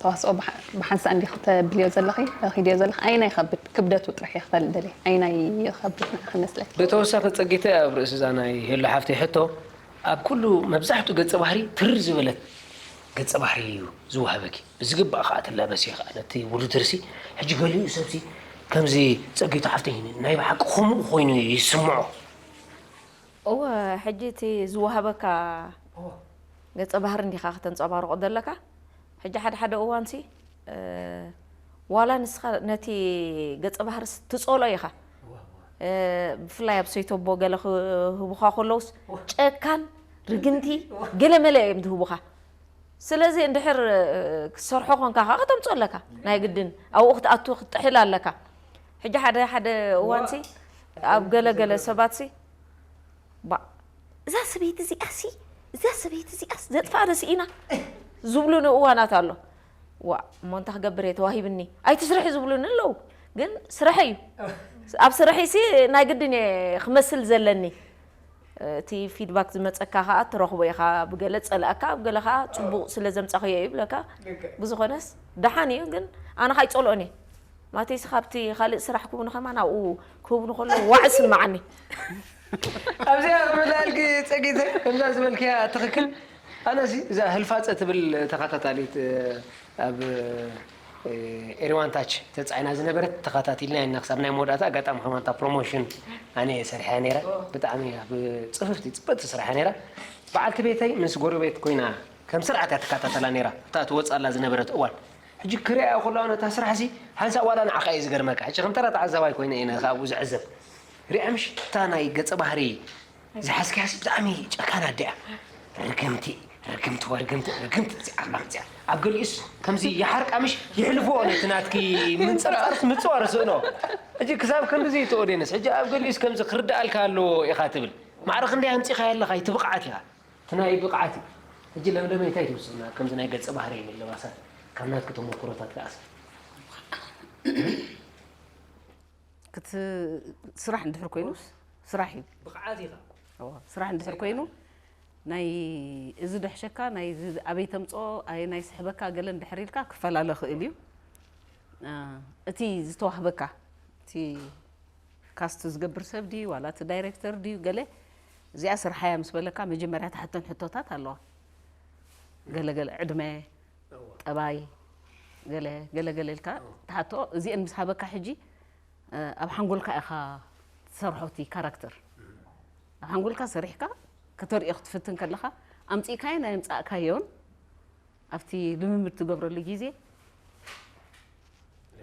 ተዋስኦ ብሓ-፣ ብሓንሳእ እንዲ ክተብልዮ ዘለኺ፣ ኺድዮ ዘለኺ፣ ኣይናይ ይኸብድ? ክብደቱ ጥራሕ እየ ክፈልጥ ደልየ። ኣይናይ ይኸብድ ንዓኺ መስለኪ? ብተወሳኺ ጸጊተ ኣብ ርእሲ እዛ ናይ ሄሎ ሓፍተይ ሕቶ፣ ኣብ ኩሉ መብዛሕትኡ ገጸ ባህሪ ትርር ዝበለት ገጸ ባህሪ እዩ ዝወሃበኪ። ብዝግባእ ከኣ ትላበስዮ ከኣ ነቲ ውድድርሲ። ሕጂ ገሊኡ ሰብሲ ከምዚ ጸጊቱ ሓፍተይ ናይ ብሓቂ ከምኡ ኮይኑ ይስምዖ። እወ፣ ሕጂ እቲ ዝወሃበካ እወ። ገጸ ባህሪ እንዲኻ ከተንጸባርቖ ዘለካ። ሕጂ ሓደ ሓደ እዋንሲ፣ እ፣ ዋላ ንስኻ ነቲ ገጸ ባህርስ ትጸልኦ ኢኻ። እወ፣ እወ። እ፣ ብፍላይ ኣብ ሰይተቦ ገለ ክህቡኻ ከለውስ እወ። ጨካን፣ ርግምቲ፣ እወ። ገለ መለ እዮም ዝህቡኻ። ስለዚ እንድሕር፣ እ፣ ክትሰርሖ ኮንካ ከኣ ከተምጾ ኣለካ። ናይ ግድን ኣብኡ ክትኣቱ ክትጥሕል ኣለካ። ሕጂ ሓደ ሓደ እዋንሲ እወ። ኣብ ገለ ገለ ሰባትሲ፣ "ባ፣ እዛ ሰበይቲ እዚኣሲ፣ እዛ ሰበይቲ እዚኣስ ዘጥፍኣና ስኢና" ዝብሉኒ እዋናት ኣሎ። "ዋ፣ እሞ እንታይ ክገብር እየ ተዋሂብኒ፣ ኣይትስርሒ" ዝብሉኒ ኣለዉ። ግን ስራሕ እዩ። ኣብ ስርሒሲ ናይ ግድን እየ ክመስል ዘለኒ። እቲ ፊድባክ ዝመጸካ ከኣ ትረኽቦ ኢኻ። ብገለ ጸላእካ፣ ኣብ ገለ ከኣ ጽቡቕ ስለ ዘምጻኽዮ እዩ ይብለካ። ልክዕ። ብዝኾነስ ደሓን እዩ፣ ግን ኣነ ከኣ ኣይጸልኦን እየ። ማለተይሲ ካብቲ ካልእ ስራሕ ክህቡኒ ከማን ኣብኡ ክህቡኒ ከለዉ ዋዕ ይስምዓኒ። ኣብዚኣ ክብላልኪ ጸጊተ፣ ከምዛ ዝበልክያ ትኽክል። ኣነሲ እዛ ህልፋጸ ትብል ተኸታታሊት፣ ኣብ፣ እ፣ ኤሪዋን ታች ተጻዒና ዝነበረት ተኸታቲልና ኢና ክሳብ ናይ መወዳእታ። ኣጋጣሚ ከማን እታ ፕሮሞሽን ኣነ እየ ሰሪሐያ ነይረ። ብጣዕሚ ኣብ ጽፍፍቲ ጽብቕቲ ስራሕ እያ ነይራ። በዓልቲ ቤተይ ምስ ጎረቤት ኮይና ከም ስርዓት እያ ትከታተላ ነይራ፣ እታ ትወጽኣላ ዝነበረት እዋን። ሕጂ ክሪኣዮ ከለኹ ነታ ስራሕሲ ሓንሳእ ዋላ ንዓኻ እዩ ዝገርመካ። ሕጂ ከም ተራ ተዓዛባይ ኮይነ እየ ካብኡ ዝዕዘብ። ሪኣ ምሽ እታ ናይ ገጸ ባህሪ ዝሓዝካያሲ ብጣዕሚ ጨካን ኣደ እያ። ርግምቲ፣ ርግምቲ ወርግምቲ፣ ርግምቲ እዚኣ ኣምፅያ። ኣብ ገሊኡስ ከምዚ ይሓርቃ ምሽ ይሕልፍዎ ነቲ ናትኪ ምንፅርፃርስ ምፅዋር ስእኖ። ሕጂ ክሳብ ክንድዚ ተወደነስ፣ ሕጂ ኣብ ገሊኡስ ከምዚ ክርድኣልካ ኣለዎ ኢኻ ትብል። ማዕረ ክንደይ ኣምፂኻዮ ኣለኻ፣ እቲ ብቕዓት ኢኻ። እቲ ናይ ብቕዓት እዩ። ሕጂ ለምለመይ እንታይ ትብል ስእና፣ ከምዚ ናይ ገጸ ባህሪ ምልባሳት ካብ ናትኪ ተሞክሮታት ከኣስ። ክት-፣ ስራሕ እንድሕር ኮይኑስ፣ ስራሕ እዩ። ብቕዓት ኢኻ። እዎ፣ ስራሕ እንድሕር ኮይኑ፣ ናይ እዚ ደሕሸካ፣ ናይ እዚ ኣበይ ተምጽኦ፣ ኣየናይ ስሕበካ፣ ገለ እንድሕር ኢልካ ክፈላለ ክእል እዩ። እ፣ እቲ ዝተዋህበካ፣ እቲ ካስት ዝገብር ሰብ ድዩ፣ ዋላ እቲ ዳይሬክተር ድዩ፣ ገለ እዚኣ ስርሓያ ምስ በለካ፣ መጀመርያ ትሓተን ሕቶታት ኣለዋ። ገለ ገለ ዕድመ፣ እዎ። ጠባይ፣ ገለ፣ ገለ ገለ ኢልካ እዎ። ትሓቶ። እዚአን ምስ ሃበካ ሕጂ፣ እ፣ ኣብ ሓንጎልካ ኢኻ ትሰርሖ እቲ ካራክተር። ኣብ ሓንጎልካ ሰሪሕካ ከተርእዮ ክትፍትን ከለኻ፣ ኣምጺእካዮን ኣየምጻእካዮን ኣብቲ ልምምድ ትገብረሉ ግዜ፣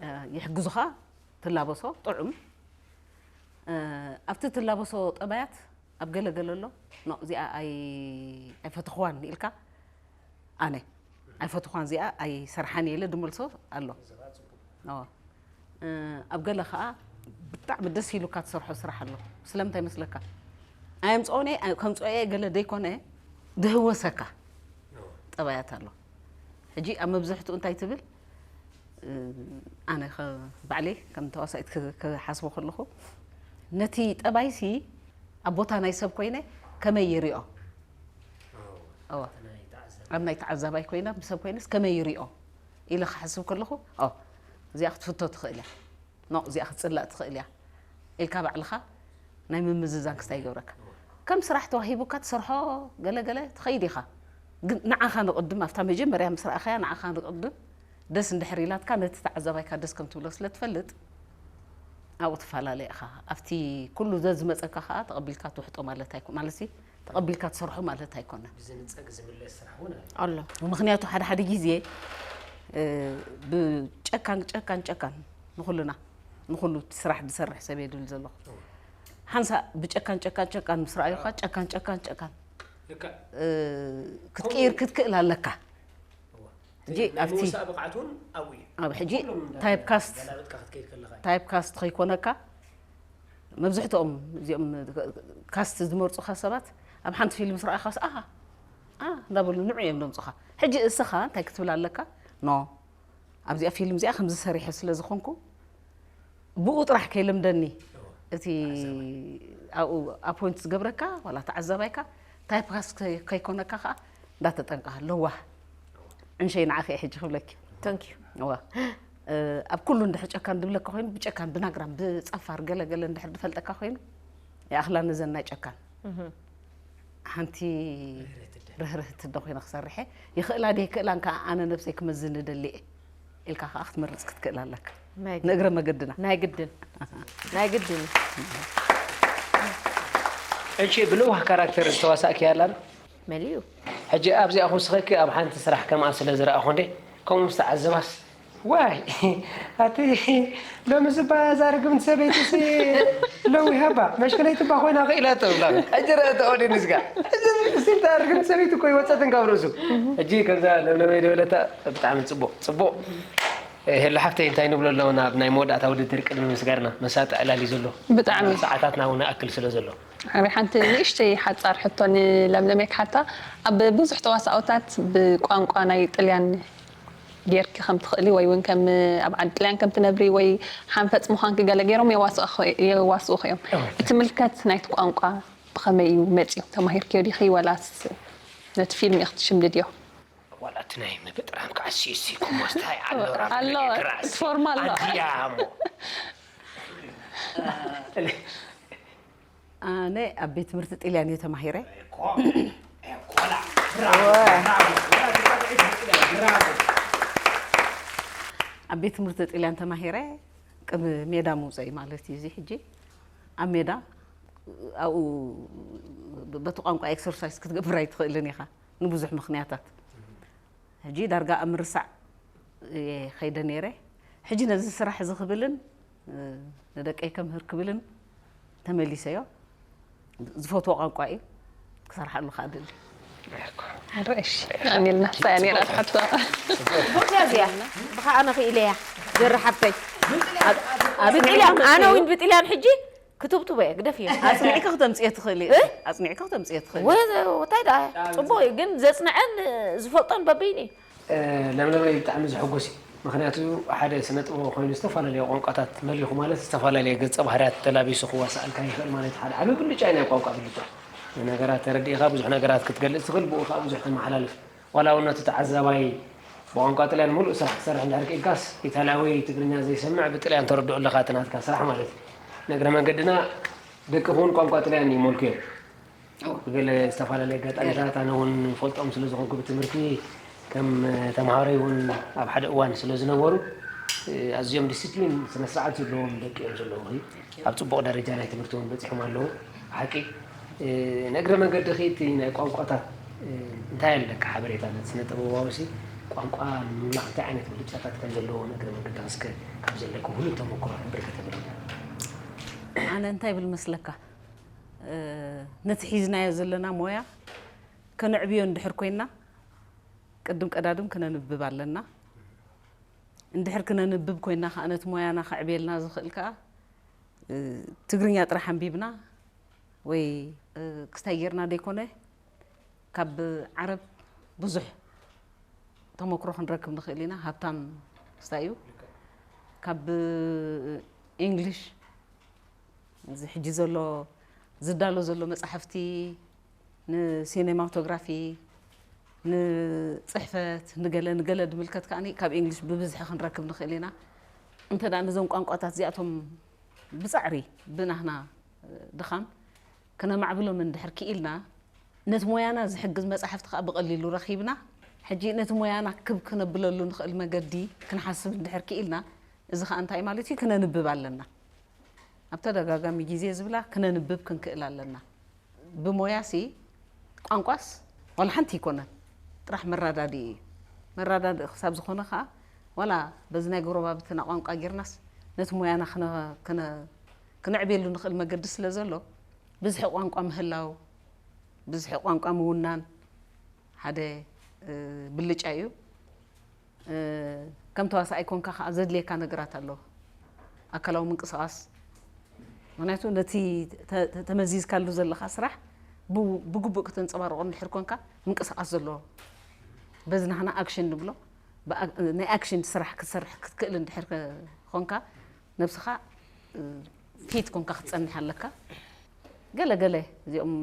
እ፣ ይሕግዙኻ። ትላበሶ ጥዑም። እ፣ ኣብቲ ትላበሶ ጠባያት ኣብ ገለ ገለ ኣሎ፣ "ኖ፣ እዚኣ ኣይ-፣ ኣይፈተኽዋን" ኢልካ፣ ኣነ ኣይፈተኽዋን፣ እዚኣ ኣይሰርሓን እየ ኢለ ድመልሶ ኣሎ። እዎ። እ፣ ኣብ ገለ ኸኣ ብጣዕሚ ደስ ኢሉካ ትሰርሖ ስራሕ ኣሎ። ስለምንታይ መስለካ? ኣየምጽኦን እየ፣ ኣይ-፣ ከምጽኦ እየ ገለ ደይኮነ፣ ድህወሰካ ጠባያት ኣሎ። ሕጂ ኣብ መብዝሕትኡ እንታይ ትብል? እ፣ ኣነ ኸ-፣ ባዕለይ ከም ተዋሳኢት ክ-፣ ክሓስቦ ከለኹ፣ ነቲ ጠባይሲ ኣብ ቦታ ናይ ሰብ ኮይነ ከመይ ይሪኦ? እዎ። ኣብ ናይ ተዓዛባይ ኮይነ፣ ብሰብ ኮይነስ ከመይ ይሪኦ ኢለ ክሓስብ ከለኹ፣ ኦ፣ እዚኣ ክትፍቶ ትኽእል እያ። ኖ፣ እዚኣ ክትጽላእ ትኽእል እያ ኢልካ ባዕልኻ ናይ ምምዝዛን ክስታይ ይገብረካ። ከም ስራሕ ተዋሂቡካ ትሰርሖ ገለ ገለ ትኸይድ ኢኻ። ግን ንዓኻ ንቕድም፣ ኣብታ መጀመርያ ምስ ረኣኻያ ንዓኻ ንቕድም ደስ እንድሕር ኢላትካ፣ ነቲ ተዓዛባይካ ደስ ከም ትብሎ ስለ ትፈልጥ፣ ኣብኡ ትፈላለ ኢኻ። ኣብቲ ኩሉ ዘዝመጸካ ከኣ ተቐቢልካ ትውሕጦ ማለት ኣይኮ-፣ ማለትሲ ተቐቢልካ ትሰርሖ ማለት ኣይኮነን። ብዝንጸግ ዝምለስ ስራሕ እውን ኣሎ። ኣሎ። ምኽንያቱ ሓደ ሓደ ግዜ፣ እ፣ ብጨካን፣ ጨካን፣ ጨካን ንኹልና፣ ንኹሉ እቲ ስራሕ ዝሰርሕ ሰብ እየ ድብል ዘለኹ። ሓንሳእ ብጨካን፣ ጨካን፣ ጨካን ምስ ረኣዩኻ፣ ጨካን፣ ጨካን፣ ጨካን። ክትቅይር ክትክእል ኣለካ። ሕጂ ኣብቲ ብቕዓት እውን ኣብኡ እዩ። ኣብ ሕጂ ታይፕ ካስት ታይፕ ካስት ከይኮነካ መብዝሕትኦም እዚኦም ካስት ዝመርፁኻ ሰባት ኣብ ሓንቲ ፊልም ስረኣኻስ ኣሃ እንዳበሉ ንዑ እዮም ደምፁኻ። ሕጂ እስኻ እንታይ ክትብል ኣለካ? ኖ ኣብዚኣ ፊልም እዚኣ ከምዚ ሰሪሐ ስለ ዝኾንኩ ብኡ ጥራሕ ከይልምደኒ እቲ ኣብኡ ኣፖይንት ዝገብረካ ዋላ ተዓዛባይካ ታይፕ ካስት ከይኮነካ ከዓ እንዳተጠንቀኻ ለዋህ ዕንሸይ ንዓኺ ሕጂ ክብለኪ Thank you። እዋ ኣብ ኩሉ እንድሕር ጨካን ድብለካ ኮይኑ ብጨካን ብናግራም ብፀፋር ገለ ገለ እንድሕር ድፈልጠካ ኮይኑ ይኣኽላ ነዘን ናይ ጨካን ሓንቲ ርህርህቲ እንዶ ኮይነ ክሰርሐ ይኽእላ ደ ይክእላን ከዓ ኣነ ነብሰይ ክመዝን እደሊ እየ ኢልካ ከዓ ክትመርፅ ክትክእል ኣለካ። ንእግረ መገድና ናይ ግድን ናይ ግድን እዩ። እሺ ብልዋህ ካራክተር ዝተዋሳእኪ ኣላ ዶ? መሊኡ ሕጂ ኣብዚኣ ክውስኸኪ ኣብ ሓንቲ ስራሕ ከምኣ ስለ ዝረኣኹ እንዴ ከምኡ ምስ ተዓዘባስ ዋይ ኣቲ ሎሚ ዝባ እዛ ርግምቲ ሰበይትሲ ለዊሃባ መሽክለይትባ ኮይና ክኢላቶ ብላ ሕጂ ረአ ተኦዲንስካ ሕጂ እስቲ እታ ርግምቲ ሰበይቲ እኮ ይወፀትን ካብ ርእሱ ሕጂ ከምዛ ለምለመይ ደበለታ ብጣዕሚ ፅቡቅ ፅቡቅ ሄሎ ሓፍተይ እንታይ ንብሎ ኣለውና ኣብ ናይ መወዳእታ ውድድር ቅድሚ ምስጋርና መሳጢ ዕላል እዩ ዘሎ ብጣዕሚ ሰዓታትና እውን ኣክል ስለ ዘሎ ኣበይ ሓንቲ ንእሽተይ ሓፃር ሕቶ ንለምለመይ ክሓታ ኣብ ብዙሕ ተዋሳኦታት ብቋንቋ ናይ ጥልያን ጌርኪ ከም ትኽእሊ ወይ እውን ከም ኣብ ዓዲ ጥልያን ከም ትነብሪ ወይ ሓንፈፅ ምዃንኪ ገለ ገይሮም የዋስኡኺ- የዋስኡኺ እዮም እቲ ምልከት ናይቲ ቋንቋ ብኸመይ እዩ መፅዩ ተማሂርክዮ ዲኺ ወላስ ነቲ ፊልም ኢኺ ትሽምድድዮ ዋላ እቲ ናይ ምብጥራም ከዓ ሲሲ ኩሞስታይ ኣሎ ኣሎ እቲ ፎርማ ኣሎ ኣድያሞ ኣነ ኣብ ቤት ትምህርቲ ጥልያን እየ ተማሂረ። ኣብ ቤት ትምህርቲ ጥልያን ተማሂረ ቅድሚ ሜዳ ምውፀኢ ማለት እዩ። እዚ ሕጂ ኣብ ሜዳ ኣብኡ በቲ ቋንቋ ኤክሰርሳይዝ ክትገብር ኣይትኽእልን ኢኻ ንብዙሕ ምኽንያታት። ሕጂ ዳርጋ ኣብ ምርሳዕ እየ ከይደ ነይረ። ሕጂ ነዚ ስራሕ እዚ ክብልን ንደቀይ ከምህር ክብልን ተመሊሰዮ። ዝፈትዎ ቋንቋ እዩ። ክሰርሓሉ ከዓ ድሊ። ርሽ ኣሚልና ሳያ ነይራ ትሓቶ ብኽያ እዚኣ ብኻ ኣነ ክኢለያ ጀሪ ሓብተይ ብጥልያን ኣነ እውን ብጥልያን ሕጂ ክትብትቦ እየ ግደፍ እየ ኣፅኒዕካ ክተምፅዮ ትኽእሊ ኣፅኒዕካ ክተምፅዮ ትኽእሊ እንታይ ደኣ ፅቡቅ እዩ ግን ዘፅንዐን ዝፈልጦን በበይኑ እዩ ለምለመይ ብጣዕሚ ዘሐጉስ እዩ ምክንያቱ ሓደ ስነ ጥበብ ኮይኑ ዝተፈላለዩ ቋንቋታት መሊኹ ማለት ዝተፈላለየ ገፀ ባህርያት ተላቢሱ ክዋሳኣልካ ይኽእል ማለት ሓደ ዓብዪ ብልጫ እዩ ናይ ቋንቋ ብልጫ ነገራት ተረዲእኻ ብዙሕ ነገራት ክትገልፅ ትኽእል ብኡ ከዓ ብዙሕ ተመሓላልፍ ዋላ እውን ነቲ ተዓዛባይ ብቋንቋ ጥልያን ሙሉእ ስራሕ ክሰርሕ እንድሕር ክኢልካስ ኢታልያ ወይ ትግርኛ ዘይሰምዕ ብጥልያን ተረድኦ ኣለኻ እቲ ናትካ ስራሕ ማለት እዩ ንእግረ መንገድና ደቂ ክውን ቋንቋ ጥልያን ይመልኩ እዮም ብገለ ዝተፈላለየ ኣጋጣሚታት ኣነ እውን ፈልጦም ስለ ዝኾንኩ ብትምህርቲ ከም ተምሃሮይ እውን ኣብ ሓደ እዋን ስለ ዝነበሩ ኣዝዮም ዲስፕሊን ስነ ስርዓት ዘለዎም ደቂ እዮም ዘለዉ ኣብ ፅቡቕ ደረጃ ናይ ትምህርቲ እውን በፂሖም ኣለዉ ሓቂ ንእግረ መንገዲ እቲ ናይ ቋንቋታት እንታይ ኣለካ ሓበሬታ ነቲ ስነ ጥበባዊ ሲ ቋንቋ ንምምላኽ እንታይ ዓይነት ብልጫታት ከም ዘለዎ ንእግረ መንገዲ እስከ ካብ ዘለኩም ሁሉ ተመክሮ ሕብር ከተብለና ኣነ እንታይ ብል መስለካ ነቲ ሒዝናዮ ዘለና ሞያ ከነዕብዮ እንድሕር ኮይና ቅድም ቀዳድም ክነንብብ ኣለና እንድሕር ክነንብብ ኮይና ከዓ ነቲ ሞያና ከዕብየልና ዝኽእል ከዓ ትግርኛ ጥራሕ ኣንቢብና ወይ ክስታይ ጌርና ደይኮነ ካብ ዓረብ ብዙሕ ተመክሮ ክንረክብ ንኽእል ኢና ሃብታም ክስታይ እዩ ካብ English እዚ ሕጂ ዘሎ ዝዳሎ ዘሎ መፃሕፍቲ ንሲኔማቶግራፊ ንፅሕፈት ንገለ ንገለ ድምልከት ከዓ ካብ English ብብዝሒ ክንረክብ ንኽእል ኢና እንተ ነዞም ቋንቋታት እዚኣቶም ብፃዕሪ ብናህና ድኻም ክነማዕብሎም እንድሕር ክኢልና ነቲ ሞያና ዝሕግዝ መፃሕፍቲ ከዓ ብቐሊሉ ረኺብና ሕጂ ነቲ ሞያና ክብ ክነብለሉ ንኽእል መገዲ ክንሓስብ እንድሕር ክኢልና እዚ ከዓ እንታይ ማለት እዩ ክነንብብ ኣለና ኣብ ተደጋጋሚ ግዜ ዝብላ ክነንብብ ክንክእል ኣለና ብሞያሲ ቋንቋስ ዋላ ሓንቲ ይኮነን ጥራሕ መረዳድኢ እዩ መረዳድኢ ክሳብ ዝኾነ ከዓ ዋላ በዚ ናይ ጎረባብትና ቋንቋ ጌርናስ ነቲ ሞያና ክነዕብየሉ ንኽእል መገዲ ስለ ዘሎ ብዝሒ ቋንቋ ምህላው ብዝሒ ቋንቋ ምውናን ሓደ ብልጫ እዩ። ከም ተዋሳኣይ ኮንካ ከዓ ዘድልየካ ነገራት ኣሎ። ኣካላዊ ምንቅስቃስ፣ ምክንያቱ ነቲ ተመዚዝካሉ ዘለካ ስራሕ ብግቡእ ክተንፀባርቆ እንድሕር ኮንካ ምንቅስቃስ ዘለዎ፣ በዚ ናህና ኣክሽን ንብሎ። ናይ ኣክሽን ስራሕ ክትሰርሕ ክትክእል እንድሕር ኮንካ፣ ነብስኻ ፊት ኮንካ ክትጸንሕ ኣለካ። ገለ ገለ እዚኦም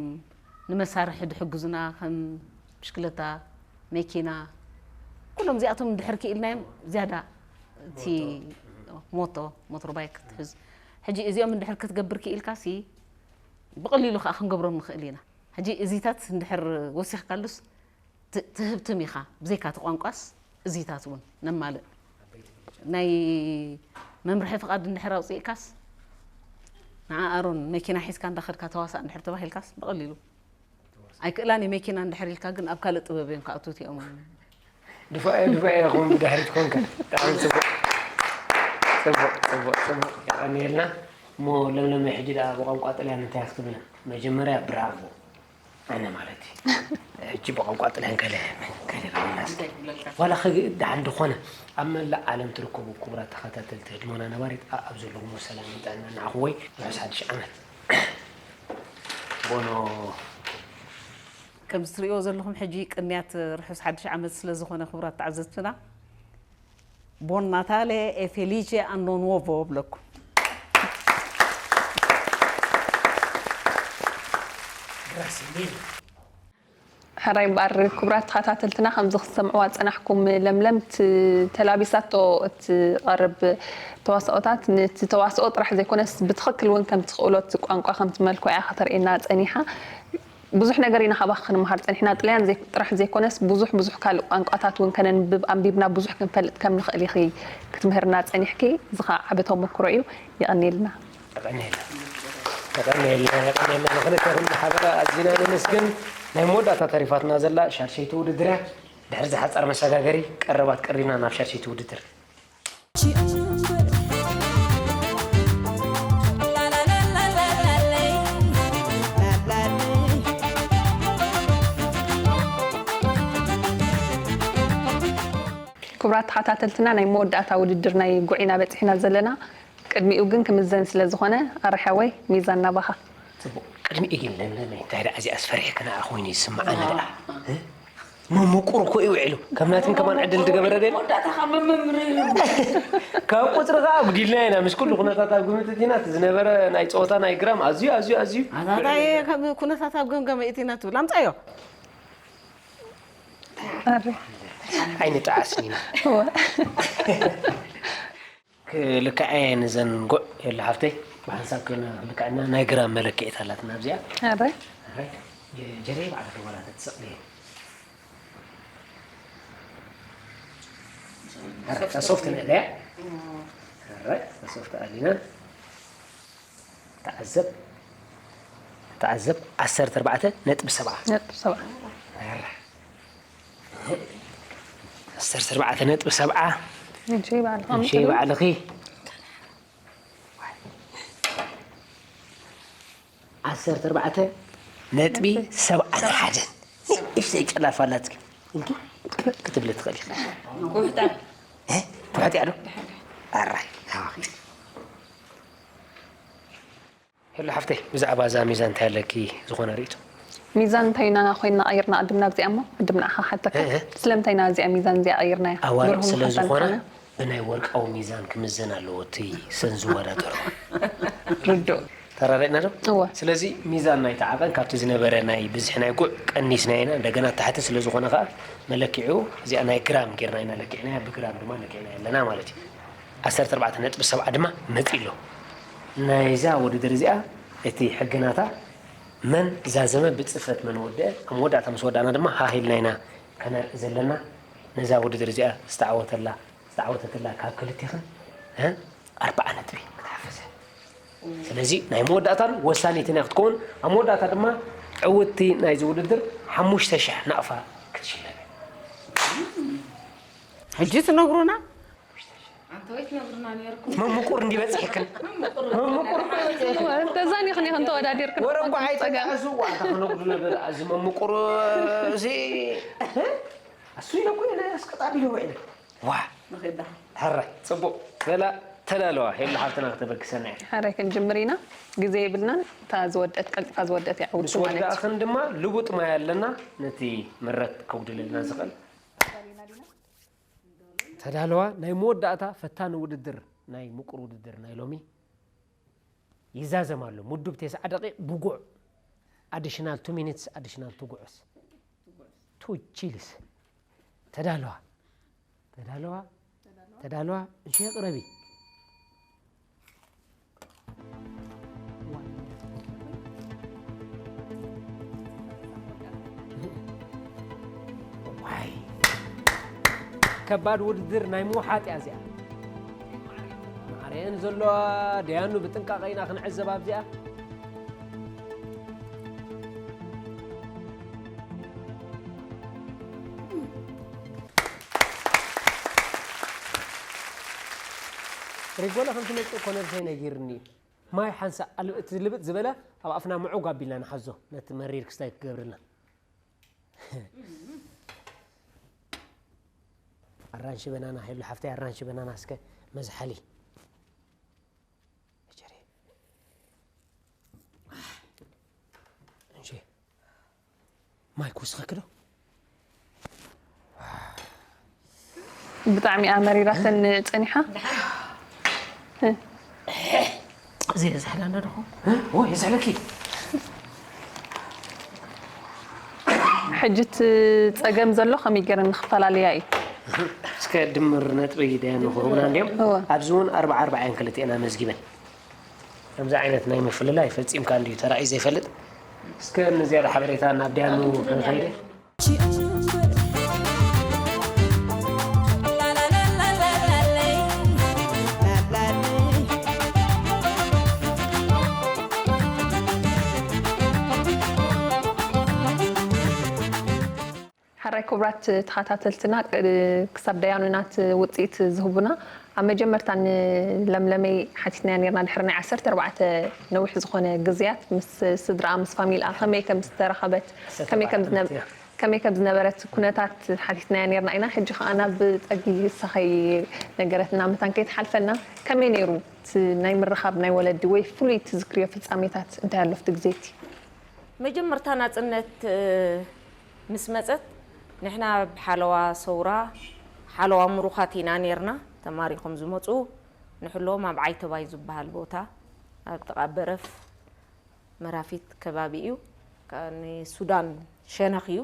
ንመሳርሒ ድሕግዙና ከም ብሽክለታ፣ መኪና፣ ኩሎም እዚኣቶም እንድሕር ክኢልናዮም ዝያዳ እቲ ሞቶ፣ ሞተር ባይክ ክትሕዝ። ሕጂ እዚኦም እንድሕር ክትገብር ክኢልካ ሲ ብቐሊሉ ከዓ ክንገብሮም ንኽእል ኢና። ሕጂ እዚታት እንድሕር ወሲኽካሉስ ትህብትም ኢኻ። ብዘይካ እቲ ቋንቋስ እዚታት እውን ነማልእ። ናይ መምርሒ ፍቓድ እንድሕር ኣውፅእካስ፣ ንዓ ኣሮን መኪና ሒዝካ እንዳኸድካ ተዋሳእ እንድሕር ተባሂልካስ ብቐሊሉ ኣይክእላን እየ መኪና እንድሕር ኢልካ ግን ኣብ ካልእ ጥበብ እዮም ክኣትዉ እቲኦም። ድፋዕ ድፋዕ ኢኹም ብድሕሪት ኮንካ። ብጣዕሚ ፅቡቅ። ፅቡቅ ፅቡቅ ፅቡቅ የቀንየልና። እሞ ለምለመ ሕጂ ደኣ ብቋንቋ ጥልያን እንታይ ክትብልና? መጀመርያ ብራቮ። ኣነ ማለት እዩ። ሕጂ ብቋንቋ ጥልያን ገለ ገለ ረብናስ ዋላ ክግእ ደሓን ድኾነ ኣብ መላእ ዓለም ትርከቡ ክቡራት ተኸታተልቲ ህድሞና ነባሪት ኣብ ዘለኹሞ ሰላም ይምጣና ንዓኹ ወይ ርሑስ ሓድሽ ዓመት። ቦኖ ከምዚ ትሪእዎ ዘለኹም ሕጂ ቅንያት ርሑስ ሓድሽ ዓመት ስለ ዝኾነ ክቡራት ተዓዘብትና Buon Natale e felice anno nuovo እብለኩም። ሕራይ እምበኣር ክቡራት ተኸታተልትና ከምዚ ክትሰምዕዋ ዝጸናሕኩም ለምለም እቲ ተላቢሳቶ እትቐርብ ተዋስኦታት ነቲ ተዋስኦ ጥራሕ ዘይኮነስ ብትኽክል እውን ከም ትኽእሎ እቲ ቋንቋ ከም ትመልኮ እያ ከተርእየና ጸኒሓ። ብዙሕ ነገር ኢና ካባኺ ክንመሃር ጸኒሕና። ጥልያን ዘይ- ጥራሕ ዘይኮነስ ብዙሕ ብዙሕ ካልእ ቋንቋታት እውን ከነንብብ ኣንቢብና ብዙሕ ክንፈልጥ ከም ንኽእል ኢኺ ክትምህርና ጸኒሕኪ። እዚ ኸኣ ዓቢ ተመክሮ እዩ። የቐንየልና። የቐንየልና። የቐንየልና። የቐንየልና። ንኽልቴኹም ብሓበራ ኣዚና ነመስግን። ናይ መወዳእታ ተሪፋትና ዘላ ሻድሸይቲ ውድድር እያ። ድሕሪ ዝሓጸረ መሰጋገሪ ቀረባት ቀሪብና ናብ ሻድሸይቲ ውድድር። ክቡራት ተኸታተልትና ናይ መወዳእታ ውድድር ናይ ጉዕ ኢና በጺሕና ዘለና። ቅድሚኡ ግን ክምዘን ስለ ዝኾነ ኣረ ሓወይ ሚዛን ናባኻ። ጽቡቕ። ቅድሚኡ ግን ለምለመይ እንታይ ደኣ እዚኣስ ፈሪሕክና ኮይኑ ይስምዓኒ ደኣ። እ? ሙ- ምቁር እኮ እዩ ውዒሉ። ከም ናትን ከማን ዕድል ድገበረ ደል። መወዳእታኻ መመምር እዩ። ካብ ቁፅሪ ከዓ ኣጉዲልና ኢና። ምስ ኩሉ ኩነታት ኣብ ግምት እቲና እቲ ዝነበረ ናይ ፀወታ ናይ ግራም ኣዝዩ ኣዝዩ ኣዝዩ ኣታታይ ከም ኩነታት ኣብ ገምገም እቲና ትብል ኣምፃዮ። ኣረ ኣይንጠዓስን ኢና። እወ። ክልክዐ ንዘን ጉዕ የለ ሓፍተይ ብሓንሳብ ክልክዐና ናይ ግራም መለክዒት ኣላትና ኣብዚኣ። ኣረ ኣረ፣ ጀ- ጀረይ ባዕላ ተዋላ ተትሰቕሊ። ኣረ፣ እታ ሶፍት ንእለያ። ኣረ፣ እታ ሶፍት ኣሊና። ተዓዘብ። ተዓዘብ ዓሰርተ ኣርባዕተ ነጥቢ ሰብዓ። ነጥቢ ሰብዓ። ኣረ። ዓሰርተ ኣርባዕተ ነጥቢ ሰብዓ። እንሺ ባዕልኻ እንሺ ምጥሉ። ባዕልኺ። ዓሰርተ ኣርባዕተ ነጥቢ ሰብዓ ሓደን። እሽተይ ጨላፍ ኣላትኪ። እንኪ ክትብሊ ትኽእሊ ኢኺ። ኩሕታ እ? ትውሕጥ እያ ዶ? ኣራይ። ኣዋኺ። ሄሎ ሓፍተይ፣ ብዛዕባ እዛ ሚዛን እንታይ ኣለኪ ዝኾነ ርእይቶ? ሚዛን እንታይ ኢና ኮይንና ቀይርና ቅድም ናብዚኣ እሞ ቅድም ንዓኻ ሓተካ። እህ። ስለምንታይ ኢና እዚኣ ሚዛን እዚኣ ቀይርናያ? ኣዋርድ ብርሁም ስለ ምዃን ዝኾነ ኣነ። ብናይ ወርቃዊ ሚዛን ክምዘን ኣለዎ እቲ ሰን ዝወዳደሮ። ርዱእ። ተራዳእና ዶ? እወ። ስለዚ ሚዛን ናይቲ ዓቐን ካብቲ ዝነበረ ናይ ብዝሒ ናይ ጉዕ ቀኒስና ኢና። እንደገና ታሕቲ ስለ ዝኾነ ከኣ መለኪዑ እዚኣ ናይ ግራም ጌርና ኢና ለኪዕናያ፣ ብግራም ድማ ለኪዕናያ ኣለና ማለት እዩ። ዓሰርተ ኣርባዕተ ነጥቢ ሰብዓ ድማ መጺኡ ኣሎ። ናይዛ ውድድር እዚኣ እቲ ሕግናታ መን ዛዘመ ብጽፈት መን ወደአ፣ ኣብ መወዳእታ ምስ ወዳእና ድማ ሃህ ኢልና ኢና ከነርኢ ዘለና። ነዛ ውድድር እዚኣ ዝተዓወተላ ዝተዓወተትላ ካብ ክልቴኽን እ ኣርባዓ ነጥቢ ክትሓፍስ እያ። ስለዚ ናይ መወዳእታን ወሳኒትን እያ ክትከውን። ኣብ መወዳእታ ድማ ዕውትቲ ናይዚ ውድድር ሓሙሽተ ሽሕ ናቕፋ ክትሽለም እያ። ሕጂ ትነግሩና? መምቁር እንዲበፅሕክን መምቁር ተዛኒኽን ኢኽን ተወዳዲርክን ወረ እኮ ኣይተጋእዝዋ ተኽነጉዱ ነበር ኣዚ መምቁር እዚ ኣሱ ኢለ እኮ ኢለ ኣስቀጣቢሉ ውዒለ ዋ ሕራይ ፅቡቅ በላ ተዳለዋ ሄሉ ሓፍትና ክተበግሰና እየ ሓራይ ክንጅምር ኢና ግዜ የብልናን እታ ዝወደት ቀልጢፋ ዝወደት እያ ምስ ዕውቲ ማለት እዩ ወዳእኽን ድማ ልቡጥ ማይ ኣለና ነቲ ምረት ከጉድለልና ዝኽእል ተዳለዋ ናይ መወዳእታ ፈታኒ ውድድር ናይ ምቁር ውድድር ናይ ሎሚ ይዛዘም ኣሎ ምዱብ ቴስዓ ደቂቕ ብጉዕ additional two minutes additional two ጉዕስ two chillies ተዳለዋ ተዳለዋ ተዳለዋ እሺ ቅረቢ ዋይ ከባድ ውድድር ናይ ምውሓጥ እያ እዚኣ ማዕረየን ዘለዋ ደያኑ ብጥንቃቐ ኢና ክንዕዘብ ኣብዚኣ ሪጎለ ከም ትመፅእ እኮ ነብሰይ ነጊርኒ እዩ ማይ ሓንሳእ ኣል- እቲ ልብጥ ዝበለ ኣብ ኣፍና ምዑግ ኣቢልና ንሓዞ ነቲ መሪር ክስታይ ክገብርልና ኣራንሺ በናና ሄሉ ሓፍተይ ኣራንሺ በናና እስከ መዝሓሊ እጀሬ እንሺ ማይ ክውስኸኪ ዶ ብጣዕሚ እያ መሪራተን ፀኒሓ እዚ የዝሕለኒ ዶ ወይ የዝሕለኪ ሕጂ እቲ ፀገም ዘሎ ከመይ ገይረን ንክፈላለያ እዩ እስከ ድምር ነጥቢ ደያ ንክህቡና እንዲዮም እወ። ኣብዚ እውን ኣርባዓ ኣርባዓ እየን ክልቲኤን ኣመዝጊበን ከምዚ ዓይነት ናይ ምፍልላይ ፈፂምካ እንድዩ ተራእዩ ዘይፈልጥ እስከ ንዝያዳ ሓበሬታ ናብ ደያኑ ክንኸይደ ሕራይ ክቡራት ተኸታተልትና ክሳብ ደያኑናት ውፅኢት ዝህቡና ኣብ መጀመርታ ንለምለመይ ሓቲትናያ ነርና ድሕሪ ናይ ዓሰርተ ኣርባዕተ ነዊሕ ዝኾነ ግዝያት ምስ ስድራኣ ምስ ፋሚልኣ ከመይ ከም ዝተረኸበት ከመይ ከም ዝነበ ከመይ ከም ዝነበረት ኩነታት ሓቲትናያ ነርና ኢና ሕጂ ከዓ ናብ ፀጊ ሳኸይ ነገረትና መታን ከይትሓልፈና ከመይ ነይሩ እቲ ናይ ምርኻብ ናይ ወለዲ ወይ ፍሉይ ትዝክርዮ ፍፃሜታት እንታይ ኣሎ ፍቲ ግዜ እቲ መጀመርታ ናፅነት ምስ መፀት ንሕና ብሓለዋ ሰውራ ሓለዋ ምሩኻት ኢና ነርና ተማሪኾም ዝመፁ ንሕሎም ኣብ ዓይተባይ ዝበሃል ቦታ ኣብ ጥቓ በረፍ መራፊት ከባቢ እዩ ንሱዳን ሸነኽ እዩ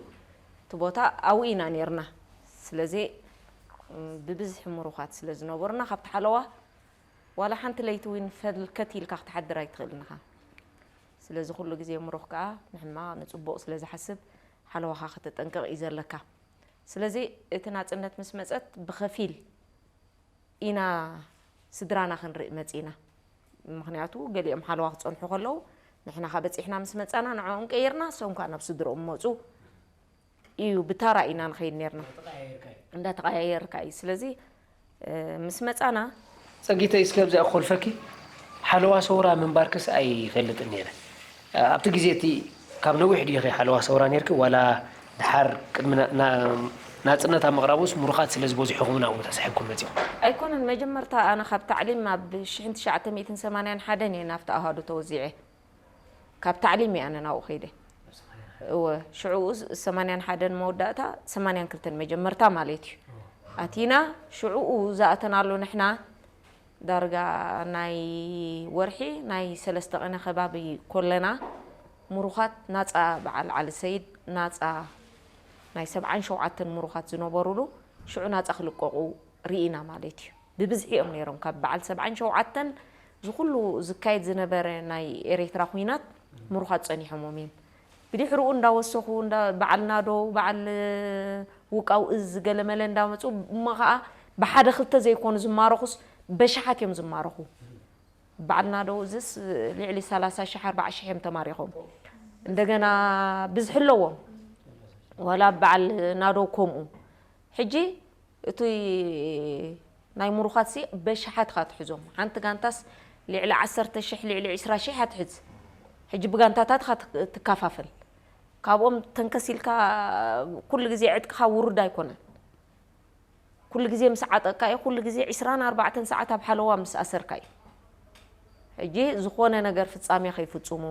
እቲ ቦታ ኣብኡ ኢና ነርና ስለዚ ብብዝሒ ምሩኻት ስለ ዝነበሩና ካብቲ ሓለዋ ዋላ ሓንቲ ለይቲ እውን ፈልከት ኢልካ ክትሓድር ኣይትኽእልን ኢኻ ስለዚ ኩሉ ግዜ ምሩኽ ከዓ ንሕማቕ ንፅቡቕ ስለ ዝሓስብ ሓለዋኻ ከተጠንቅቕ እዩ ዘለካ ስለዚ እቲ ናፅነት ምስ መፀት ብኸፊል ኢና ስድራና ክንርኢ መፂና ምክንያቱ ገሊኦም ሓለዋ ክፀንሑ ከለዉ ንሕና ከ በፂሕና ምስ መፃና ንዕኦም ቀይርና እሶም ከዓ ናብ ስድርኦም መፁ እዩ ብታራ ኢና ንኸይድ ነርና እንዳተቀያየርካ እዩ ስለዚ ምስ መፃና ፀጊተይ እስከ ኣብዚኣ ክኾልፈኪ ሓለዋ ሰውራ ምንባርክስ ኣይፈልጥን ነይረ ኣብቲ ግዜ እቲ ካብ ነዊሕ ድዩ ሓለዋ ሰውራ ነርኪ ዋላ ድሓር ቅድሚ ናፅነት ኣብ ምቕራቡስ ምሩኻት ስለ ዝበዝሑ ኢኹም ናብኡ ተሳሒብኩም መፂኹም ኣይኮነን መጀመርታ ኣነ ካብ ታዕሊም ኣብ ሽሕን ትሽዓተ ሚእትን ሰማንያን ሓደን እየ ናብቲ ኣሃዱ ተወዚዐ ካብ ታዕሊም እየ ኣነ ናብኡ ከይደ እወ ሽዑኡ ሰማንያን ሓደን መወዳእታ ሰማንያን ክልተን መጀመርታ ማለት እዩ ኣቲና ሽዑኡ ዝኣተናሉ ንሕና ዳርጋ ናይ ወርሒ ናይ ሰለስተ ቀነ ከባቢ ኮለና ምሩኻት ናፃ በዓል ዓሊ ሰይድ ናፃ ናይ ሰብዓን ሸውዓተን ምሩኻት ዝነበሩሉ ሽዑ ናፃ ክልቀቑ ርኢና ማለት እዩ ብብዝሒ እዮም ነይሮም ካብ በዓል ሰብዓን ሸውዓተን ዝኩሉ ዝካየድ ዝነበረ ናይ ኤሬትራ ኩናት ምሩኻት ፀኒሖሞም እዮም ብድሕርኡ እንዳወሰኹ በዓል ናዶ በዓል ውቃው እዝ ገለመለ እንዳመፁ እሞ ከዓ ብሓደ ክልተ ዘይኮኑ ዝማረኹስ በሽሓት እዮም ዝማረኹ በዓል ናዶ እዝስ ልዕሊ ሰላሳ ሽሕ ኣርባዓ ሽሕ እዮም ተማሪኾም እንደገና ብዝሒ ኣለዎም ዋላ በዓል ናዶ ከምኡ ሕጂ እቲ ናይ ምሩኻት ሲ በሽሓት ኢኻ ትሕዞም። ሓንቲ ጋንታስ ልዕሊ ዓሰርተ ሽሕ፣ ልዕሊ ዕስራ ሽሕ እያ ትሕዝ። ሕጂ ብጋንታታት ኢኻ ትክ-፣ ትከፋፈል። ካብኦም ተንከስ ኢልካ ኩሉ ግዜ ዕጥቅኻ ውሩድ ኣይኮነን። ኩሉ ግዜ ምስ ዓጠቅካ እዩ፣ ኩሉ ግዜ ዕስራን ኣርባዕተን ሰዓት ኣብ ሓለዋ ምስ ኣሰርካ እዩ። ሕጂ ዝኾነ ነገር ፍጻሜ ከይፍጽሙ፣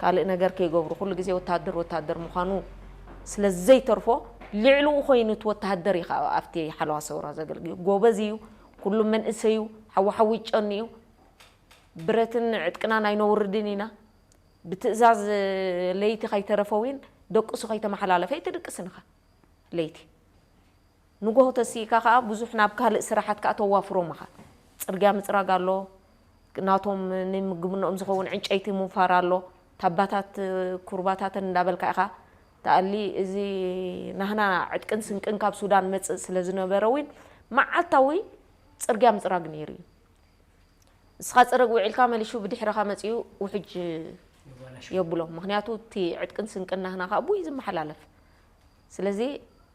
ካልእ ነገር ከይገብሩ፣ ኩሉ ግዜ ወተሃደር ወተሃደር ምዃኑ ስለ ዘይተርፎ፣ ልዕሊኡ ኮይኑ እቲ ወተሃደር እዩ ከኣ ኣብቲ ሓለዋ ሰውራ ዘገልግል። ጎበዝ እዩ፣ ኩሉ መንእሰይ እዩ፣ ሓዊ ሓዊ ይጨኑ እዩ። ብረትን ዕጥቅናን ኣይነውርድን ኢና። ብትእዛዝ ለይቲ ከይተረፈ እውን ደቅሱ ከይተመሓላለፈ ኣይትድቅስን ኢኻ ለይቲ። ንጎሆ ተሲእካ ከኣ ብዙሕ ናብ ካልእ ስራሓት ከኣ ተዋፍሮም ኢኻ። ጽርግያ ምጽራግ ኣሎ፣ ናቶም ንምግብንኦም ዝኸውን ዕንጨይቲ ምውፋር ኣሎ፣ ታባታት ኩርባታተን እንዳበልካ ኢኻ ትኣሊ። እዚ ናህና ዕጥቅን ስንቅን ካብ ሱዳን መጽእ ስለ ዝነበረ እውን መዓልታዊ ጽርግያ ምጽራግ ነይሩ እዩ። ንስኻ ጽረግ ውዒልካ መሊሹ ብድሕረኻ መጺኡ ውሕጅ የብሎ። ምኽንያቱ እቲ ዕጥቅን ስንቅን ናህና ከኣ ብኡ እዩ ዝመሓላለፍ። ስለዚ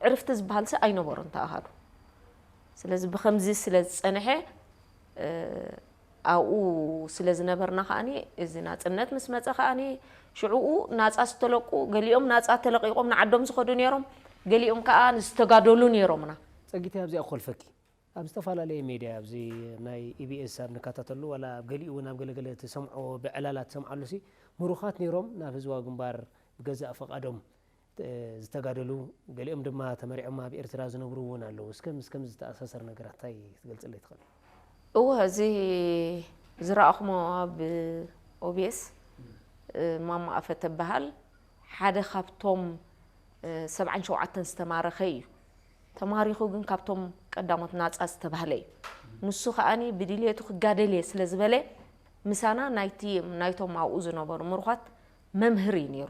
ዕርፍቲ ዝበሃል ሲ ኣይነበሮን ተኣሃዱ። ስለዚ ብኸምዚ ስለ ዝጸንሐ፣ እ፣ ኣብኡ ስለ ዝነበርና ከኣኒ እዚ ናጽነት ምስ መጸ ከኣኒ ሽዕኡ ናጻ ዝተለቁ፣ ገሊኦም ናጻ ተለቂቖም ንዓዶም ዝኸዱ ነይሮም፣ ገሊኦም ከኣ ዝተጋደሉ ነይሮምና። ጸጊተይ ኣብዚኣ ክኾልፈኪ። ኣብ ዝተፈላለየ ሜድያ፣ ኣብዚ ናይ ኢቢኤስ ኣብ ንከታተሉ፣ ዋላ ኣብ ገሊኡ እውን ኣብ ገለገለ ትሰምዖ፣ ብዕላላት ትሰምዓሉ ሲ፣ ምሩኻት ነይሮም ናብ ህዝባዊ ግንባር ብገዛእ ፈቓዶም፣ እ፣ ዝተጋደሉ፣ ገሊኦም ድማ ተመሪዖም ኣብ ኤርትራ ዝነብሩ እውን ኣለዉ። እስከ ምስ ከምዚ ዝተኣሳሰር ነገራት እንታይ ክትገልጽለይ ትኽእል? እወ፣ እዚ ዝረኣኹሞ ኣብ ኦቢኤስ፣ እ፣ ማማ ኣፈ ተበሃል ሓደ ካብቶም፣ እ፣ ሰብዓን ሸውዓተን ዝተማረኸ እዩ። ተማሪኹ ግን ካብቶም ቀዳሞት ናጻ ዝተባህለ እዩ። ንሱ ከኣኒ ብድልየቱ ክጋደል እየ ስለ ዝበለ፣ ምሳና ናይቲ፣ ናይቶም ኣብኡ ዝነበሩ ምሩኻት መምህር እዩ ነይሩ።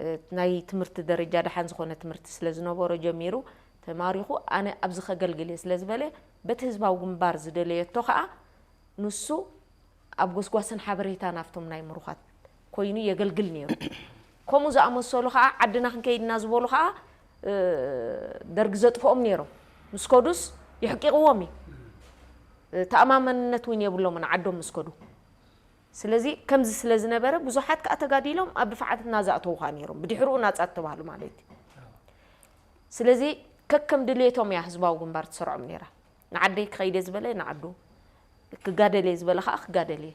እ፣ ናይ ትምህርቲ ደረጃ ደሓን ዝኾነ ትምህርቲ ስለ ዝነበሮ ጀሚሩ ተማሪኹ፣ ኣነ ኣብዚ ከገልግል እየ ስለ ዝበለ፣ በቲ ህዝባዊ ግንባር ዝደለየቶ ከኣ ንሱ ኣብ ጎስጓስን ሓበሬታን ኣብቶም ናይ ምሩኻት ኮይኑ የገልግል ነይሩ። ከምኡ ዝኣመሰሉ ከኣ ዓድና ክንከይድ ኢና ዝበሉ ከኣ፣ እ፣ ደርጊ ዘጥፍኦም ነይሮም። ምስ ከዱስ የሕቂቕዎም እዩ። እ፣ ተኣማመንነት እውን የብሎምን ዓዶም ምስ ከዱ። ስለዚ ከምዚ ስለ ዝነበረ ብዙሓት ከኣ ተጋዲሎም ኣብ ድፋዓት ናጻ ኣተዉ ከኣ ነይሮም። ብድሕሪኡ ናጻ ዝተባህሉ ማለት እዩ። ስለዚ ከከም ድሌቶም እያ ህዝባዊ ግንባር ትሰርዖም ነይራ። ንዓደይ ክኸይደ ዝበለ ንዓዱ፣ ክጋደል እየ ዝበለ ከኣ ክጋደል እየ።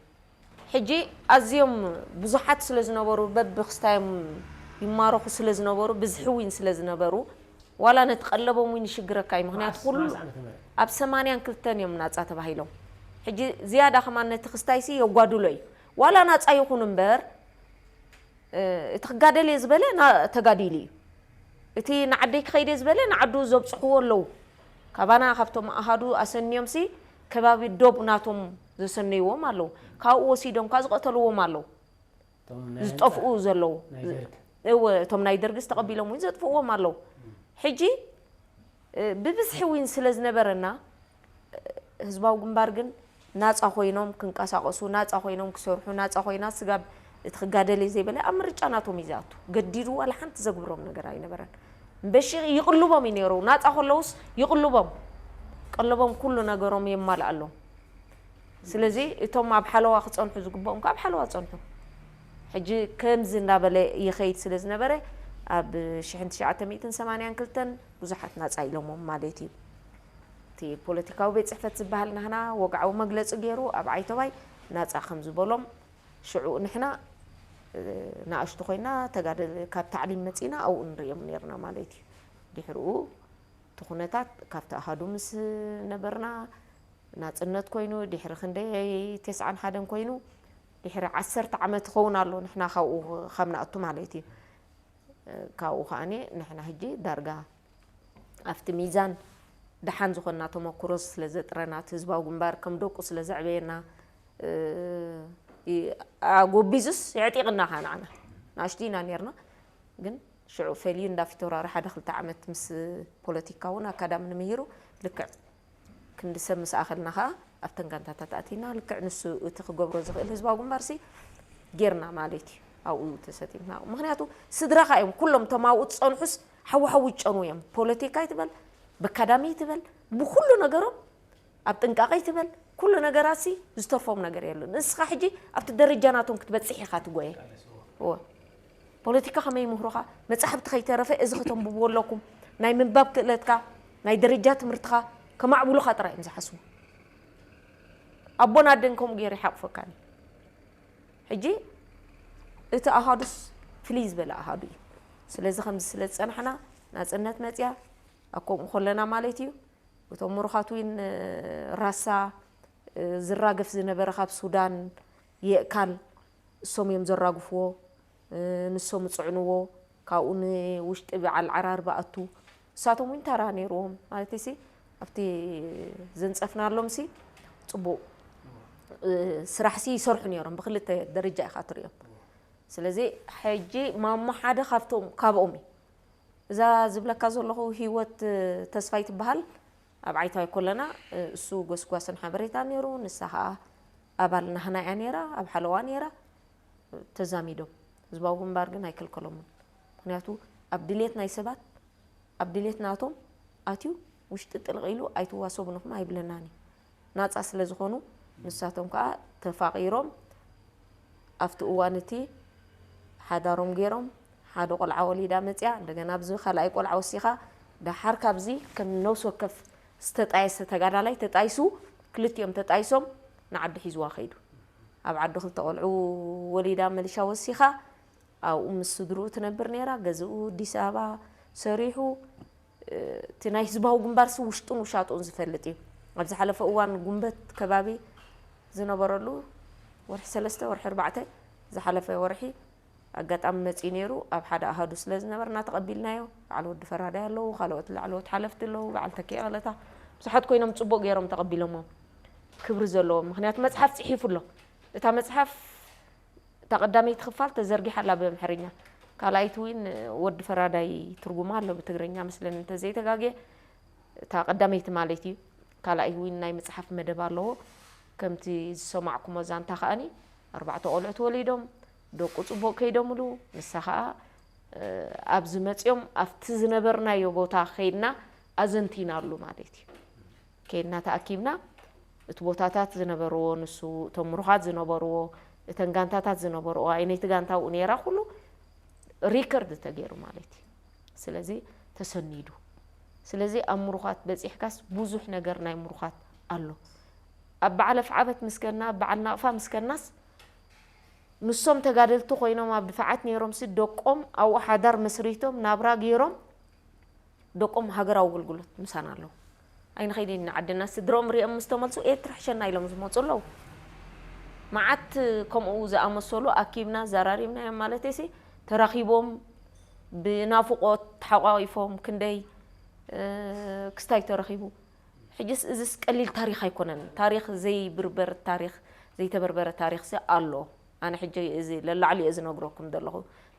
ሕጂ ኣዝዮም ብዙሓት ስለ ዝነበሩ፣ በብክስታዮም ይማረኹ ስለ ዝነበሩ፣ ብዝሒ እውን ስለ ዝነበሩ፣ ዋላ ነቲ ቀለቦም እውን ይሽግረካ እዩ። ምኽንያቱ ኩሉ ኣብ ሰማንያን ክልተን እዮም ናጻ ተባሂሎም። ሕጂ ዝያዳ ከማን ነቲ ክስታይሲ የጓድሎ እዩ። ዋላ ናጻ ይኹን እምበር፣ እ፣ እቲ ክጋደል እየ ዝበለ ና-፣ ተጋዲሉ እዩ። እቲ ንዓደይ ክኸይድ እየ ዝበለ ንዓዱ ዘብጽሕዎ ኣለዉ። ካባና ካብቶም ኣሃዱ ኣሰንዮምሲ ከባቢ ዶብ ናቶም ዘሰነይዎም ኣለዉ። ካብኡ ወሲዶም እኳ ዝቐተልዎም ኣለዉ። እቶም ናይ ዝጠፍኡ ዘለዉ። ናይ ደርግ። እወ፣ እቶም ናይ ደርግስ ተቐቢሎም እውን ዘጥፍእዎም ኣለዉ። ሕጂ፣ እ፣ ብብዝሒ እውን ስለ ዝነበረና፣ እ፣ ህዝባዊ ግንባር ግን ናጻ ኮይኖም ክንቀሳቐሱ፣ ናጻ ኮይኖም ክሰርሑ፣ ናጻ ኮይና ስጋብ እቲ ክጋደል እየ ዘይበለ ኣብ ምርጫ ናቶም እዩ ዝኣቱ። ገዲዱ ዋላ ሓንቲ ዘግብሮም ነገር ኣይነበረን። እምበሺ ይቕልቦም እዩ ነይሩ። ናጻ ከለዉስ ይቕልቦም። ቀለቦም ኩሉ ነገሮም የማልኣሎም። ስለዚ እቶም ኣብ ሓለዋ ክጸንሑ ዝግብኦም ከኣ ኣብ ሓለዋ ጸንሑ። ሕጂ ከምዚ እንዳበለ ይኸይድ ስለ ዝነበረ ኣብ ሽሕን ትሽዓተ ሚእትን ሰማንያን ክልተን ብዙሓት ናጻ ኢሎሞም ማለት እዩ። እቲ ፖለቲካዊ ቤት ጽሕፈት ዝበሃል ናህና ወግዓዊ መግለጺ ገይሩ ኣብ ዓይተባይ ናጻ ከም ዝበሎም ሽዑ ንሕና፣ እ፣ ንኣሽቱ ኮይና ተጋደል ካብ ታዕሊም መጺና ኣብኡ ንርእዮም ነርና ማለት እዩ። ድሕሪኡ እቲ ኩነታት ካብቲ ኣሃዱ ምስ ነበርና ናጽነት ኮይኑ ድሕሪ ክንደይ ተስዓን ሓደን ኮይኑ ድሕሪ ዓሰርተ ዓመት ይኸውን ኣሎ ንሕና ካብኡ ካብ ንኣቱ ማለት እዩ። ካብኡ ከኣኒ ንሕና ሕጂ ዳርጋ ኣብቲ ሚዛን ደሓን ዝኾንና ተመኩሮ ስለ ዘጥረና፣ እቲ ህዝባዊ ግንባር ከም ደቁ ስለ ዘዕበየና፣ እ፣ ይ-፣ ኣጎቢዙስ የዕጢቕና ከኣ ንዓና። ንኣሽቱ ኢና ኔርና፣ ግን ሽዑ ፈልዩ እንዳ ፊተውራሪ ሓደ ክልተ ዓመት ምስ ፖለቲካ እውን ኣካዳሚ ንምሂሩ ልክዕ ክንዲ ሰብ ምስ ኣኸልና ከኣ ኣብተን ጋንታታት ኣቲና፣ ልክዕ ንሱ እቲ ክገብሮ ዝኽእል ህዝባዊ ግንባርሲ ጌርና ማለት እዩ። ኣብኡ ተሰቲምና። ምኽንያቱ ስድራኻ እዮም። ኩሎም እቶም ኣብኡ ዝጸንሑስ ሓዊ ሓዊ ይጨኑ እዮም። ፖለቲካ ይትበል፣ በካዳሚ ትበል ብኩሉ ነገሮም ኣብ ጥንቃቐ ትበል ኩሉ ነገራሲ ዝተርፎም ነገር የሉ። ንስኻ ሕጂ ኣብቲ ደረጃ ናቶም ክትበጽሕ ኢኻ ትጎየ። እወ። ፖለቲካ ከመይ ይምህሩኻ? መጻሕፍቲ ከይተረፈ እዚ ከተንብብዎ ኣለኩም። ናይ ምንባብ ክእለትካ፣ ናይ ደረጃ ትምህርትኻ ከማዕብሉኻ ጥራይ እዮም ዝሓስቡ። ኣቦን ኣደን ከምኡ ገይሩ ይሓቕፈካኒ። ሕጂ እቲ ኣሃዱስ ፍልይ ዝበለ ኣሃዱ እዩ። ስለዚ ከምዚ ስለ ዝጸናሕና ናጽነት መጽያ ኣብ ከምኡ ከለና ማለት እዩ። እቶም ምሩኻት እውን ራሳ ዝራገፍ ዝነበረ ካብ ሱዳን የእካል እሶም እዮም ዘራግፍዎ። ንሶም ይጽዕንዎ። ካብኡ ንውሽጢ በዓል ዓራርባ ኣቱ እሳቶም እውን ተራ ነይርዎም ማለት ሲ ኣብቲ ዘንጸፍናሎም ሲ ጽቡቕ ስራሕ ሲ ይሰርሑ ነይሮም። ብክልተ ደረጃ ኢኻ ትሪኦም። ስለዚ ሕጂ ማሞ ሓደ ካብቶም ካብኦም እዩ። እዛ ዝብለካ ዘለኹ ህይወት ተስፋይ ትበሃል ኣብ ዓይታዊ ኮለና እሱ ጎስጓስን ሓበሬታ ነይሩ። ንሳ ከዓ ኣባል ናህና እያ ነይራ፣ ኣብ ሓለዋ ነይራ። ተዛሚዶም ህዝባዊ ግንባር ግን ኣይከልከሎምን። ምክንያቱ ኣብ ድሌት ናይ ሰባት ኣብ ድሌት ናቶም ኣትዩ ውሽጢ ጥልቕ ኢሉ ኣይትዋሰቡን ኢኹም ኣይብለናን እዩ። ናፃ ስለ ዝኾኑ ንሳቶም ከዓ ተፋቒሮም ኣብቲ እዋን እቲ ሓዳሮም ገይሮም ሓደ ቆልዓ ወሊዳ መፅያ። እንደገና ኣብዚ ካልኣይ ቆልዓ ወሲኻ ደሓር ካብዚ ከም ነብሲ ወከፍ ዝተጣየሰ ተጋዳላይ ተጣይሱ ክልቲኦም ተጣይሶም ንዓዲ ሒዝዋ ከይዱ። ኣብ ዓዲ ክልተ ቆልዑ ወሊዳ መሊሻ ወሲኻ ኣብኡ ምስ ስድርኡ ትነብር ነይራ። ገዝኡ ኣዲስ ኣበባ ሰሪሑ እቲ ናይ ህዝባዊ ግንባር ሲ ውሽጡን ውሻጡን ዝፈልጥ እዩ። ኣብ ዝሓለፈ እዋን ጉንበት ከባቢ ዝነበረሉ ወርሒ ሰለስተ ወርሒ ኣርባዕተ ዝሓለፈ ወርሒ ኣጋጣሚ መፂኡ ነይሩ። ኣብ ሓደ ኣሃዱ ስለ ዝነበርና ተቐቢልናዮ። በዓል ወዲ ፈራዳይ ኣለዉ፣ ካልኦት ላዕለዎት ሓለፍቲ ኣለዉ፣ በዓል ተኪኤ ቀለታ ብዙሓት ኮይኖም ፅቡቕ ገይሮም ተቐቢሎሞ። ክብሪ ዘለዎም ምክንያቱ መፅሓፍ ፅሒፉ ኣሎ። እታ መፅሓፍ እታ ቀዳመይቲ ክፋል ተዘርጊሓ ኣላ ብኣምሓርኛ። ካልኣይቲ እውን ወዲ ፈራዳይ ትርጉማ ኣሎ ብትግርኛ መስለኒ እንተዘይተጋግየ። እታ ቀዳመይቲ ማለት እዩ። ካልኣይ እውን ናይ መፅሓፍ መደብ ኣለዎ። ከምቲ ዝሰማዕኩሞ ዛንታ ከኣኒ ኣርባዕተ ቆልዑ ተወሊዶም ደቁ ፅቡቕ ከይዶምሉ ንሳ ከዓ ኣብዚ መፅኦም ኣብቲ ዝነበርናዮ ቦታ ከይድና ኣዘንቲናሉ ማለት እዩ። ከይድና ተኣኪብና እቲ ቦታታት ዝነበርዎ ንሱ እቶም ምሩኻት ዝነበርዎ እተን ጋንታታት ዝነበርዎ ኣይነይቲ ጋንታ ብኡ ነይራ ኩሉ ሪከርድ ተገይሩ ማለት እዩ። ስለዚ ተሰኒዱ። ስለዚ ኣብ ምሩኻት በፂሕካስ ብዙሕ ነገር ናይ ምሩኻት ኣሎ። ኣብ በዓል ኣፍዓበት ምስከና ኣብ በዓል ናቕፋ ምስከናስ ንሶም ተጋደልቲ ኮይኖም ኣብ ድፋዓት ነይሮም ሲ ደቆም ኣብኡ ሓዳር መስሪቶም ናብራ ገይሮም ደቆም ሃገራዊ ኣገልግሎት ምሳና ኣለዉ። ኣይንኸይድ ኢና ዓድና ስድሮም ሪኦም ምስ ተመልሱ ኤርትራ ሕሸና ኢሎም ዝመፁ ኣለዉ። መዓት ከምኡ ዝኣመሰሉ ኣኪብና ዘራሪብናዮም ማለት ሲ ተራኺቦም ብናፍቆት ተሓቋቂፎም ክንደይ ክስታይ ተረኺቡ። ሕጅስ እዚስ ቀሊል ታሪኽ ኣይኮነን። ታሪኽ ዘይብርበር ታሪኽ ዘይተበርበረ ታሪኽ ሲ ኣሎ። ኣነ ሕጂ እዚ ለላዕሊ እየ ዝነግረኩም ዘለኹ።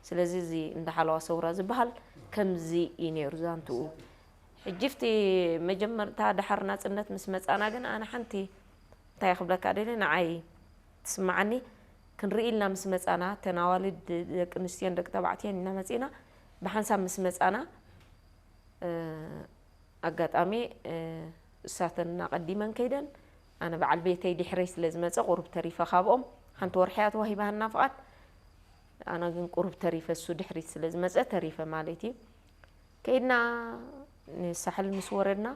ስለዚ እዚ እንዳ ሓለዋ ሰውራ ዝበሃል ከምዚ እዩ ነይሩ ዛንትኡ። ሕጂ ፍቲ መጀመርታ ድሓር ናጽነት ምስ መጻና ግን ኣነ ሓንቲ እንታይ ክብለካ ደለ ንዓይ ትስምዓኒ ክንርኢ ኢልና ምስ መጻና ተናዋልድ ደቂ ኣንስትዮን ደቂ ተባዕትዮን ኢና መጺና ብሓንሳብ ምስ መጻና ኣጋጣሚ እሳተን እናቐዲመን ከይደን ኣነ በዓል ቤተይ ድሕረይ ስለ ዝመፀ ቁሩብ ተሪፈ ካብኦም ሓንቲ ወርሒ እያ ተዋሂባና ፍቓድ ኣነ ግን ቁሩብ ተሪፈ እሱ ድሕሪት ስለ ዝመፀ ተሪፈ ማለት እዩ ከይድና ንሳሕል ምስ ወረድና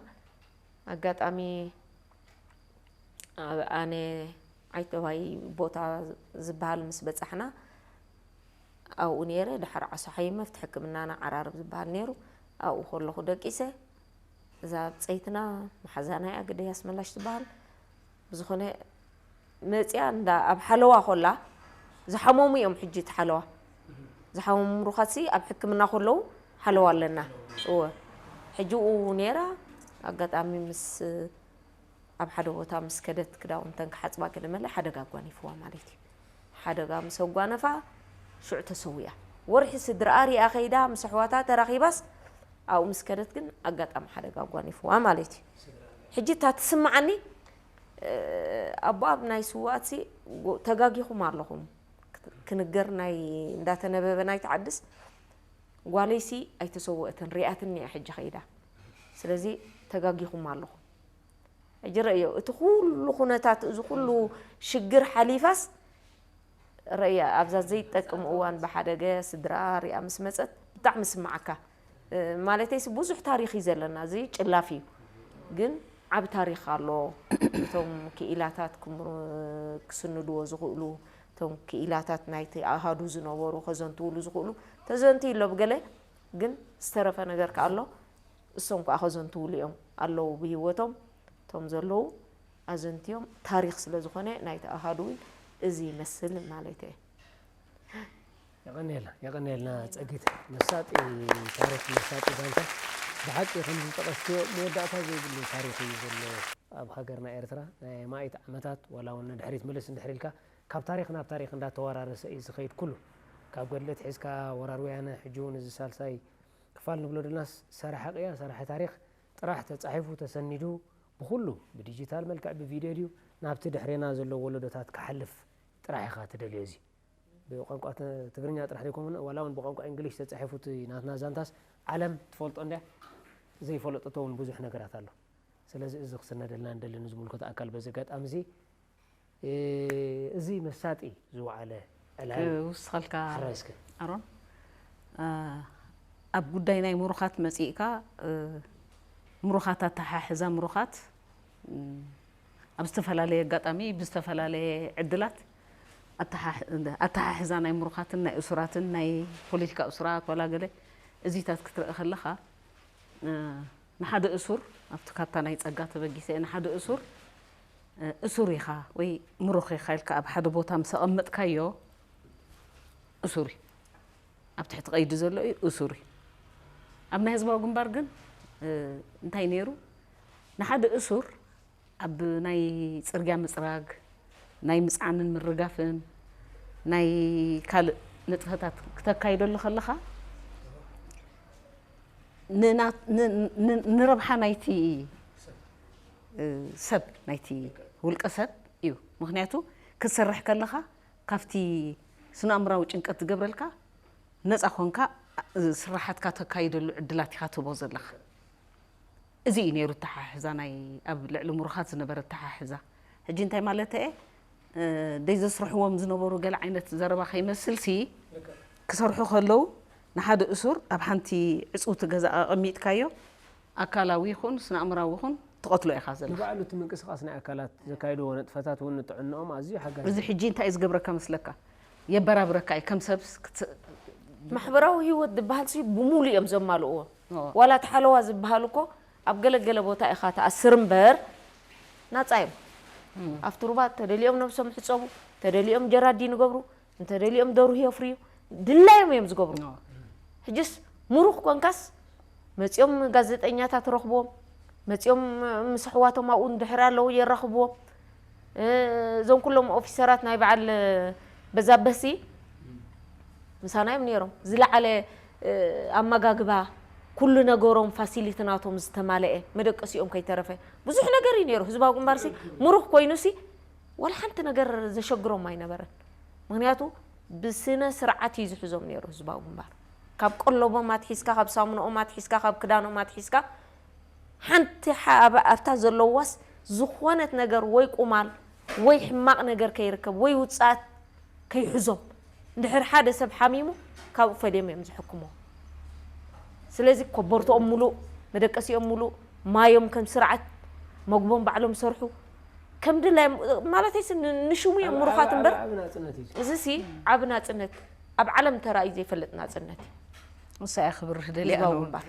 ኣጋጣሚ ኣነ ዓይተዋይ ቦታ ዝበሃል ምስ በፃሕና ኣብኡ ነይረ ድሓር ዓሶ ሓይመፍቲ ሕክምናና ዓራርብ ዝበሃል ነይሩ ኣብኡ ከለኹ ደቂሰ እዛ ብፀይትና መሓዛና እያ ግደይ ኣስመላሽ ትበሃል ብዝኾነ መፅያ እንዳ ኣብ ሓለዋ ኮላ ዝሓመሙ እዮም ሕጂ እቲ ሓለዋ ዝሓመሙ ምሩኻትሲ ኣብ ሕክምና ከለዉ ሓለዋ ኣለና እወ ሕጂ ኡ ነይራ ኣጋጣሚ ምስ ኣብ ሓደ ቦታ ምስ ከደት ክዳውንተን ክሓፅባ ገለ መለ ሓደጋ ኣጓኒፍዋ ማለት እዩ። ሓደጋ ምስ ኣጓነፋ ሽዑ ተሰዊኣ። ወርሒ ስድርኣ ሪኣ ከይዳ ምስ ኣሕዋታ ተራኺባስ ኣብኡ ምስ ከደት ግን ኣጋጣሚ ሓደጋ ኣጓኒፍዋ ማለት እዩ። ሕጂ እታ ትስምዓኒ ኣቦኣ ብናይ ስውኣትሲ ተጋጊኹም ኣለኹም ክንገር ናይ እንዳተነበበ ናይቲ ዓድስ ጓለይሲ ኣይተሰወአትን ሪኣትኒ እያ ሕጂ ከይዳ ስለዚ ተጋጊኹም ኣለኹም። ሕጂ ረእዮ፣ እቲ ኩሉ ኩነታት፣ እዚ ኩሉ ሽግር ሓሊፋስ ረእያ፣ ኣብዛ ዘይጠቅም እዋን ብሓደገ ስድራ ሪኣ ምስ መጸት ብጣዕሚ ስምዓካ። እ፣ ማለተይስ ብዙሕ ታሪኽ እዩ ዘለና፣ እዚ ጭላፍ እዩ። ግን ዓቢ ታሪኽ ኣሎ። እቶም ክኢላታት ክምሩ-፣ ክስንድዎ ዝኽእሉ፣ እቶም ክኢላታት ናይቲ ኣሃዱ ዝነበሩ ከዘንትውሉ ዝኽእሉ፣ ተዘንትዩ ኣሎ ብገለ፣ ግን ዝተረፈ ነገር ከኣ ኣሎ። እሶም ከኣ ከዘንትውሉ እዮም ኣለዉ ብህይወቶም። እቶም ዘለዉ ኣዘንትዮም ታሪኽ ስለ ዝኾነ ናይቲ ኣሃዱ እውን እዚ ይመስል ማለት እየ። የቐንየልና፣ የቐንየልና ጸጊት። መሳጢ ታሪኽ፣ መሳጢ ዛንታ። ብሓቂ ከምዚ ዝጠቐስክዮ መወዳእታ ዘይብሉ ታሪኽ እዩ ዘሎ ኣብ ሃገርና ኤርትራ። ናይ ኣማኢት ዓመታት ዋላ እውን ንድሕሪት ምልስ እንድሕር ኢልካ ካብ ታሪኽ ናብ ታሪኽ እንዳተወራረሰ እዩ ዝኸይድ ኩሉ። ካብ ገድሊ ኣትሒዝካ ወራር ወያነ፣ ሕጂ እውን እዚ ሳልሳይ ክፋል ንብሎ ድልናስ ሰራሒ ቅያ፣ ሰራሒ ታሪኽ ጥራሕ ተጻሒፉ ተሰኒዱ ብኹሉ ብዲጂታል መልክዕ ብቪድዮ ድዩ ናብቲ ድሕሬና ዘሎ ወለዶታት ክሓልፍ ጥራሕ ኢኻ ትደልዮ። እዚ ብቋንቋ ተ-፣ ትግርኛ ጥራሕ ዘይኮነ ዋላ እውን ብቋንቋ እንግሊሽ ተጻሒፉ እቲ ናትና ዛንታስ ዓለም ትፈልጦ እንድያ። ዘይፈለጠቶ እውን ብዙሕ ነገራት ኣሎ። ስለዚ እዚ ክስነደልና እንደሊ ንዝምልከቶ ኣካል በዚ ኣጋጣሚ እዚ እ፣ እዚ መሳጢ ዝወዓለ ዕላል ክውስኸልካ ሕራይ እስከ። ኣሮን፣ እ፣ ኣብ ጉዳይ ናይ ምሩኻት መጺእካ፣ እ፣ ምሩኻት ኣተሓሕዛ ምሩኻት፣ እ፣ ኣብ ዝተፈላለየ ኣጋጣሚ ብዝተፈላለየ ዕድላት ኣተሓሕ-፣ ኣተሓሕዛ ናይ ምሩኻትን ናይ እሱራትን ናይ ፖለቲካ እሱራት ዋላ ገለ እዚታት ክትርኢ ከለኻ፣ እ፣ ንሓደ እሱር ኣብቲ ካብታ ናይ ጸጋ ተበጊሰ ንሓደ እሱር እ፣ እሱር ኢኻ ወይ ምሩኽ ኢኻ ኢልካ ኣብ ሓደ ቦታ ምስ ኣቐመጥካዮ እሱር እዩ። ኣብ ትሕቲ ቀይዲ ዘሎ እዩ እሱር እዩ። ኣብ ናይ ህዝባዊ ግንባር ግን እ፣ እንታይ ነይሩ? ንሓደ እሱር ኣብ ናይ ጽርግያ ምጽራግ፣ ናይ ምጽዓንን ምርጋፍን፣ ናይ ካልእ ንጥፈታት ክተካይደሉ ከለኻ ንና-፣ ን-፣ ን-፣ ንረብሓ ናይቲ እ፣ ሰብ ናይቲ ውልቀ ሰብ እዩ። ምኽንያቱ ክትሰርሕ ከለኻ ካብቲ ስነ-ኣእምራዊ ጭንቀት ዝገብረልካ ነፃ ኮንካ እ፣ ስራሓትካ ተካይደሉ ዕድላት ኢኻ ትህቦ ዘለኻ። እዚ እዩ ነይሩ ኣተሓሕዛ ናይ ኣብ ልዕሊ ምሩኻት ዝነበረ ኣተሓሕዛ። ሕጂ እንታይ ማለት እየ? እ፣ ደይ ዘስርሕዎም ዝነበሩ ገለ ዓይነት ዘረባ ከይመስልሲ ክሰርሑ ከለዉ ንሓደ እሱር ኣብ ሓንቲ ዕፅውቲ ገዛ ኣቐሚጥካዮ ኣካላዊ ይኹን ስነ-ኣእምራዊ ይኹን ትቐትሎ ኢኻ ዘለኻ። ንባዕሉ እቲ ምንቅስቃስ ናይ ኣካላት ዘካይድዎ ንጥፈታት እውን ንጥዕንኦም ኣዝዩ ሓጋዚ እዚ እዩ። ሕጂ እንታይ እዩ ዝገብረካ መስለካ? የበራብረካ እዩ ከም ሰብ ክትስ- ማሕበራዊ ህይወት ዝበሃል ሲ ብሙሉ እዮም ዘማልእዎ። ኦ። ዋላ እቲ ሓለዋ ዝበሃል እኮ ኣብ ገለገለ ቦታ ኢኻ ትኣስር እምበር ናፃ እዮም። ኣብቲ ሩባ ተደሊኦም ነብሶም ይሕፀቡ፣ ተደሊኦም ጀራዲን ይገብሩ፣ እንተደሊኦም ደርሁ የፍርዩ፣ ድላዮም እዮም ዝገብሩ። ሕጅስ ምሩኽ ኮንካስ መፂኦም ጋዜጠኛታት ረኽብዎም፣ መፂኦም ምስ ኣሕዋቶም ኣብኡ እንድሕር ኣለዉ የራኽብዎም። እዞም ኩሎም ኦፊሰራት ናይ በዓል በዛበሲ ምሳና እዮም ነይሮም። ዝለዓለ ኣመጋግባ፣ ኩሉ ነገሮም ፋሲሊቲ ናቶም ዝተማለአ መደቀሲኦም ከይተረፈ ብዙሕ ነገር እዩ ነይሩ። ህዝባዊ ግንባርሲ ምሩኽ ኮይኑሲ ዋላ ሓንቲ ነገር ዘሸግሮም ኣይነበረን። ምኽንያቱ ብስነ ስርዓት እዩ ዝሕዞም ነይሩ ህዝባዊ ግንባር። ካብ ቀለቦም ኣትሒዝካ፣ ካብ ሳሙንኦም ኣትሒዝካ፣ ካብ ክዳኖም ኣትሒዝካ ሓንቲ ሓ-፣ ኣብ-፣ ኣብታ ዘለዋስ ዝኾነት ነገር ወይ ቁማል ወይ ሕማቕ ነገር ከይርከብ ወይ ውፅኣት ከይሕዞም። እንድሕር ሓደ ሰብ ሓሚሙ ካብኡ ፈልዮም እዮም ዝሕክምዎ። ስለዚ ኮቦርትኦም ሙሉእ፣ መደቀሲኦም ሙሉእ፣ ማዮም ከም ስርዓት፣ መግቦም ባዕሎም ይሰርሑ። ከም ድላዮም ማለተይሲ ን-፣ ንሽሙ እዮም ምሩኻት እምበር። እዚ ሲ ዓቢ ናጽነት ኣብ ዓለም ተራእዩ ዘይፈልጥ ናጽነት እዩ። ንሳ እያ ክብርህ ደልያ ህዝባዊ ግንባር።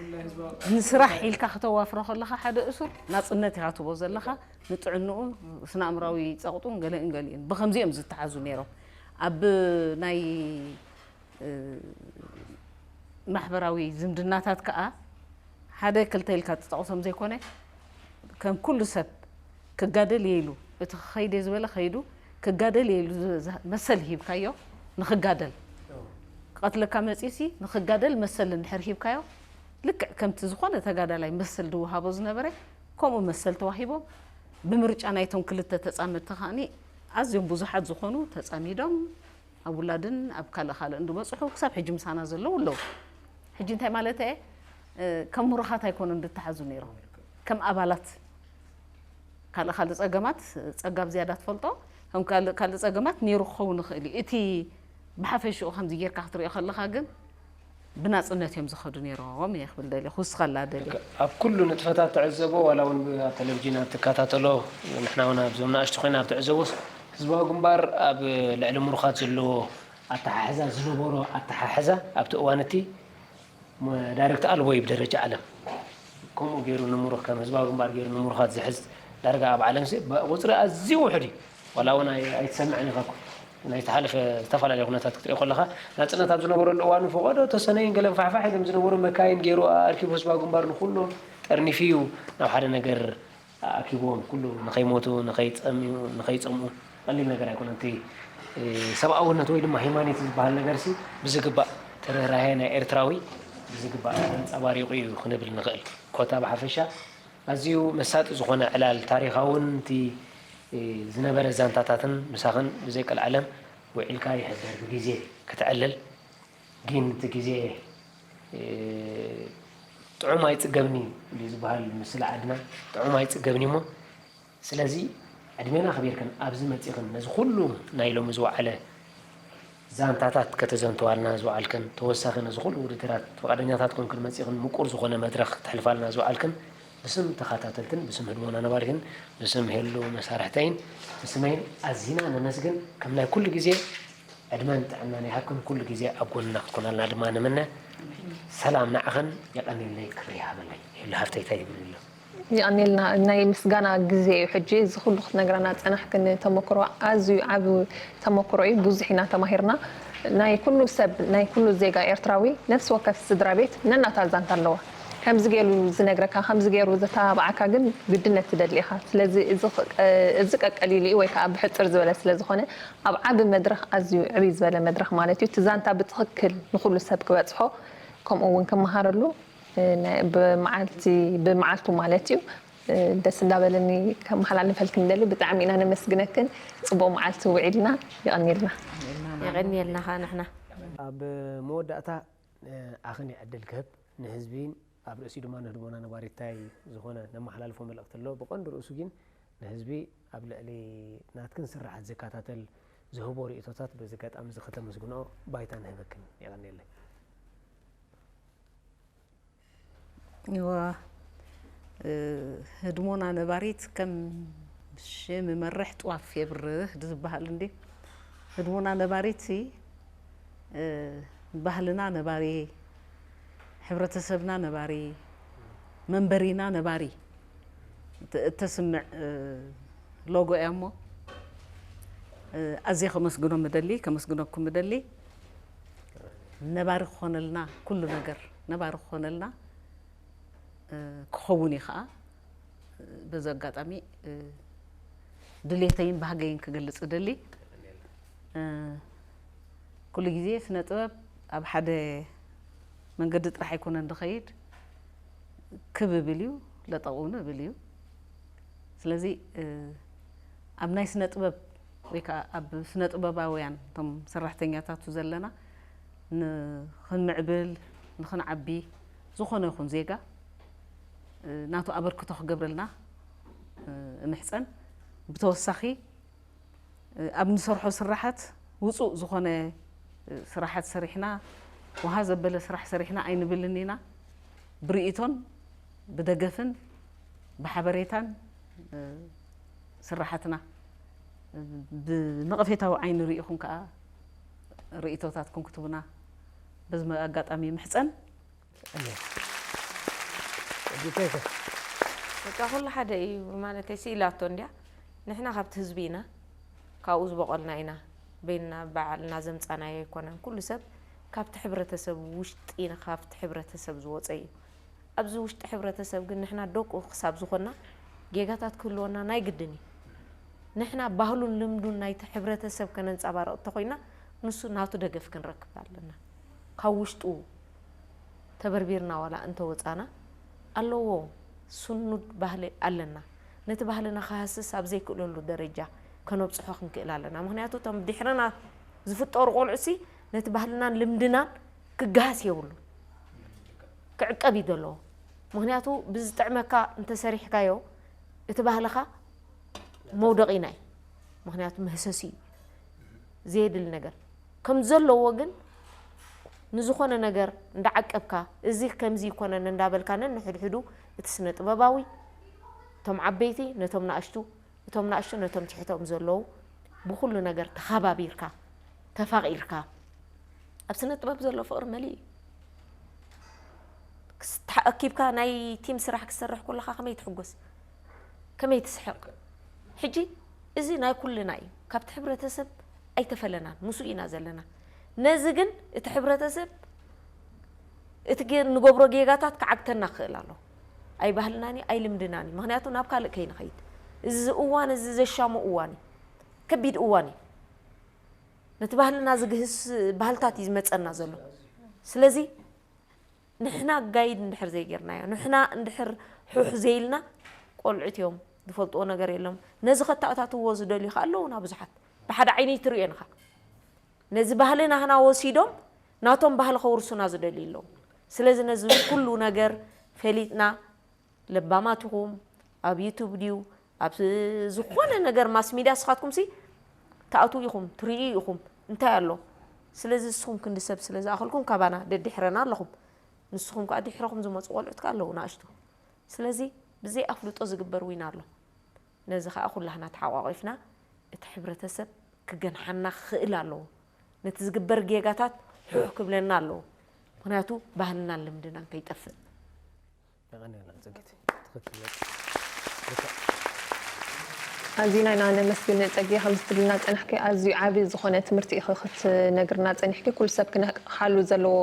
ንስራሕ ኢልካ ከተዋፍሮ ከለኻ ሓደ እሱር ናጽነት ኢኻ ትቦ ዘለኻ ንጥዕንኡ ስነ ኣእምራዊ ጸቕጡን ገለእን ገሊኡን ብኸምዚ እዮም ዝተሓዙ ነይሮም። ኣብ ናይ ማሕበራዊ ዝምድናታት ከኣ ሓደ ክልተ ኢልካ ትጠቕሶም ዘይኮነ ከም ኩሉ ሰብ ክጋደል እየ ኢሉ እቲ ክኸይድ እየ ዝበለ ከይዱ ክጋደል እየ ኢሉ መሰል ሂብካዮ ንኽጋደል ክቐትለካ መፂኡሲ ንኽጋደል መሰል እንድሕር ሂብካዮ ልክዕ ከምቲ ዝኾነ ተጋዳላይ መሰል ዝወሃቦ ዝነበረ ከምኡ መሰል ተዋሂቦም ብምርጫ ናይቶም ክልተ ተፃመድቲ ከኣኒ ኣዝዮም ብዙሓት ዝኾኑ ተፃሚዶም ኣብ ውላድን ኣብ ካልእ ካልእን ዝበፅሑ ክሳብ ሕጂ ምሳና ዘለዉ ኣለዉ። ሕጂ እንታይ ማለት እየ? ከም ምሩኻት ኣይኮኑን ዝተሓዙ ነይሮም። ከም ኣባላት ካልእ ካልእ ጸገማት፣ ጸጋብ ዝያዳ ትፈልጦ፣ ከም ካልእ ካልእ ጸገማት ነይሩ ክኸውን ይኽእል እዩ። እቲ ብሓፈሽኡ ከምዚ ጌርካ ክትሪኦ ከለኻ ግን ብናጽነት እዮም ዝኸዱ ነይሮም እየ ክብል ደልየ፣ ክውስኸላ ደልየ። ኣብ ኩሉ ንጥፈታት ትዕዘቦ፣ ዋላ እውን ኣብ ቴሌቪዥን ኣብ ትከታተሎ፣ ንሕና እውን ኣብዞም ንኣሽቱ ኮይና ኣብ ትዕዘቦስ፣ ህዝባዊ ግንባር ኣብ ልዕሊ ምሩኻት ዘለዎ ኣተሓሕዛ፣ ዝነበሮ ኣተሓሕዛ ኣብቲ እዋን እቲ ዳይሬክት ኣልቦ እዩ ብደረጃ ዓለም። ከምኡ ገይሩ ንምሩኽ፣ ከም ህዝባዊ ግንባር ገይሩ ንምሩኻት ዝሕዝ ዳርጋ ኣብ ዓለም ሲ ቁፅሪ ኣዝዩ ውሑድ እዩ። ዋላ እውን ኣይ- ኣይትሰምዕን ኢኻ እኮ። ናይ ዝተሓለፈ ዝተፈላለየ ኩነታት ክትሪኦ ከለኻ፣ ናጽነት ኣብ ዝነበረሉ እዋን ፈቐዶ ተሰነይን ገለን ፋሕፋሕ ኢሎም ዝነበሩ መካይን ገይሩ ኣርኪቡ ህዝባዊ ግንባር ንኩሎም ጠርኒፉ እዩ ናብ ሓደ ነገር ኣኪብዎም። ኩሉ ንኸይሞቱ፣ ንኸይጸምዩ፣ ንኸይጸምኡ ቀሊል ነገር ኣይኮነን። እቲ ሰብኣውነት ወይ ድማ ሂማኒቲ ዝበሃል ነገር ሲ ብዝግባእ ተረራሄ ናይ ኤርትራዊ ብዝግባእ ኣንጸባሪቑ እዩ ክንብል ንኽእል። ኮታ ብሓፈሻ ኣዝዩ መሳጢ ዝኾነ ዕላል ታሪኻውን እቲ ዝነበረ ዛንታታትን ምሳኽን ብዘይ ቀልዓለም ውዒልካ ይሕደር ብግዜ ክትዕልል። ግን እቲ ግዜ ጥዑም ኣይጽገብኒ እዩ ዝበሃል ምስላ ዓድና። ጥዑም ኣይጽገብኒ እሞ ስለዚ ዕድሜና ኣኽቢርክን ኣብዚ መጺኽን ነዚ ኩሉ ናይ ሎሚ ዝወዓለ ዛንታታት ከተዘንተዋልና ዝወዓልክን፣ ተወሳኺ ነዚ ኩሉ ውድድራት ፍቓደኛታት ኮንክን መጺኽን ምቁር ዝኾነ መድረኽ ክተሕልፋልና ዝወዓልክን ብስም ተኸታተልትን ብስም ህድሞና ነባሪትን ብስም ሄሉ መሳርሕተይን ብስመይን ኣዚና ነመስግን። ከም ናይ ኩሉ ግዜ ዕድመን ጥዕናን ይሃብክን፣ ኩሉ ግዜ ኣብ ጎንና ክትኮናልና ድማ ንምነ። ሰላም ንዓኽን፣ የቐንየለይ፣ ክብሪ ይሃበለይ። ሄሉ ሃፍተይ እንታይ ይብል ኣሎ? የቐንየልና። ናይ ምስጋና ግዜ እዩ ሕጂ። እዚ ኩሉ ክትነግረና ጸናሕክን ተመክሮ ኣዝዩ ዓቢ ተመክሮ እዩ። ብዙሕ ኢና ተማሂርና። ናይ ኩሉ ሰብ፣ ናይ ኩሉ ዜጋ ኤርትራዊ ነፍሲ ወከፍ ስድራ ቤት ነናታ ዛንታ ኣለዋ። ከምዚ ገይሩ ዝነግረካ፣ ከምዚ ገይሩ ዘተባብዓካ ግን ግድነት ትደሊ ኢኻ። ስለዚ እዚ ኸ-፣ እዚ ቀቀሊሉ እዩ ወይ ከዓ ብሕጽር ዝበለ ስለ ዝኾነ ኣብ ዓቢ መድረኽ፣ ኣዝዩ ዕብይ ዝበለ መድረኽ ማለት እዩ። እቲ ዛንታ ብትኽክል ንኹሉ ሰብ ክበጽሖ፣ ከምኡ እውን ክመሃረሉ፣ እ፣ ናይ-፣ ብመዓልቲ፣ ብመዓልቱ ማለት እዩ። እ፣ ደስ እንዳበለኒ ከመሓላልፈልክን ደሊ። ብጣዕሚ ኢና ነመስግነክን። ጽቡቕ መዓልቲ ውዒልና። የቐንየልና። የቐንየልና ኸኣ ንሕና። ኣብ መወዳእታ፣ እ፣ ኣኽን ዕድል ክህብ ንህዝቢ፣ ኣብ ርእሲኡ ድማ ንህድሞና ነባሪት እንታይ ዝኾነ ነመሓላልፎ መልእኽቲ ኣሎ። ብቐንዱ ርእሱ ግን ንህዝቢ ኣብ ልዕሊ ናትክን ስራሓት ዝከታተል ዝህቦ ርእይቶታት በዚ ኣጋጣሚ እዚ ከተመስግንኦ ባይታ ንህበክን። የቐንየለይ። እዋ፣ እ፣ ህድሞና ነባሪት ከም ሽም መርሕ ጥዋፍ የብርህ ዝበሃል እንዲ። ህድሞና ነባሪት ሲ፣ እ፣ ባህልና ነባሪ፣ ሕብረተሰብና ነባሪ፣ መንበሪና ነባሪ እተ-፣ እተስምዕ፣ እ፣ ሎጎ እያ እሞ፣ እ፣ ኣዝየ ከመስግኖም እደሊ፣ ከመስግነኩም እደሊ። ነባሪ ክኾነልና፣ ኩሉ ነገር ነባሪ ክኾነልና፣ እ፣ ክኸውን እዩ ኸዓ። በዚ ኣጋጣሚ፣ እ፣ ድሌተይን ባህገይን ክገልጽ እደሊ። እ፣ ኩሉ ግዜ ስነ ጥበብ ኣብ ሓደ መንገዲ ጥራሕ ኣይኮነን ዝኸይድ፣ ክብ እብል እዩ፣ ለጠቕ እውን እብል እዩ። ስለዚ፣ እ፣ ኣብ ናይ ስነ ጥበብ ወይ ከዓ ኣብ ስነ ጥበባውያን፣ እቶም ሰራሕተኛታቱ ዘለና፣ ንኽንምዕብል፣ ንኽንዓቢ፣ ዝኾነ ይኹን ዜጋ፣ እ፣ ናቱ ኣበርክቶ ክገብረልና፣ እ፣ እምሕጸን። ብተወሳኺ፣ እ፣ ኣብ ንሰርሖ ስራሓት ውጹእ ዝኾነ፣ እ፣ ስራሓት ሰሪሕና፣ ውሃ ዘበለ ስራሕ ሰሪሕና ኣይንብልን ኢና። ብርእይቶን ብደገፍን ብሓበሬታን፣ እ፣ ስራሓትና ብነቐፌታዊ ዓይኒ ርኢኹም ከኣ ርእይቶታትኩም ክትቡና በዚ ኣጋጣሚ ይምሕጸን። በቃ ኩሉ ሓደ እዩ ማለተይ፣ ስኢላቶ እንድያ። ንሕና ካብቲ ህዝቢ ኢና፣ ካብኡ ዝበቖልና ኢና፣ በይንና ባዕልና ዘምጻናዮ ኣይኮነን። ኩሉ ሰብ ካብቲ ሕብረተሰብ ውሽጢ፣ ካብቲ ሕብረተሰብ ዝወጸ እዩ። ኣብዚ ውሽጢ ሕብረተሰብ ግን ንሕና ደቁ ክሳብ ዝኾንና ጌጋታት ክህልወና ናይ ግድን እዩ። ንሕና ባህሉን ልምዱን ናይቲ ሕብረተሰብ ከነንጸባርቕ እንተኾይና ንሱ ናቱ ደገፍ ክንረክብ ኣለና። ካብ ውሽጡ ተበርቢርና ዋላ እንተወጻና ኣለዎ ስኑድ ባህሊ ኣለና። ነቲ ባህልና ክሃስስ ኣብ ዘይክእለሉ ደረጃ ከነብጽሖ ክንክእል ኣለና። ምኽንያቱ እቶም ድሕርና ዝፍጠሩ ቆልዑሲ ነቲ ባህልናን ልምድናን ክገሃስ የብሉን። ክዕቀብ እዩ ዘለዎ። ምኽንያቱ ብዝጥዕመካ እንተሰሪሕካዮ እቲ ባህልኻ መውደቒና እዩ። ምኽንያቱ መህሰሲ እዩ ዘየድሊ ነገር ከም ዘለዎ ግን ንዝኾነ ነገር እንዳዓቀብካ እዚ ከምዚ ይኮነን እንዳበልካ ነንሕድሕዱ እቲ ስነ ጥበባዊ እቶም ዓበይቲ ነቶም ናእሽቱ እቶም ናእሽቱ ነቶም ትሕቶም ዘለዉ ብኩሉ ነገር ተኻባቢርካ ተፋቒርካ ኣብ ስነ ጥበብ ዘሎ ፍቕሪ መሊእ እዩ። ክስ- ተኣኪብካ ናይ ቲም ስራሕ ክሰርሕ ከለኻ ከመይ ትሕጎስ ከመይ ትስሕቕ። ሕጂ እዚ ናይ ኩልና እዩ። ካብቲ ሕብረተሰብ ኣይተፈለናን ምስኡ ኢና ዘለና። ነዚ ግን እቲ ሕብረተሰብ እቲ ጌ- ንገብሮ ጌጋታት ክዓግተና ክኽእል ኣሎ። ኣይ ባህልናን እዩ ኣይ ልምድናን እዩ። ምክንያቱ ናብ ካልእ ከይንኸይድ እዚ እዋን እዚ ዘሻሙ እዋን እዩ። ከቢድ እዋን እዩ። ነቲ ባህልና ዝግህስ ባህልታት እዩ ዝመፀና ዘሎ። ስለዚ ንሕና ጋይድ እንድሕር ዘይጌርናዮ ንሕና እንድሕር ሑሕ ዘይልና ቆልዑት እዮም ዝፈልጥዎ ነገር የሎም። ነዚ ከተኣታትዎ ዝደልዩ ከ ኣለውና ብዙሓት ብሓደ ዓይኒ ትርእዮ ንኻ ነዚ ባህሊ ናህና ወሲዶም ናቶም ባህሊ ከውርሱና ዝደልዩ ኣለዉ። ስለዚ ነዚ ኩሉ ነገር ፈሊጥና ለባማት ኢኹም ኣብ ዩቱብ ድዩ ኣብ ዝኾነ ነገር ማስ ሚድያ ስኻትኩም ሲ ትኣትዉ ኢኹም ትርእዩ ኢኹም እንታይ ኣሎ። ስለዚ ንስኹም ክንዲ ሰብ ስለ ዝኣኸልኩም ካባና ደድሕረና ኣለኹም። ንስኹም ከዓ ድሕረኹም ዝመፁ ቆልዑት ከዓ ኣለዉ ንኣሽቱ። ስለዚ ብዘይ ኣፍልጦ ዝግበር ዊና ኣሎ። ነዚ ከዓ ኩላህና ተሓቋቂፍና እቲ ሕብረተሰብ ክገንሓና ክኽእል ኣለዎ። ነቲ ዝግበር ጌጋታት ሑሕ ክብለና ኣለዎ። ምክንያቱ ባህልናን ልምድናን ከይጠፍእ። የቐንየልና ፅጌት። ኣዚና ኢና ነመስግን ጸጌ፣ ከምዚ ትብልና ጸናሕኪ ኣዝዩ ዓቢ ዝኾነ ትምህርቲ ኢኺ ክትነግርና ጸኒሕኪ። ኩሉ ሰብ ክነቕሓሉ ዘለዎ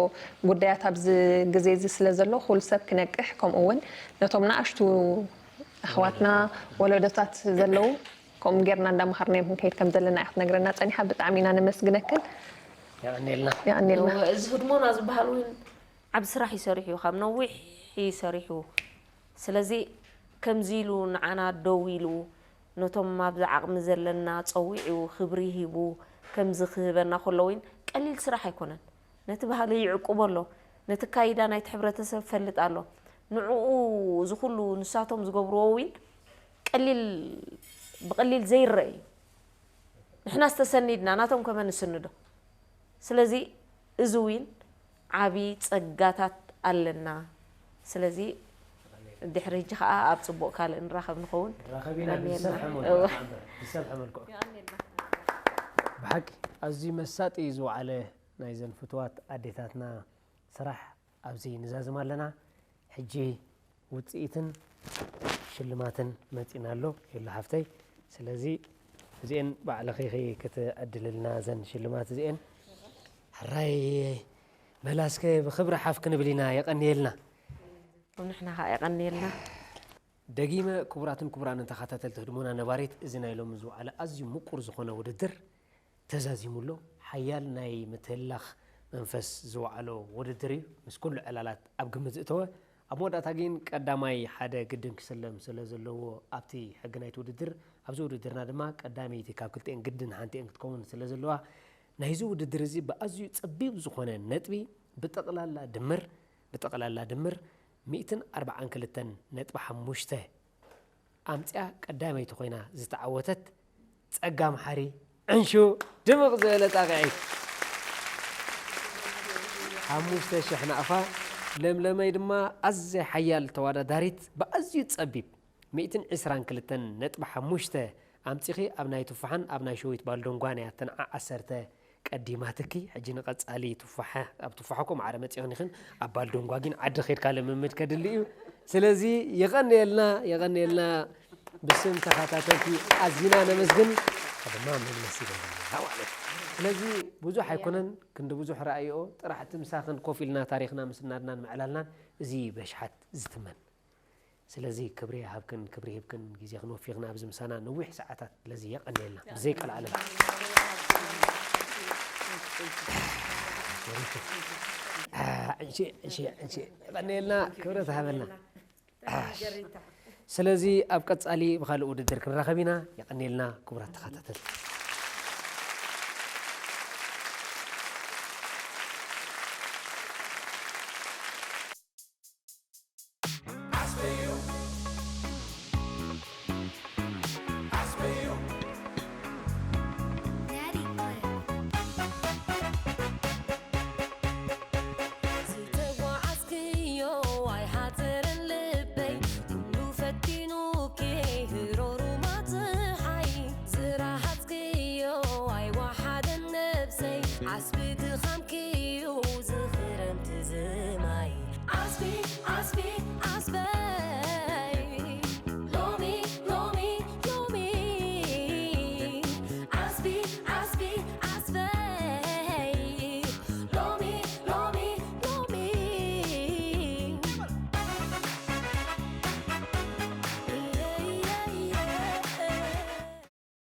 ጉዳያት ኣብዚ ግዜ እዚ ስለ ዘሎ፣ ኩሉ ሰብ ክነቅሕ፣ ከምኡ እውን ነቶም ንኣሽቱ ኣሕዋትና ወለዶታት ዘለዉ ከምኡ ጌርና እንዳመሃርናዮም ክንከይድ ከም ዘለና ኢኺ ክትነግረና ጸኒሓ። ብጣዕሚ ኢና ነመስግነክን። የቐንየልና። የቐንየልና። እዚ ህድሞና ዝበሃል እውን ዓብ ስራሕ እዩ ሰሪሑ ካብ ነዊሕ እዩ ሰሪሑ። ስለዚ ከምዚ ኢሉ ንዓና ደው ኢሉ ነቶም ኣብዚ ዓቕሚ ዘለና ጸዊዑ ክብሪ ሂቡ ከምዚ ክህበና ከሎ እውን ቀሊል ስራሕ ኣይኮነን። ነቲ ባህሊ ይዕቁቦ ኣሎ፣ ነቲ ካይዳ ናይቲ ሕብረተሰብ ፈልጥ ኣሎ። ንዕኡ እዚ ኩሉ ንሳቶም ዝገብርዎ እውን ቀሊል ብቐሊል ዘይረአ እዩ። ንሕና ዝተሰኒድና ናቶም ከመ ንስንዶ። ስለዚ እዚ እውን ዓቢ ጸጋታት ኣለና። ስለዚ ድሕሪ ሕጂ ከዓ ኣብ ጽቡቕ ካልእ ንራኸብ ንኸውን። ራኸቢና ኣሜን። ብዝሰፍሐ መልኩ እወ። ብዝሰፍሐ መልክዑ ብሓቂ ኣዝዩ መሳጢ እዩ ዝወዓለ ናይዘን ፍትዋት ኣዴታትና ስራሕ ኣብዚ ንዛዝም ኣለና። ሕጂ ውፅኢትን ሽልማትን መፂና ኣሎ የሉ ሓፍተይ። ስለዚ እዚአን ባዕልኺ ክትዕድልልና ዘን ሽልማት እዚአን ሕራይ መላስከ ብክብሪ ሓፍ ክንብል ኢና። የቐንየልና። ንሕና ከዓ የቐንየልና። ደጊመ ክቡራትን ክቡራንን ተኸታተልቲ ህድሞና ነባሪት እዚ ናይ ሎሚ ዝወዓለ ኣዝዩ ምቁር ዝኾነ ውድድር ተዛዚሙ ኣሎ። ሓያል ናይ ምትህላኽ መንፈስ ዝወዓሎ ውድድር እዩ። ምስ ኩሉ ዕላላት ኣብ ግምት ዝእተወ ኣብ መወዳእታ ግን ቀዳማይ ሓደ ግድን ክስለም ስለ ዘለዎ ኣብቲ ሕጊ ናይቲ ውድድር ኣብዚ ውድድርና ድማ ቀዳመይቲ ካብ ክልቲኤን ግድን ሓንቲኤን ክትከውን ስለ ዘለዋ ናይዚ ውድድር እዚ ብኣዝዩ ጸቢብ ዝኾነ ነጥቢ ብጠቕላላ ድምር ብጠቕላላ ድምር ሚእትን ኣርባዓን ክልተን ነጥቢ ሓሙሽተ ኣምጺኣ ቀዳመይቲ ኮይና ዝተዓወተት ጸጋም ሓሪ ዕንሹ ድምቕ ዝበለ ጣቕዒት ሓሙሽተ ሽሕ ናቕፋ ለምለመይ ድማ ኣዘይ ሓያል ተወዳዳሪት ብኣዝዩ ጸቢብ ሚእትን ዕስራን ክልተን ነጥቢ ሓሙሽተ ኣምጺኺ ኣብ ናይ ቱፋሓን ኣብ ናይ ሸዊት ባልዶንጓን እያ ተንዓ ዓሰርተ ቀዲማትኪ ሕጂ ንቐጻሊ ቱፋሓ ኣብ ቱፋሓ ኮ ማዕረ መጺኽን ኢኽን ኣብ ባልዶንጓ ግን ዓዲ ኸድካ ልምምድ ከድሊ እዩ። ስለዚ የቐንየልና የቐንየልና ብስም ተኸታተልቲ ኣዚና ነመስግን። ድማ መግለሲ ገይርና ማለት እዩ። ስለዚ ብዙሕ ኣይኮነን ክንዲ ብዙሕ ረኣይኦ ጥራሕ እቲ ምሳኽን ኮፍ ኢልና ታሪኽና ምስናድናን ምዕላልናን እዚ በሽሓት ዝትመን። ስለዚ ክብሪ ይሃብክን ክብሪ ሂብክን ግዜኽን ወፊኽና ኣብዚ ምሳና ነዊሕ ሰዓታት ስለዚ የቐንየልና ብዘይ ቀልዓለም። የቐንየልና ክብረት ሃበልና። ስለዚ ኣብ ቀጻሊ ብኻልእ ውድድር ክንራኸብ ኢና። የቐንየልና ክቡራት ተኸታተልቲ።